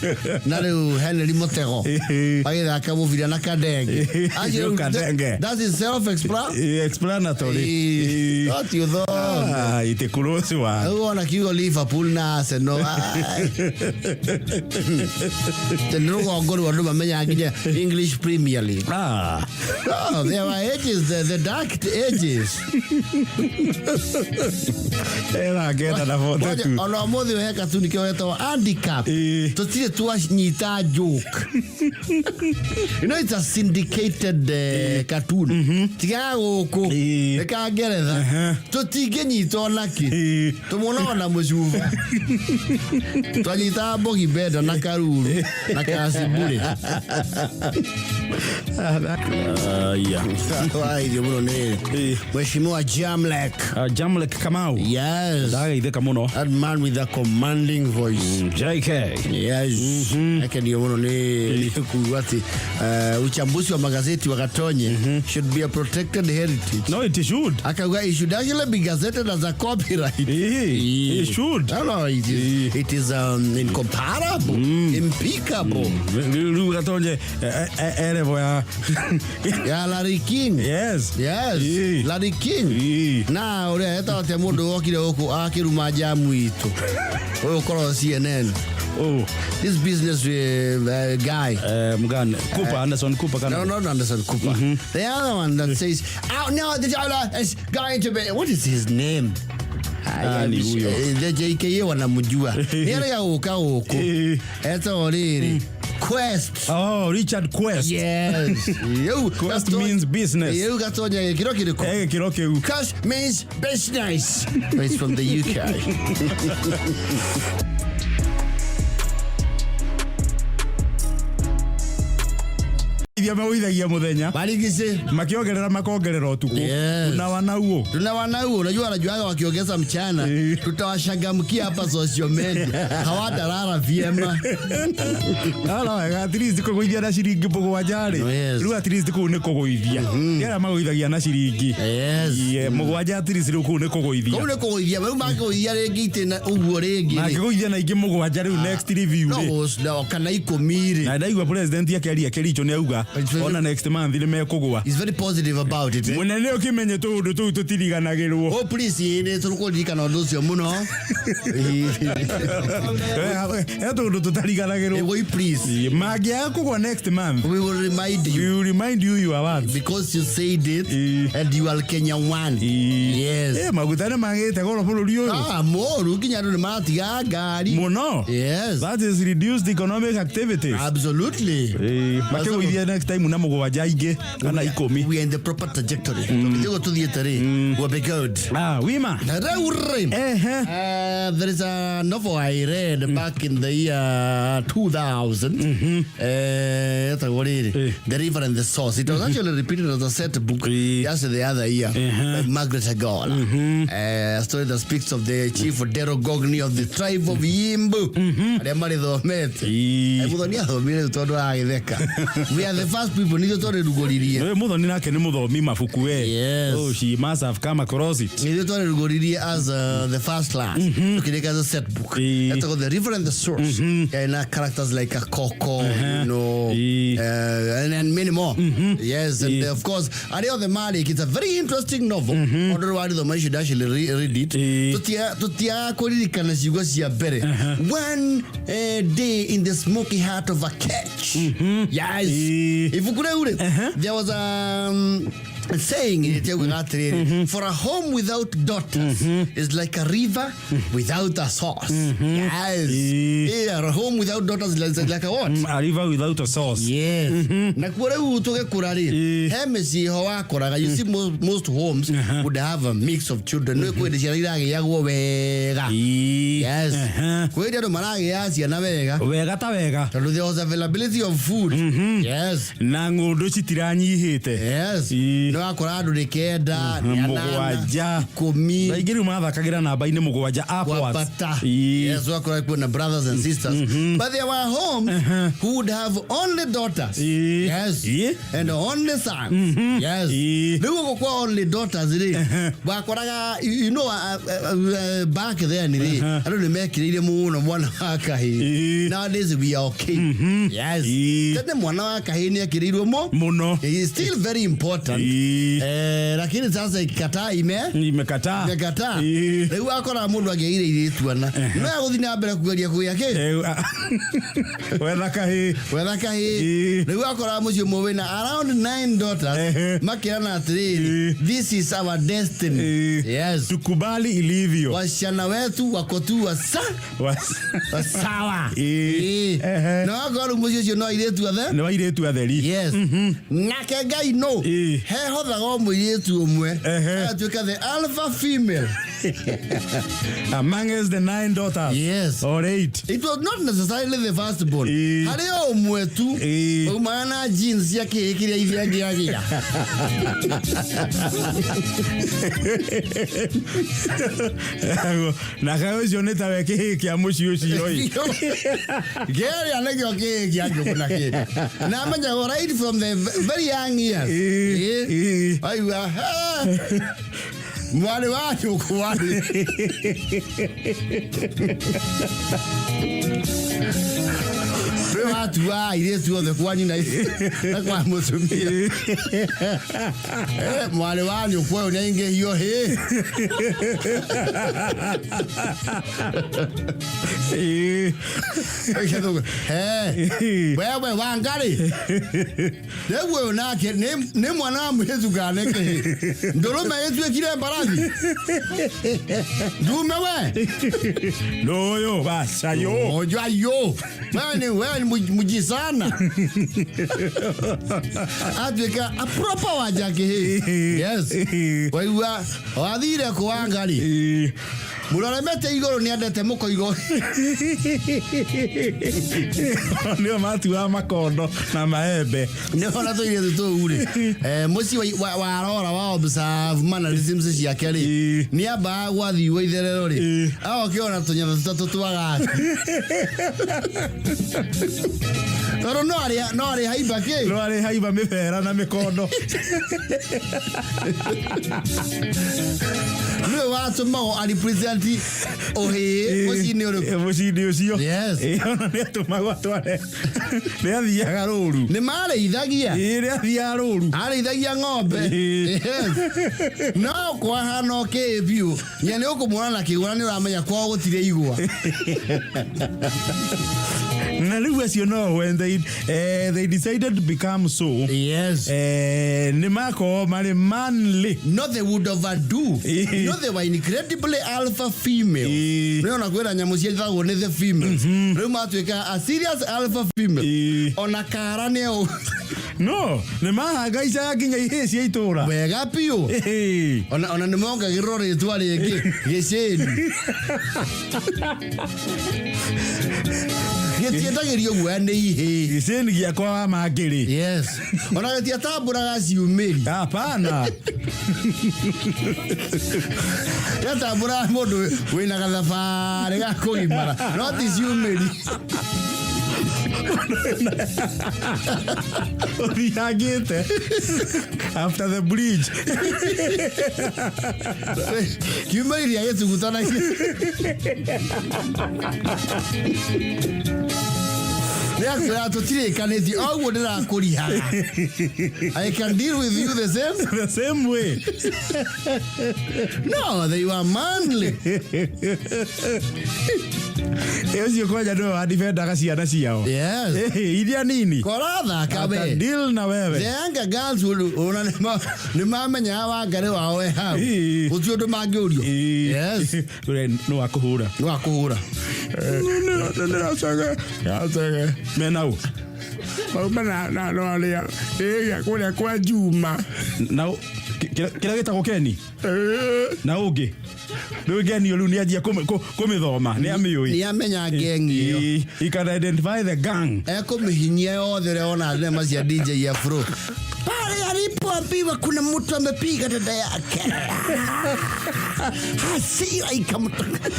Na rĩu Henry Mutego agĩthaka mũbira na Kadenge. Acio rĩu Kadenge. That is self explanatory. Explanatory. No ti ũthome. Ah, ite close wa Rĩu wona kiugo Liverpool na Arsenal, ai. Tene rũgongo rwa andũ mamenyaga nginya English Premier League. Oh, there were ages, the dark ages. Era kenda na 42. Ona ũmũthĩ ũhe katuni kĩo getagwo handicap. Tũtirĩ twanyita joke. It's a syndicated cartoon. Tigaga gũkũ. Nĩ ka Ngeretha. Tũtingĩnyita onakĩ. Tũmuonaga na mũcuba. Twanyitaga Bogi Benda na Karuru na Kasibure. Waithio mũno nĩ Mheshimiwa Jamlek. Jamlek Kamau. Yes. Ndageithĩka mũno. That man with a commanding voice. JK. Yes. Akenio mũno nĩ kuga atĩ uchambuzi wa magazeti wa Gatonye should be a protected heritage. No, it should. Akauga it should actually be gazetted as a copyright. It should. No, it is incomparable, impeccable. Rĩu Gatonye erevo ya Ya Larry King. Yes. Yes. Larry King. Na ũrĩa etagwo atĩa mũndũ wokire gũkũ akĩruma jamu itũ, ũyũ ũkorwo CNN? Oh. This business guy. Mgani Cooper, Anderson Cooper kana? No, not Anderson Cooper. The other one that says, "Oh no, the dollar is going to be." What is his name? Nani huyo? The JKA wanamjua. Nĩ arĩa gũka gũkũ. Etagwo rĩrĩ. Quest. Oh, Richard Quest. Yes. Yo, Quest means business. Yau Gatonya gĩkĩro kĩrĩkũ? Gĩkĩro kĩu. Cash means business. It's from the UK. Iria magũithagia mũthenya. Marigisi. Makĩongerera makongerera ũtukũ. Yes. Na wanauo. Tunawanau, unajua wanajuaga wakiongeza mchana tutawashangamkia hapa social media, hawatalala vyema. No wega at least kũgũithia na ciringi 7 rĩ. Rĩu at least kũu nĩ kũgũithia. Nĩ arĩa magũithagia na ciringi. Ye, 7 at least rĩu kũu nĩ kũgũithia. Kũu nĩ kũgũithia, rĩu makĩgũithia rĩngĩ itĩna ũguo rĩngĩ rĩ. Mangĩgũithia na ingĩ 7 rĩu next review No, rĩ. No, kana 10 rĩ. Na ndaigua president akĩaria Kericho nĩ auga ona next month nĩ mekũgũa. He's very positive about it, eh? Mũnene, ũkĩmenye tũũndũ tũu tũtiriganagĩrwo. Oh please, nĩ tũkũririkana ũndũ ũcio mũno. He tũũndũ tũtariganagĩrwo. Woi, please. Mangĩaga kũgũa next month, we will remind you. We will remind you your words. Because you said it and you are Kenya one. Yes. Maguta nĩ magĩte goro bũrũri ũyũ. Ah, moru nginya andũ nĩ maratiga ngari. Mũno. Yes. That is reduced economic activities. Absolutely. Makĩgũithia next Next time na mũgwanja ingĩ kana 10. We are in the proper trajectory. Tũgĩthiĩ tũthiĩte rĩ, we'll be good. Ah, wima. Na rĩu rĩ, there is a novel I read back in the year 2000. Etagwo rĩrĩ, The River and the Source. It was actually repeated as a set book just the other year by Margaret Agola. A story that speaks of the chief Dero Gogni of the tribe of Yimbu. Arĩa marĩthomete. Mũthoni athomire rĩu tondũ aragĩtheka. We are the first people nithuĩ twarĩrugũririe. Ũyũ mũthoni nake nĩ mũthomi mabuku we. Yes. Oh, she must have come across it. Ithuĩ twarĩrugũririe as the first class. Tukĩrĩka as a set book. Etagwo The River and the Source. Na characters like Akoko, and many more. Yes, and of course, arĩa othe marĩki, it's a very interesting novel. Ũndũ warĩthoma, you should actually read it. Tũtiagaga kũririkana ciugo cia mbere. "One day in the smoky heart of a catch." Yes. Ibuku rĩu rĩ, there was a saying ĩrĩaugaga atĩrĩrĩ, "For a home without daughters is like a river without a source." Yes. Yeah, a home without daughters is like a what? A river without a source. Yes. Na kuo rĩu tũgĩkũra rĩ, he mĩciĩ ho wakoraga, you see, most homes would have a mix of children. Nĩ kwĩ ciana iragĩagwo wega. Yes. Kwĩ andũ maragĩa ciana wega. Wega ta wega. Tondũ there was availability of food. Yes. Na ng'ũndũ citiranyihĩte. Yes. Nĩ wakora andũ nĩ 9, nĩ 8, Mũgwanja. 10. Aingĩ rĩu mathakagĩra namba-inĩ 7 upwards. Kwambata. Yes, wakora kwĩna brothers and sisters. But there were homes who would have only daughters. Yes. And only sons. Yes. Rĩu gũkũ kwa only daughters rĩ, wakoraga back then rĩ, andũ nĩ mekĩrĩire mũno mwana wa kahĩĩ. Nowadays we are okay. Yes. Tene mwana wa kahĩĩ nĩ ekĩrĩirwo mũno. He is still very important. Lakini sasa ikikataa Imekataa. Imekataa. Rĩu wakora mũndũ angĩaire irĩtu ana no agũthiĩ na mbere kũgeria kũgĩa kĩ? Wetha kahĩĩ. Wetha kahĩĩ. Rĩu wakora mũciĩ ũmwe wĩna around nine daughters, makĩrana atĩrĩrĩ, "This is our destiny." Yes. Tukubali ilivyo. Wasichana wetu wako tu sawa. Na wakora rĩu mũciĩ ũcio no airĩtu othe. Nĩ wairĩtu atheri. Yes. Nake Ngai no hehothaga o mũirĩtu ũmwe agatuĩka the alpha female amongst the nine daughters or eight. It was not necessarily the first born. Harĩ o ũmwe tu waumana na genes cia kĩhĩ kĩrĩa ithe angĩagĩa. Na kaĩ ũcio nĩ tawe kĩhĩ kĩa mũciĩ ũcio ĩ. Kĩrĩa nĩkĩo kĩhĩ kĩa njũkũ na kĩ na amenyagwo right from the very young years. Aigua, "Ah, mwarĩ wa njũkũ warĩ rĩu watua airĩtu othe kwanyu na kwa mũtumia. Mwarĩ wa nyũkwa ũyũ nĩaingĩhio hĩ." He wewe Wangari, rĩu ũyũ nake nĩ mwana wa mũirĩtu kana nĩ kĩhĩ? Ndũrũme ĩtuĩkire mbarathi ndume we. Nũyũ wacayo. Unajua yo wewe ni mujisana atuĩka a proper wa Jakĩhĩ. Yes. Waigua wathire kũ, Wangari? Mũroremete igũrũ nĩ endete mũkoigo. Nĩo matuaga makondo na maembe. Nĩona tũirĩtu tũu rĩ, mũciĩ warora wa observe mannerisms ciake rĩ, nĩ ambaga gwathiwo itherero rĩ, agokĩona tũnyatha tũtatũ twa gaki tondũ no arĩ haimba kĩ. No arĩ haimba mĩbera na mĩkondo. Nĩwe watũmagwo arepresent ũhĩĩ mũciĩ-inĩ ũrĩkũ? Mũciĩ-inĩ ũcio. Yes. Ona nĩ atũmagwo atware, nĩ athiaga rũru. Nĩ marĩithagia. Nĩ athiaga rũru. Arĩithagia ng'ombe. Yes. No kwahana kĩ biũ nya nĩ ũkũmuona na kĩgũra nĩ ũramenya kwao gũtirĩ igwa. Na rĩu acio no when they decided to become so, nĩ makorwo marĩ manly. No, they would overdo. No, they were incredibly alpha female. Nĩ ona kwĩra nyamũ ciethagwo nĩ the females. Rĩu matuĩka a serious alpha female. Ona kara nĩ No nĩ mahangaicaga nginya ihĩĩ cia itũra. Wega biũ. Ona nĩ mongagĩrĩrwo rĩtwa rĩngĩ, gĩcĩni. Gĩtiendagĩrio guoya nĩ ihĩĩ. Gĩcĩni gĩakwa wa mangĩrĩ. Yes, ona gĩtiatambũraga ciumĩri. Hapana. Gĩatambũraga mũndũ wĩna gathabarĩ ga kũgimara, no ti ciumĩri. Ũthiangĩte after the bridge. Kiumĩri gĩa gĩtugutanagia nĩ akwĩra tũtirĩkanĩtie o ũguo ndĩrakũriha. I can deal with you the same the same way. No, they were manly. Ĩ, ũcio kwanja nĩwe wadifendaga ciana ciao. Iria nini. Korathaka we. Deal na wewe. The younger girls would ona nĩ mamenyaga Wangarĩ wao e hau. Gũtirĩ ũndũ mangĩũrio. Yes. Nĩ wakũhũra. Nĩ wakũhũra. Nĩracege menau. Mauma na no arĩa ĩĩa kũrĩa kwa Juma. Na kĩrĩa gĩtagwo Keni na ũngĩ rĩu ngeni rĩu nĩ anjia kũmĩthoma, nĩ amĩũĩ. Nĩ amenya ngengi ĩyo. He can identify the gang. Ekũmĩhinyia yothe ũrĩa wona thinema cia DJ Afro. Pale alipoambiwa kuna mtu amepiga dada yake. Hasira ikamtoka.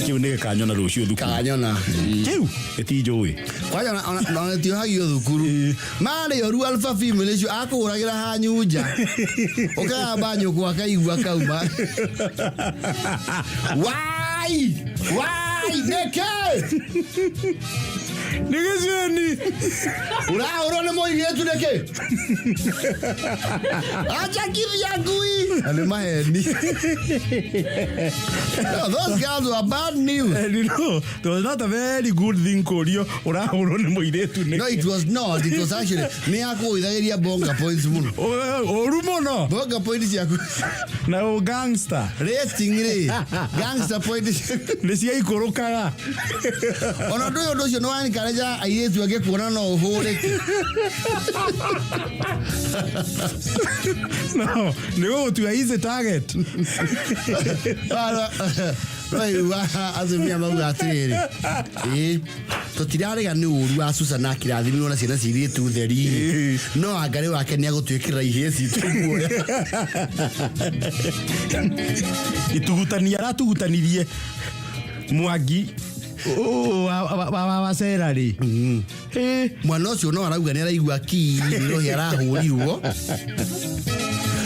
Kĩu nĩ gĩkanyona rũciũ thukuru. Kanyona. Kĩu gĩtinjũĩ. Kwanja ona tiohagio thukuru. Marĩ oru alpha female icio akũhũragĩra hanyunja. Ũkagamba nyũkwa akaigua kauma. Wai! Wai! Nĩkĩ? Nĩ gĩceni. Ũrahũrwo nĩ mũirĩtu nĩkĩ? Anjakithia ngui. Na nĩ maheni. No, those girls were bad news. And it was not a very good thing kũrio ũrahũrwo nĩ mũirĩtu nĩkĩ. No, it was not. It was actually nĩ yakũgũithagĩria bonga points mũno. Ũru mũno. Bonga points ciaku. Na ũ gangster. Rating rĩ. Gangster points. Nĩ ciaikũrũkaga. Ona ndũyũ ũndũ ũcio nĩ wanikareja airĩtu angĩ kuona no ũhũrĩke. No, nĩ gũgũtua easy target. Rĩu atumia mauga atĩrĩrĩ, ĩĩ tũtirarega nĩ ũru wa Susan akĩrathimirwo na ciana cia irĩtu theri, no Wangarĩ wake nĩ agũtwĩkĩrĩra ihĩĩ citũ guoya. Itugutania aratugutanirie Mwangi wa cera rĩ. Mwana ũcio no arauga nĩ araigua ki nĩ arahũrirwo.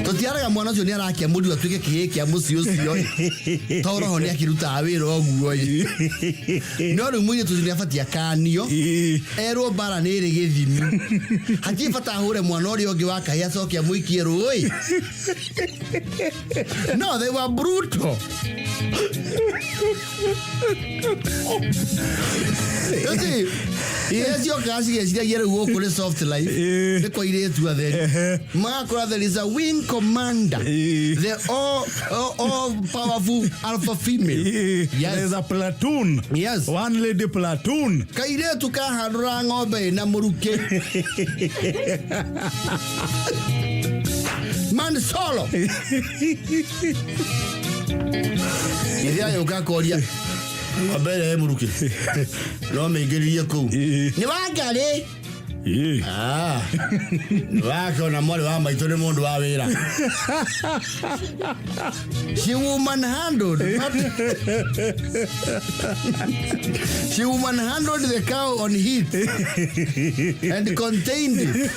Tũtiaraga mwana ũcio nĩ arakĩamũrirwo atuĩke kĩhĩĩ kĩa mũciĩ ũcio ĩ, to roho nĩ akĩrutaga wĩra ũguo ĩ. No rĩu mũirĩtu ũcio nĩ abatiĩ akanio, erwo mbara nĩ ĩrĩ gĩthimi. Hatirĩ bata ahũre mwana ũrĩa ũngĩ wa kahĩĩ acoke amũikie rũĩ. No, they were brutal. You see, iria ciokaga cigeciragia rĩu gũkũ nĩ soft life, nĩ kwa irĩtu atheri, magakora there is a wing commander, the all powerful alpha female. Yes. There's a platoon. One lady platoon. Kairĩtu kahandũra ng'ombe ĩna mũrukĩ. Man solo. Ithe agĩũka akoria ng'ombe ĩrĩa ĩ mũrukĩ no mĩingĩririe kũu. Nĩ Wangarĩ. Ah, wakĩona mwarĩ wa maitũ nĩ mũndũ wa wĩra. She woman handled not... She woman handled the cow on heat and contained it.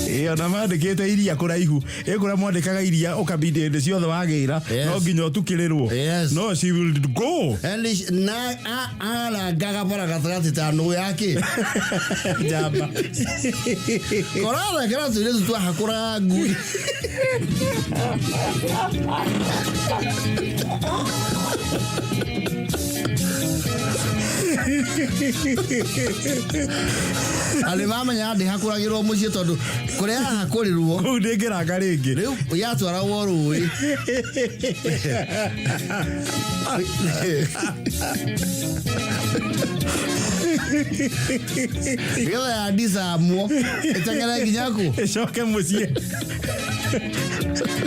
Ĩ, ona mandĩkĩte iria kũraihu, ĩ kũrĩa mwandĩkaga iria ũkabindi hĩndĩ ciothe wagĩra, no nginya ũtukĩrĩrwo. No, she will go. And na arangaga bara gatagatĩ ta nũgũ yake. Njamba. Korathekera tũirĩtu twahakũraga ngui. Na nĩ mamenya ndĩhakũragĩrwo mũciĩ, tondũ kũrĩa yahakũrĩrwo Kũu ndĩngĩranga rĩngĩ. Rĩu yatwaragwo rũĩ. Nĩgetha yandicamwo ĩteng'ere nginya kũ? Ĩcoke mũciĩ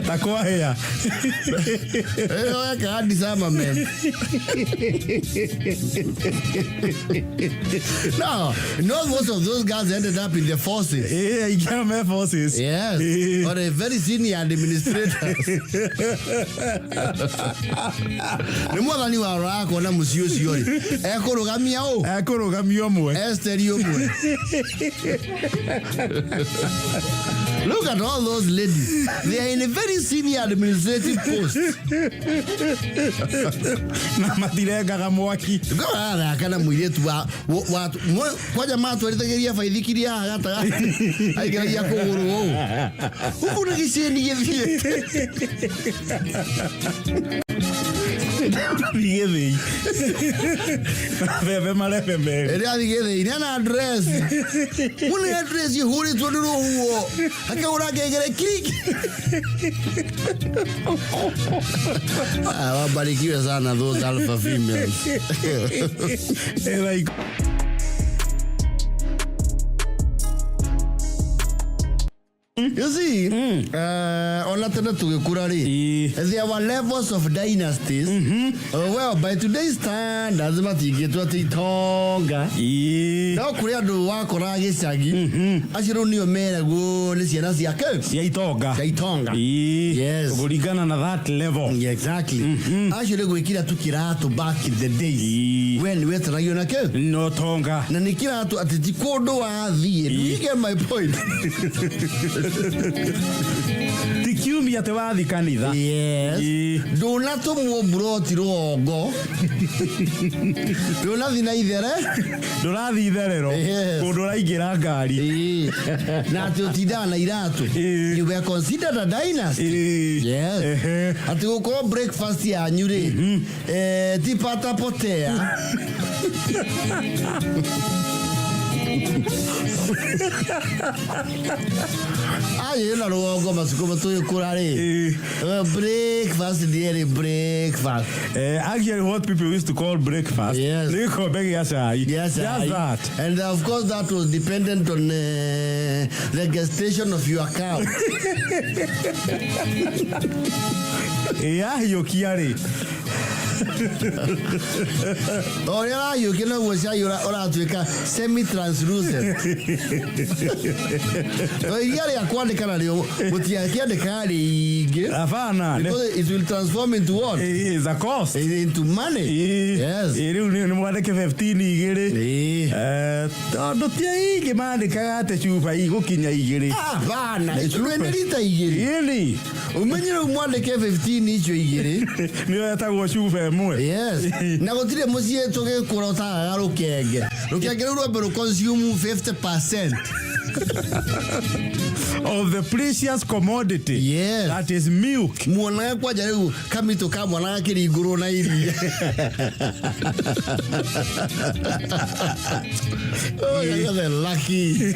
ta kwahĩa. Ĩyo yeka disarmament. No, most of those guys ended up in the forces. Ĩĩ, aingĩ me forces. Yes. Ĩĩ. Or a very senior administrators. Nĩ mwathani wa roho akona mũciĩ ũcio rĩ, ekũrũgamia ũ? Ekũrũgamia ũmwe. Esteri ũmwe. Look at all those ladies. They are in a very senior administrative post. Na matirengaga mwaki. Ngarathaka na mũirĩtu wa kwanja matwarithagia baithikiri haha gatagatĩ, aingĩragia kũgũrũ ũũ huku na gĩcĩni gĩthiĩte. Gĩthĩi bebe marebe merĩ. Ĩrĩa athiĩ gĩthĩi nĩ dress mũnĩ dress ihũrĩtwo nĩ rũhuho, akahũra ngengere kiriki. Ah, wabarikiwe sana those alpha females. Like You see, ona tene tũgĩkũra rĩ, there were levels of dynasties. Well, by today's standards matingĩtwo atĩ itonga, no kũrĩ andũ wakoraga gĩcagi, acio rĩu nĩo meragwo nĩ ciana ciake cia itonga. Cia itonga. Yes. Kũringana na that level. Yeah, exactly. Acio nĩ gwĩkĩra tu kĩratũ back in the days. We nĩ wetanagio na kĩ? No tonga. Na nĩ kĩratũ atĩ ti kũndũ wathiĩ. Do you get my point? Ti kiumia atĩ wathi kanitha. Yes. Ndũnatũmwo mburoti rũgongo, ndũnathi na ithere. Ndũrathiĩ itherero. Yes. Kũndũ ũraingĩra ngari. Ĩĩ. Na atĩ ũtindaga na iratũ. You were considered a dynasty. Yes. Atĩ gũkorwo breakfast yanyu rĩ, ti pata potea. Ayĩ na rũgongo macukũ tũgĩkũra rĩ, breakfast ndĩarĩ breakfast. Actually, what people used to call breakfast nĩ gĩkombe gĩa cai. Yes, Just that. And of course that was dependent on the gestation of your cow. Ĩ yahiũkia rĩ. O ũrĩa ũrahiũkia noguo cai ũratuĩka semi translucent. To iria rĩa kwandĩka narĩo mũtiakĩandĩkaga rĩingĩ. Hapana. Because it will transform into what? Is a cost. Into money. Yes. Ĩ, rĩu nĩ mwandĩke 15 igĩrĩ. Tondũ ti aingĩ mandĩkaga atĩ cuba igũkinya igĩrĩ. Hapana, twene rita 2. Ĩni. Ũmenye rĩu mwandĩke 15 icio igĩrĩ. Nĩyo etagwo cuba ĩmwe. Yes, na gũtirĩ mũciĩ tũgĩkũra ũtagaga rũkenge. Rũkenge rũu rwambe rũconsume 50% of the precious commodity that is milk. Muonaga kwanja rĩu kamitũ ka mwana gakĩringũrwo na iria. Oh, you're the lucky.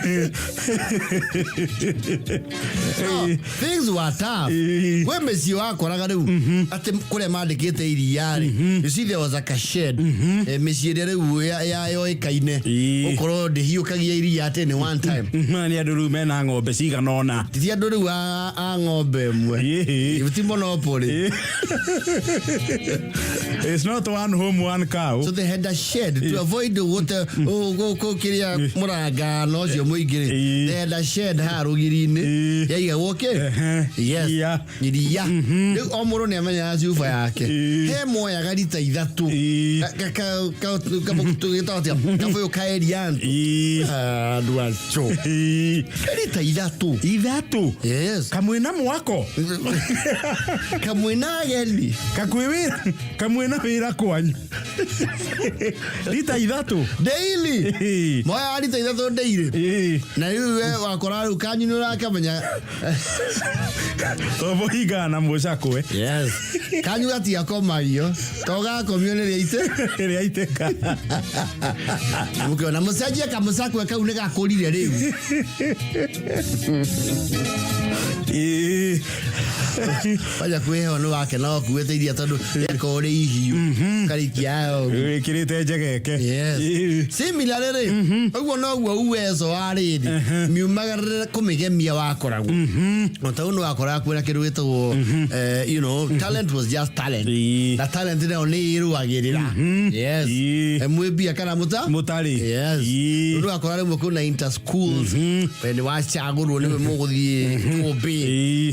No, things were tough. Kwĩ mĩciĩ wakoraga rĩu atĩ kũrĩa mandĩkĩte iria rĩ, you see, there was like a shed. Mĩciĩ ĩrĩa rĩu yoĩkaine gũkorwo ndĩhiũkagia iria atĩ nĩ one time. Nĩ andũ rĩu mena ng'ombe cigana ũna. Ti andũ rĩu a ng'ombe ĩmwe. Ti monopoly. It's not one home, one cow. So they had a shed to avoid water kĩrĩa mũrangano ũcio mũingĩ rĩ. They had a shed haha rũgiri-inĩ yaigagwo kĩ? Yes. Iria. Iria. Rĩu o mũndũ nĩ amenyaga cuba yake. He moyaga rita 3. Gĩtagwo atĩa? Kabũyũ ka Elianto. Andũ acio. Rita 3. 3. Yes. Kamwe na mwako. Kamwe na ageni. Kakwĩ wĩra, kamwe na wĩra kwanyu. Rita 3. Daily. Moya rita 3 daily. Na rĩu we wakora rĩu kanyu nĩ ũrakamenya. To mũhingana na mũcakwe. Yes. Kanyu gatiakomagio. To gakomio nĩ rĩa ite. Rĩa itĩka. Mũkĩona mũcenjie kamũcakwe kau nĩ gakũrire rĩu. Wanja kwĩheo nĩ wakena ũkuĩte iria tondũ rĩakorwo rĩ ihiũ. Karikia ũguo. Wĩkĩrĩte njegeke. Yes. Similarly rĩ, ũguo noguo uwezo wa rĩrĩ miumagarĩre kũmĩgemia wakoragwo. O ta ũndũ wakoraga kwĩna kĩndũ gĩtagwo talent was just talent. Na talent nayo nĩ ĩrũagĩrĩra. Yes. Mwĩ mbia kana mũta? Mũtarĩ. Yes. Ũndũ wakora rĩmwe kwĩna inter schools. We nĩ wacagũrwo nĩwe mũgũthiĩ kũmbĩ.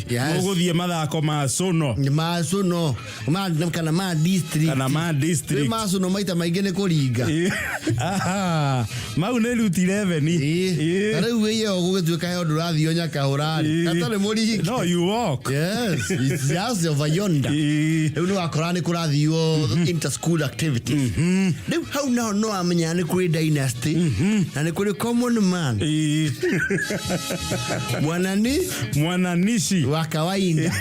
Yes. Mũgũthiĩ mathako ma cuno. Ma cuno. Ma, kana ma district. Kana ma district. Kwĩ ma cuno maita maingĩ nĩ kũringa. Aha. Mau nĩ route 11. Na rĩu wĩye ũgũgĩtuĩka he ũndũ ũrathiĩ o Nyakahũra-rĩ. Gatarĩ mũringi. No, you walk. Yes, it's just over yonder. Rĩu nĩ wakora nĩ kũrathiio inter school activities. Rĩu hau naho no amenya nĩ kũrĩ dynasty na nĩ kũrĩ common man. Mwanani? Mwananishi. Wa kawaida.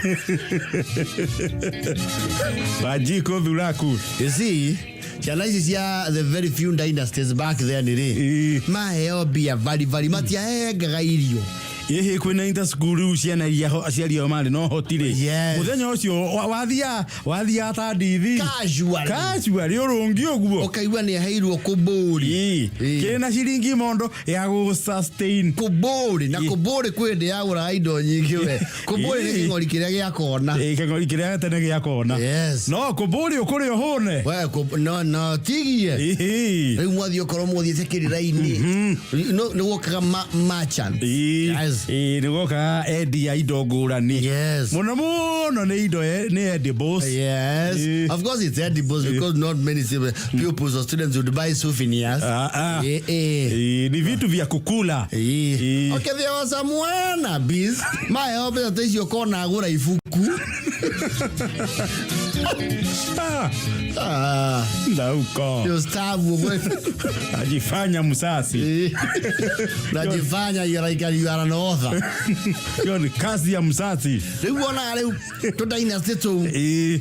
Wanjikũ Thuraku. You see, ciana ici cia the very few dynasties back then rĩ, maheo mbia vari vari, matiahengaga irio. Ĩhĩ, kwĩna inter school rĩu ciana iria aciari ao marĩ na ũhoti rĩ. Yes. Mũthenya ũcio wathia ta ndithi. Casual. Casual, ũrũngi ũguo. Ũkaigua nĩ aheirwo kũmbũri. Kĩna ciringi mondo ya gũ sustain. Kũmbũri, na kũmbũri kwĩ hĩndĩ yagũraga indo nyingĩ we. Kũmbũri nĩ kĩng'ori kĩrĩa gĩa kona. Kĩng'ori kĩrĩa tene gĩa kona. Yes. No, kũmbũri ũkũrĩa ũhũne. We, no, no, tigie. Rĩu mwathiĩ okorwo mũthiĩte kĩrĩra-inĩ. No, nĩ gũkaga merchants. Yes. Nĩ gũkaga endia indo ngũrani. Yes. Mũno mũno nĩ indo nĩ edibles. Yes. Of course it's edibles because not many pupils or students would buy souvenirs. Ni vitu vya kukula. Okay, there was some wannabes. Maheo mbeca ta icio kona agũra ibuku. Ndauko. Ndio stavu ũguo. Ajifanya msasi. Najifanya you are like you are an author. Hiyo ni kazi ya msasi. Rĩu wonaga rĩu tũ dynasty tũu.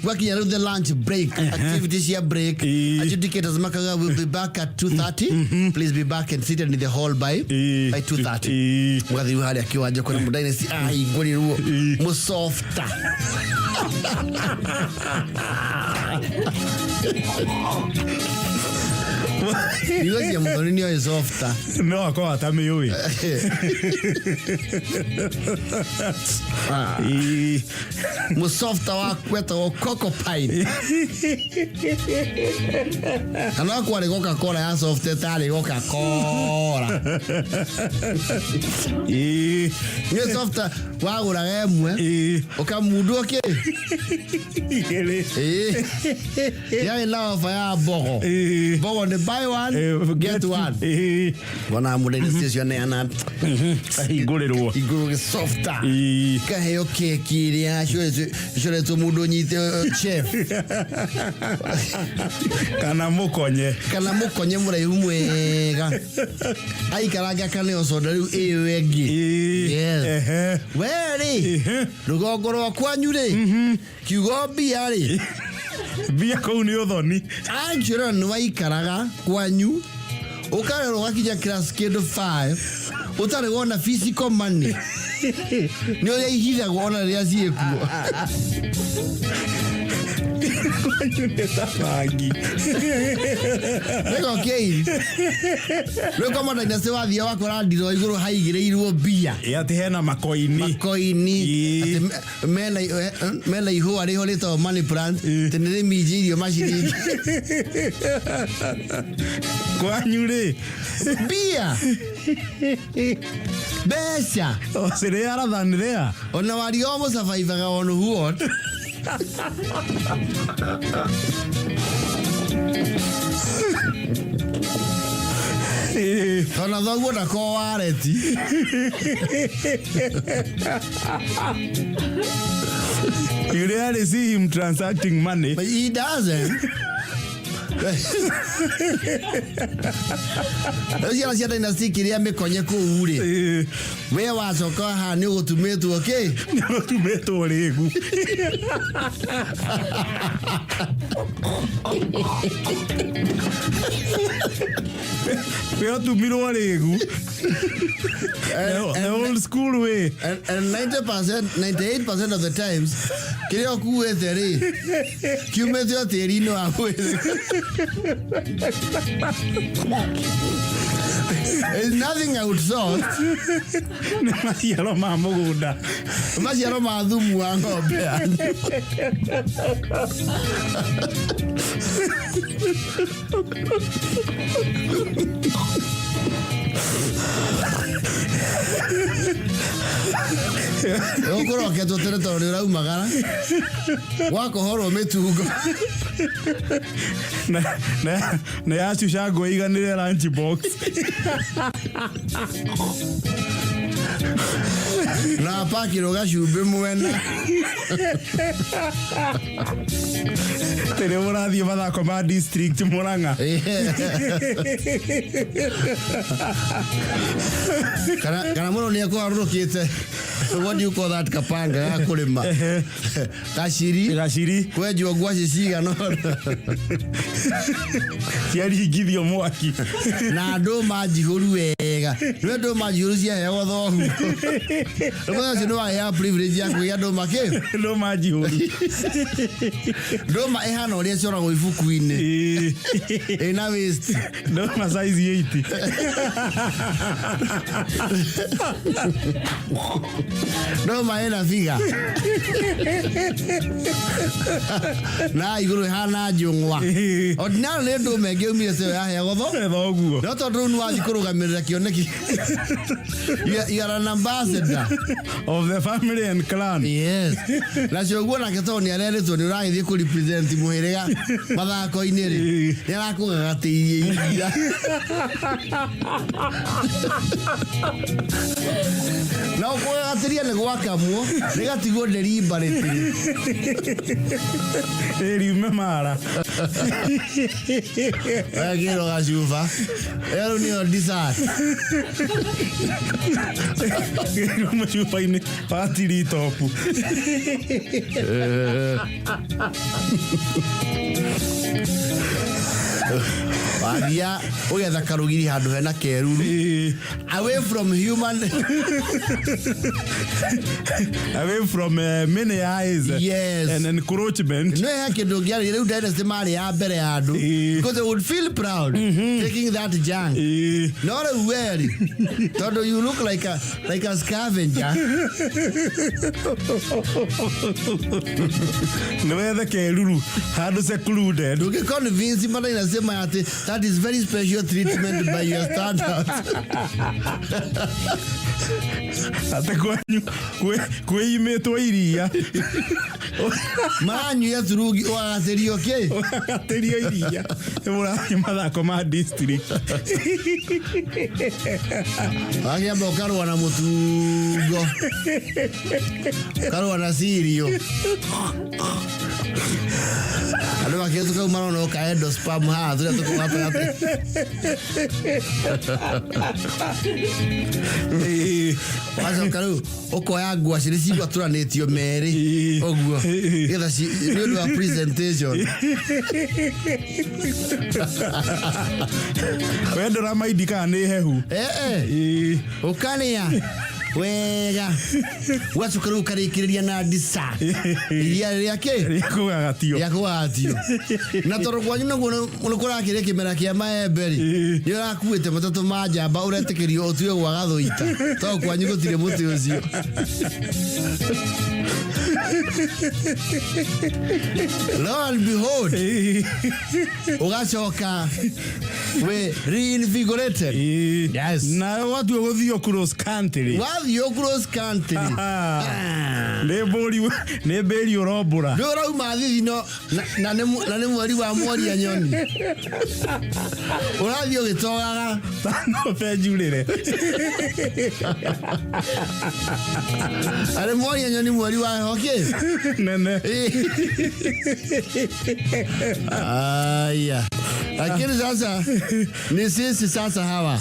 Gwakinya rĩu the lunch break, activities cia break. Adjudicators makaga will be back at 2:30. Please be back and seated in the hall by 2:30. Mũgathiĩ rĩu harĩa kĩwanja kũrĩa mũ dynasty ahingũrirwo. Mũsofta. Irio cia Muthoni nĩ oĩ softa. No akorwo atamĩũĩ. Mũsofta wa kwetagwo Coco Pine. Na no kwarĩ Coca-Cola ya soft ĩtarĩ Coca-Cola. Nĩ softa wagũraga ĩmwe, ũkamundwo kĩ? Igĩrĩ. Yarĩ na ofa ya mbogo. Mbogo nĩ buy one, get one. Wona mũndũ nĩ cio neana. Ahingũrĩrwo. Igũrũ gĩsofta. Kaheo keki ĩrĩa coretwo mũndũ ũnyite chef. Kana mũkonye. Kana mũkonye mũraihu mwega. Aikaranga kaneo soda rĩu ĩyo ĩngĩ. Yes. We rĩ, rũgongo rwa kwanyu rĩ, kiugo mbia rĩ. Mbia kũu nĩ ũthoni. Anjĩra nĩ waikaraga kwanyu, ũkarerwo ũgakinya class kĩndũ 5, ũtarĩ wona physical money. Nĩ ũrĩa ihithagwo ona rĩrĩa ciĩkuo. Kwanyu nĩ ta bangi. Nĩgo kĩi. Rĩu kwa dynasty wathiĩ wakora ndiro igũrũ haigĩrĩirwo mbia. Atĩ hena makoini. Makoini. Atĩ mena ihũa rĩho rĩtagwo money plant. Atĩ nĩ rĩminjĩirio maciringi. Kwanyu rĩ. Mbia. Mbeca. O cirĩ than there. Ona wario mũcabaibaga on what? Tondũ thoguo ndako wareti. You rarely see him transacting money. But he doesn't. Rĩu ciana cia dynasty kĩrĩa mĩkonye kũu rĩ, we wacoka haha nĩ ũgũtumĩtwo kĩ? Nĩũtumĩtwo rĩgu. We ũtumirwo rĩgu. The old school way. And 90%, 98% of the times kĩrĩa ũkuĩte rĩ kiumĩte o tĩri-inĩ wa mwĩrĩ. It's nothing outsourced. Nĩ maciaro ma mũgũnda. Maciaro ma thumu wa ng'ombe yanyu. Ũkũroketwo tene tondũ nĩ ũraumagara gwakohorwo mĩtungo. Na yacuca ngũ ĩiganĩre lunch box. Na pakĩrwo gacumbĩ mwena. Tĩrĩ mũrathiĩ mathako ma district Murang'a. Kana mũno nĩ ekũharũrũkĩte, what do you call that, kapanga ga kũrĩma gaciri. Gaciri. Kwenjwo ngwacĩ cigana ũna. Ciaringithio mwaki. Na ndũma njihũru wega, nĩwe ndũma njihũru ciaheagwo thoguo. Rĩu ũcio nĩ waheaga privilege ya kũgĩa ndũma kĩ? Ndũma njihũru. Ndũma ĩhana ũrĩa ĩcoragwo ibuku-inĩ. Ĩna waist. Ndũma size 80. Ndũma ĩna figa na igũrũ ĩhana njũng'wa. Ordinarily nĩ ndũma ĩngĩumire ĩyo yaheagwo tho Thoguo. No tondũ rĩu nĩwathiĩ kũrũgamĩrĩra kĩoneki, you are an ambassador of the family and clan. Yes, nacio guo nake tondũ nĩ arerĩtwo nĩ ũragĩthiĩ kũ represent mũhĩrĩga mathako-inĩ rĩ, nĩ arakũgagatĩirie iria na ũkũgagatĩria nĩ gwakamwo rĩgatigwo deliberately. Ĩriume mara. Wekĩrwo gacuba ĩyo rĩu nĩyo dessert. Mũcuba-inĩ wa tiritopu. Wathia ũgetha karũgiri handũ hena keruru, away from human away from many eyes and encroachment. No he kĩndũ ngĩarĩria rĩu, dynasty marĩ ya mbere ya andũ because they would feel proud taking that junk. No rĩu weri tondũ you look like a scavenger. Nĩ wethe keruru handũ secluded. Ndũngĩ convince madynasty maya atĩ that is very special treatment by your standards. Atĩ kwanyu kwĩimĩtwo iria. Maranyuia turungi ũgagatĩrio kĩ? Ũgagatĩrio iria nĩ mũrathiĩ mathako ma district. Wakĩamba ũkarũa na mũtungo, ũkarũa na cirio, andũ makĩhĩtũka u marona ũkaendo spam haha tũrĩa tũkũ gatagatĩ. Wacoka rĩu ũkoya ngwacĩ nĩ cigwatũranĩtio merĩ ũguo nĩgetha nĩ ũndũ wa presentation. We ndũra maindi kana nĩ hehu. Eh, ũkarĩa wega, ũgacoka rĩu ũkarĩkĩrĩria na dessert, iria rĩa kĩ? Rĩa kũgagatio. Rĩa kũgagatio. Na tondũ kwanyu naguo nĩ kũrakĩrĩ kĩmera kĩa maembe rĩ, nĩ ũrakuĩte matatũ ma njamba, ũretĩkĩrio ũtue gwa gathũita tondũ kwanyu gũtirĩ mũtĩ ũcio. Lo and behold, ũgacoka wĩ reinvigorated. Yes. Na watua gũthio cross country. Wa Ũrathiĩ ũ cross country. Ah. Nĩ mbũri, nĩ mbĩri ũrombũra. Nĩ ũrauma thithino na nĩ mweri wa mworia nyoni, ũrathiĩ ũgĩtogaga. Tano benjurĩre. Arĩ mworia nyoni, mweri wa heho kĩ nene. Aya, lakini sasa ni sisi sasa hawa.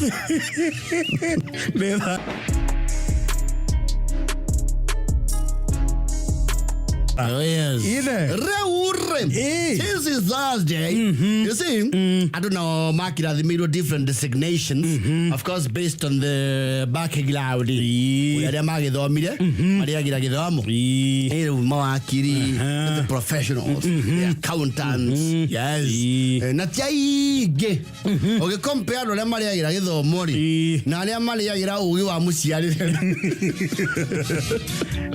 Nĩ tha. Oh, yes. Ine. Rĩu rĩ, since it's Thursday, you see, andũ nao makĩrathimĩirwo different designations, of course based on the background ũrĩa arĩa magĩthomire, marĩagira gĩthomo. Rĩu mawakiri, the professionals, the accountants, yes. Na ti aingĩ ũgĩcompare andũ arĩa marĩagĩra gĩthomo rĩ na arĩa marĩagĩra ũgĩ wa mũciarĩre.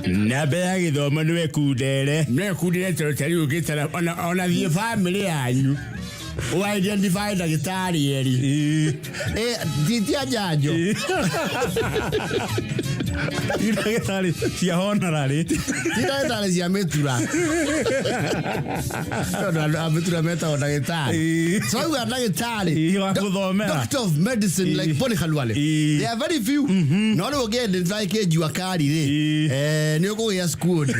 Namba ya gĩthomo nĩwe kundere. Nekundire tondũ ta rĩu ũngĩtara ona thiĩ bamĩrĩ yanyu wa identify ndagĩtarĩ eri. Titia njanjo. Ti ndagĩtarĩ cia honorary. Ti ndagĩtarĩ cia mĩtura, tondũ andũ a mĩtura metagwo ndagĩtarĩ. So auga ndagĩtarĩ Wa gũthomera. Doctor of medicine like Boni Khalwale. They are very few. No rĩu ũngĩ-identify kĩ kari rĩ, nĩ ũkũgĩa squad.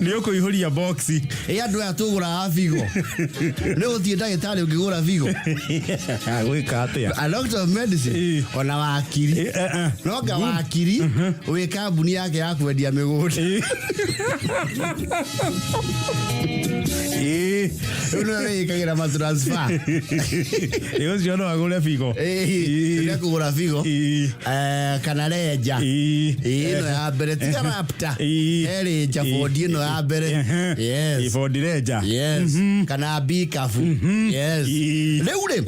Nĩ ũkũihũria boxi. Ĩ andũ aya tũgũraga bigo, nĩ gũthiĩ ndagĩtarĩ ũngĩgũra bigo. Gwĩka atĩa? A doctor of medicine. Ona wakiri. No nga wakiri wĩ kambuni yake ya kwendia mĩgũnda. Rĩu nĩwe wĩĩkagĩra matransfer. Ũcio no agũre bigo. Nĩ kũgũra bigo. Kana renja. Ĩno ya mbere, tiga Raptor. He renja Ford ĩno ya mbere, yes. Ford Ranger. Yes, kana bikabu, yes. Rĩu rĩ,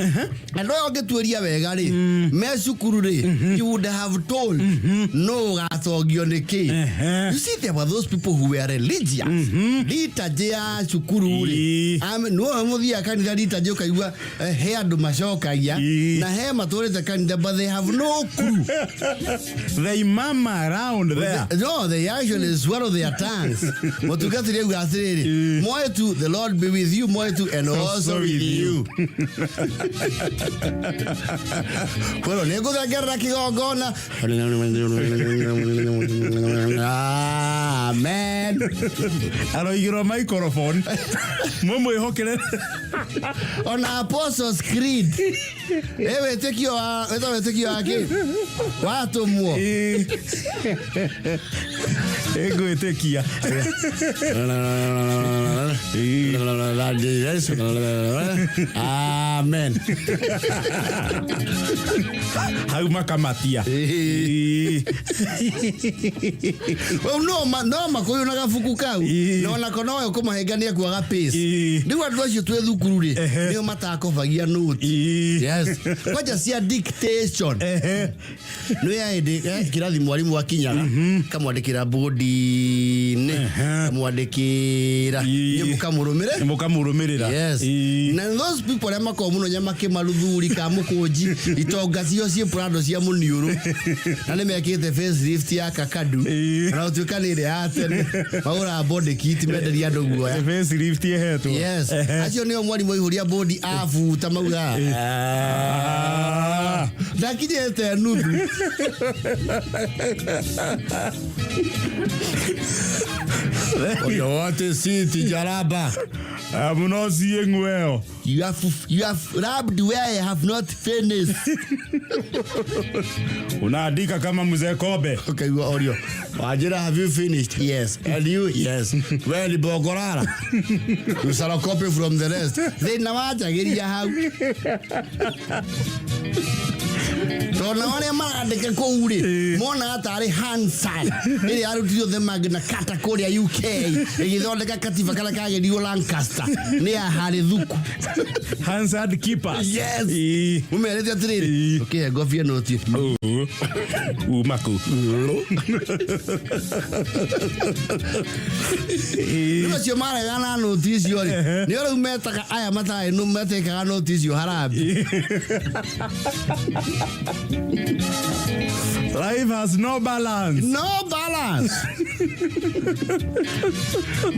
andũ aya ũngĩtuĩria wega rĩ, me cukuru rĩ, you would have told no ũgatongio nĩ kĩ. You see, there were those people who were religious. Liturgy ya cukuru rĩ, nĩwe mũthiaga kanitha liturgy, ũkaigua he andũ macokagia na he matũrĩte kanitha, but they have no clue. They mama around there. No, they actually swallow their tongues. Mũtungatĩri auga atĩrĩrĩ, "Moe tu, the Lord be with you, moe tu, and also with you." Kwĩrwo nĩ ngũthengerera kĩgongona. Amen. Aroigĩrwo microphone mũmwĩhokere. Ona Apostles Creed. Ĩ wĩtĩkio wa wĩtagwo wĩtĩkio wa kĩ? Watũmwo. Ĩngwĩtĩkia. Amen. Hau makamatia. Well, no makũyũ na gabuku kau. Na onako nowe ũkũmahĩngania kuaga pace. Rĩu andũ acio twĩ thukuru rĩ, nĩo matakobagia note. Yes, kwanja cia dictation. Nĩ ya hĩndĩ kĩrathi mwarimũ akinyaga kamwandĩkĩra bodi-inĩ, kamwandĩkĩra, inyuĩ mũkamũrũmĩre. Mũkamũrũmĩrĩra. Yes. Na those people arĩa makoragwo mũno nyamakĩ maruthuri ka mũkũnji, itonga cio ciĩ prado cia mũniũrũ na nĩ mekĩte facelift ya kakadu, na gũtuĩka nĩ ĩrĩa ya tene magũraga body kit, menderia andũ guoya. Facelift ĩhetwo. Yes, acio nĩo mwarimũ aihũria bodi abuta mauga ndakinyĩte nuthu. Oyo wote siti jaraba. I'm not seeing well. You have rubbed where I have not finished. Unaandika kama mzee Kobe. Okay, you audio. Wajira, have you finished? Yes. And you? Yes. Well, Bogorara. You shall copy from the rest. Thĩna wanjagĩria hau. Tondũ nao arĩa marandĩka kũu rĩ, monaga tarĩ Hansard ĩrĩa yarutithio the Magna Carta kũrĩa UK ĩgĩthondeka katiba karĩa kagerirwo Lancaster nĩ ya Harry Thuku. Hansard keepers. Yes. Mũmerĩte atĩrĩrĩ, ũkĩhe ngobia noti. Uma kũ? Rĩu acio maregana na noti icio rĩ, nĩo rĩu metaga aya matarĩ metĩkaga noti icio harambee. Life has no balance. No balance.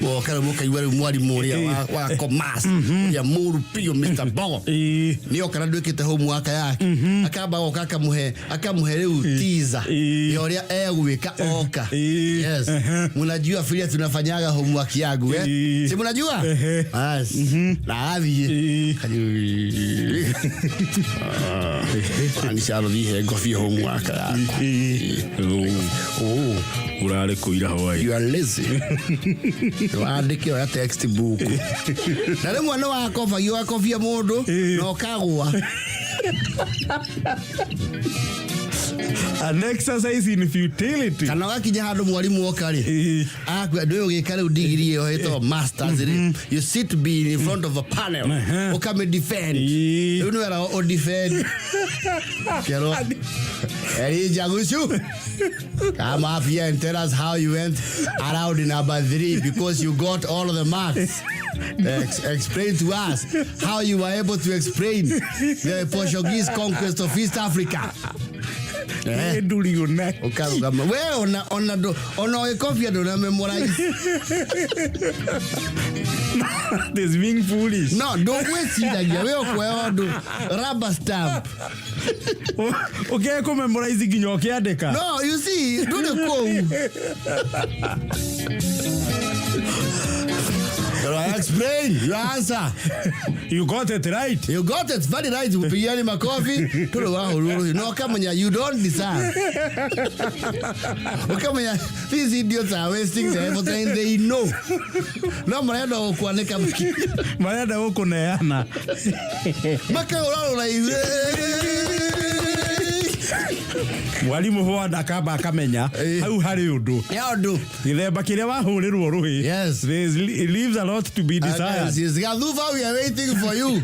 Woka rĩu mũkaigua rĩu mwarimũ ũrĩa wa commerce ũrĩa mũru biũ, Mr. Mbogo, nĩ oka na ndwĩkĩte homework yake, akamba goka akamũhe rĩu teaser ya ũrĩa egwĩka oka. Yes, "Mnajua vile tunafanyaga homework yangu, eh? Si mnajua?" Bas na athiĩ anisharũthihe ngobie homework yaku. Oh. Urarĩ kũira hwaĩ. You are lazy. Wandĩke oya textbook na rĩmwe nĩ wakobagio ũgakobia mũndũ na ũkagũa. An exercise in futility. Kana ũgakinya handũ mwarimũ oka rĩ, akwĩra ndũĩ ũgĩka rĩu degree ĩyo ĩtagwo masters rĩ, you sit be in front of a panel, ũkamĩ defend. Rĩu nĩ weragwo ũ defend kerwo, "Elijah Gucu, come up here and tell us how you went around number three because you got all of the marks. Explain to us how you were able to explain the Portuguese conquest of East Africa." Nduri ũne. Ũkarũgama we ona ona ũgĩkobia ndũna memorize. This being foolish. No ndũgwĩciragia we ũkuoya ũndũ rubber stamp. Ũkĩae kũ memorize nginya ũkĩandĩka. No, you see, ndũrĩ kũu. Explain your answer. You got it right. You got it very right. Upigiani makofi. Tũrĩ wahũrwo no ũkamenya you don't deserve. Ũkamenya these idiots are wasting their effort and they know. No marenda gũkwanĩka. Marenda gũkũneana. Makagũra rũraihu. Mwarimũ hwanda akamba akamenya hau harĩ ũndũ. Nĩ ũndũ. Gĩthemba kĩrĩa wahũrĩrwo rũhĩ. It leaves a lot to be desired. Yes, Gathuba, we are waiting for you.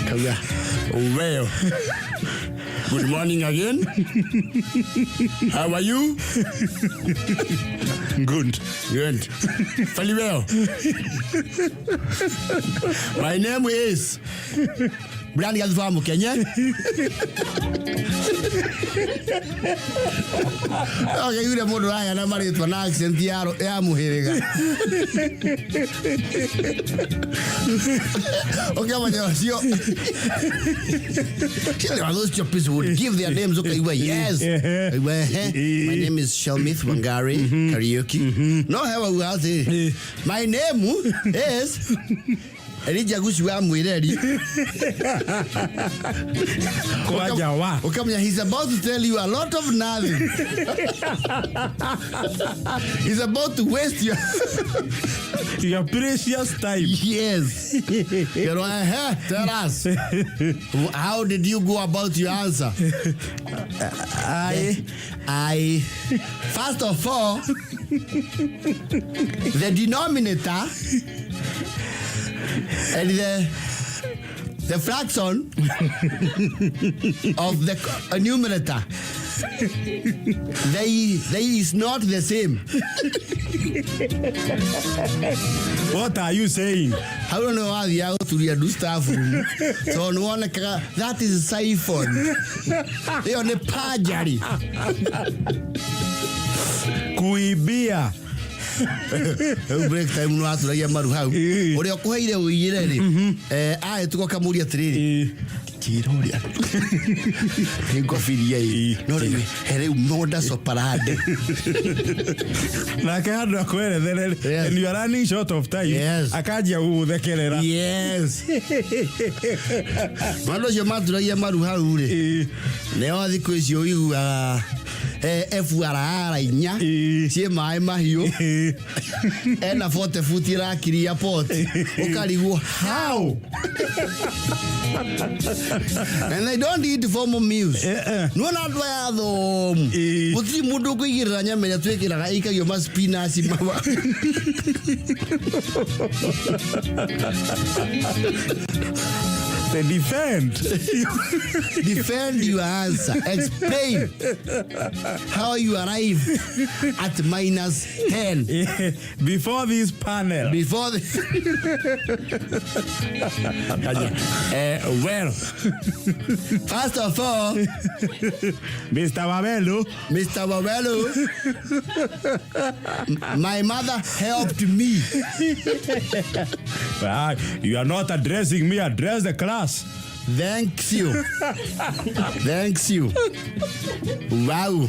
Kauga, "Well, good morning again. How are you?" Good. Good. Very well. My name is Brian Gathuba Mukenye." Okay, yule mũndũ ũraheana marĩtwa na accent ya mũhĩrĩga. Ũkamenya ũcio. Those choppies would give their names, ũkaigua yes. Ũkaigua, "My name is Shelmith Wangari Kariuki." No he wauga atĩ, "My name is Elijah Guci wa Mwireri." Kwanja wa. Ukamenya he's about to tell you a lot of nothing. He's about to waste your Your precious time. Yes. Tell us. How did you go about your answer? I first of all, the denominator and the fraction of the numerator, they is not the same. What are you saying? Hau nĩ wathiaga gũturia ndu staff room so nĩ wonekaga that is siphon, ĩyo nĩ perjury. Kuibia. Rĩu break time nĩ waturagia maru hau. Ũrĩa ũkũheire ũiyĩre rĩ, ahĩtũka ũkamũria atĩrĩrĩ, njĩra ũrĩa nĩ ngobiria ĩ no rĩu he rĩu modus operandi. Nake handũ akwerethere and you are running short of time. Akanjia gũgũthekerera. Yes, andũ acio maturagia maru hau rĩ, nĩo thikũ icio ũiguaga FRR 4 ciĩ maĩ mahiũ, ena 40 futi ĩrakiria port, ũkarigwo how, and they don't eat formal meals. Nĩwona andũ aya athomu, gũtirĩ mũndũ ũkũigĩrĩra nyama ĩrĩa twĩkĩraga ĩikagio ma spinach mawa. They defend. Defend your answer. Explain how you arrive at minus 10. Before this panel. Before the well, first of all, Mr. Wabelu. Mr. Wabelu, my mother helped me. You are not addressing me, address the class. Thanks you. Thanks you. Wow.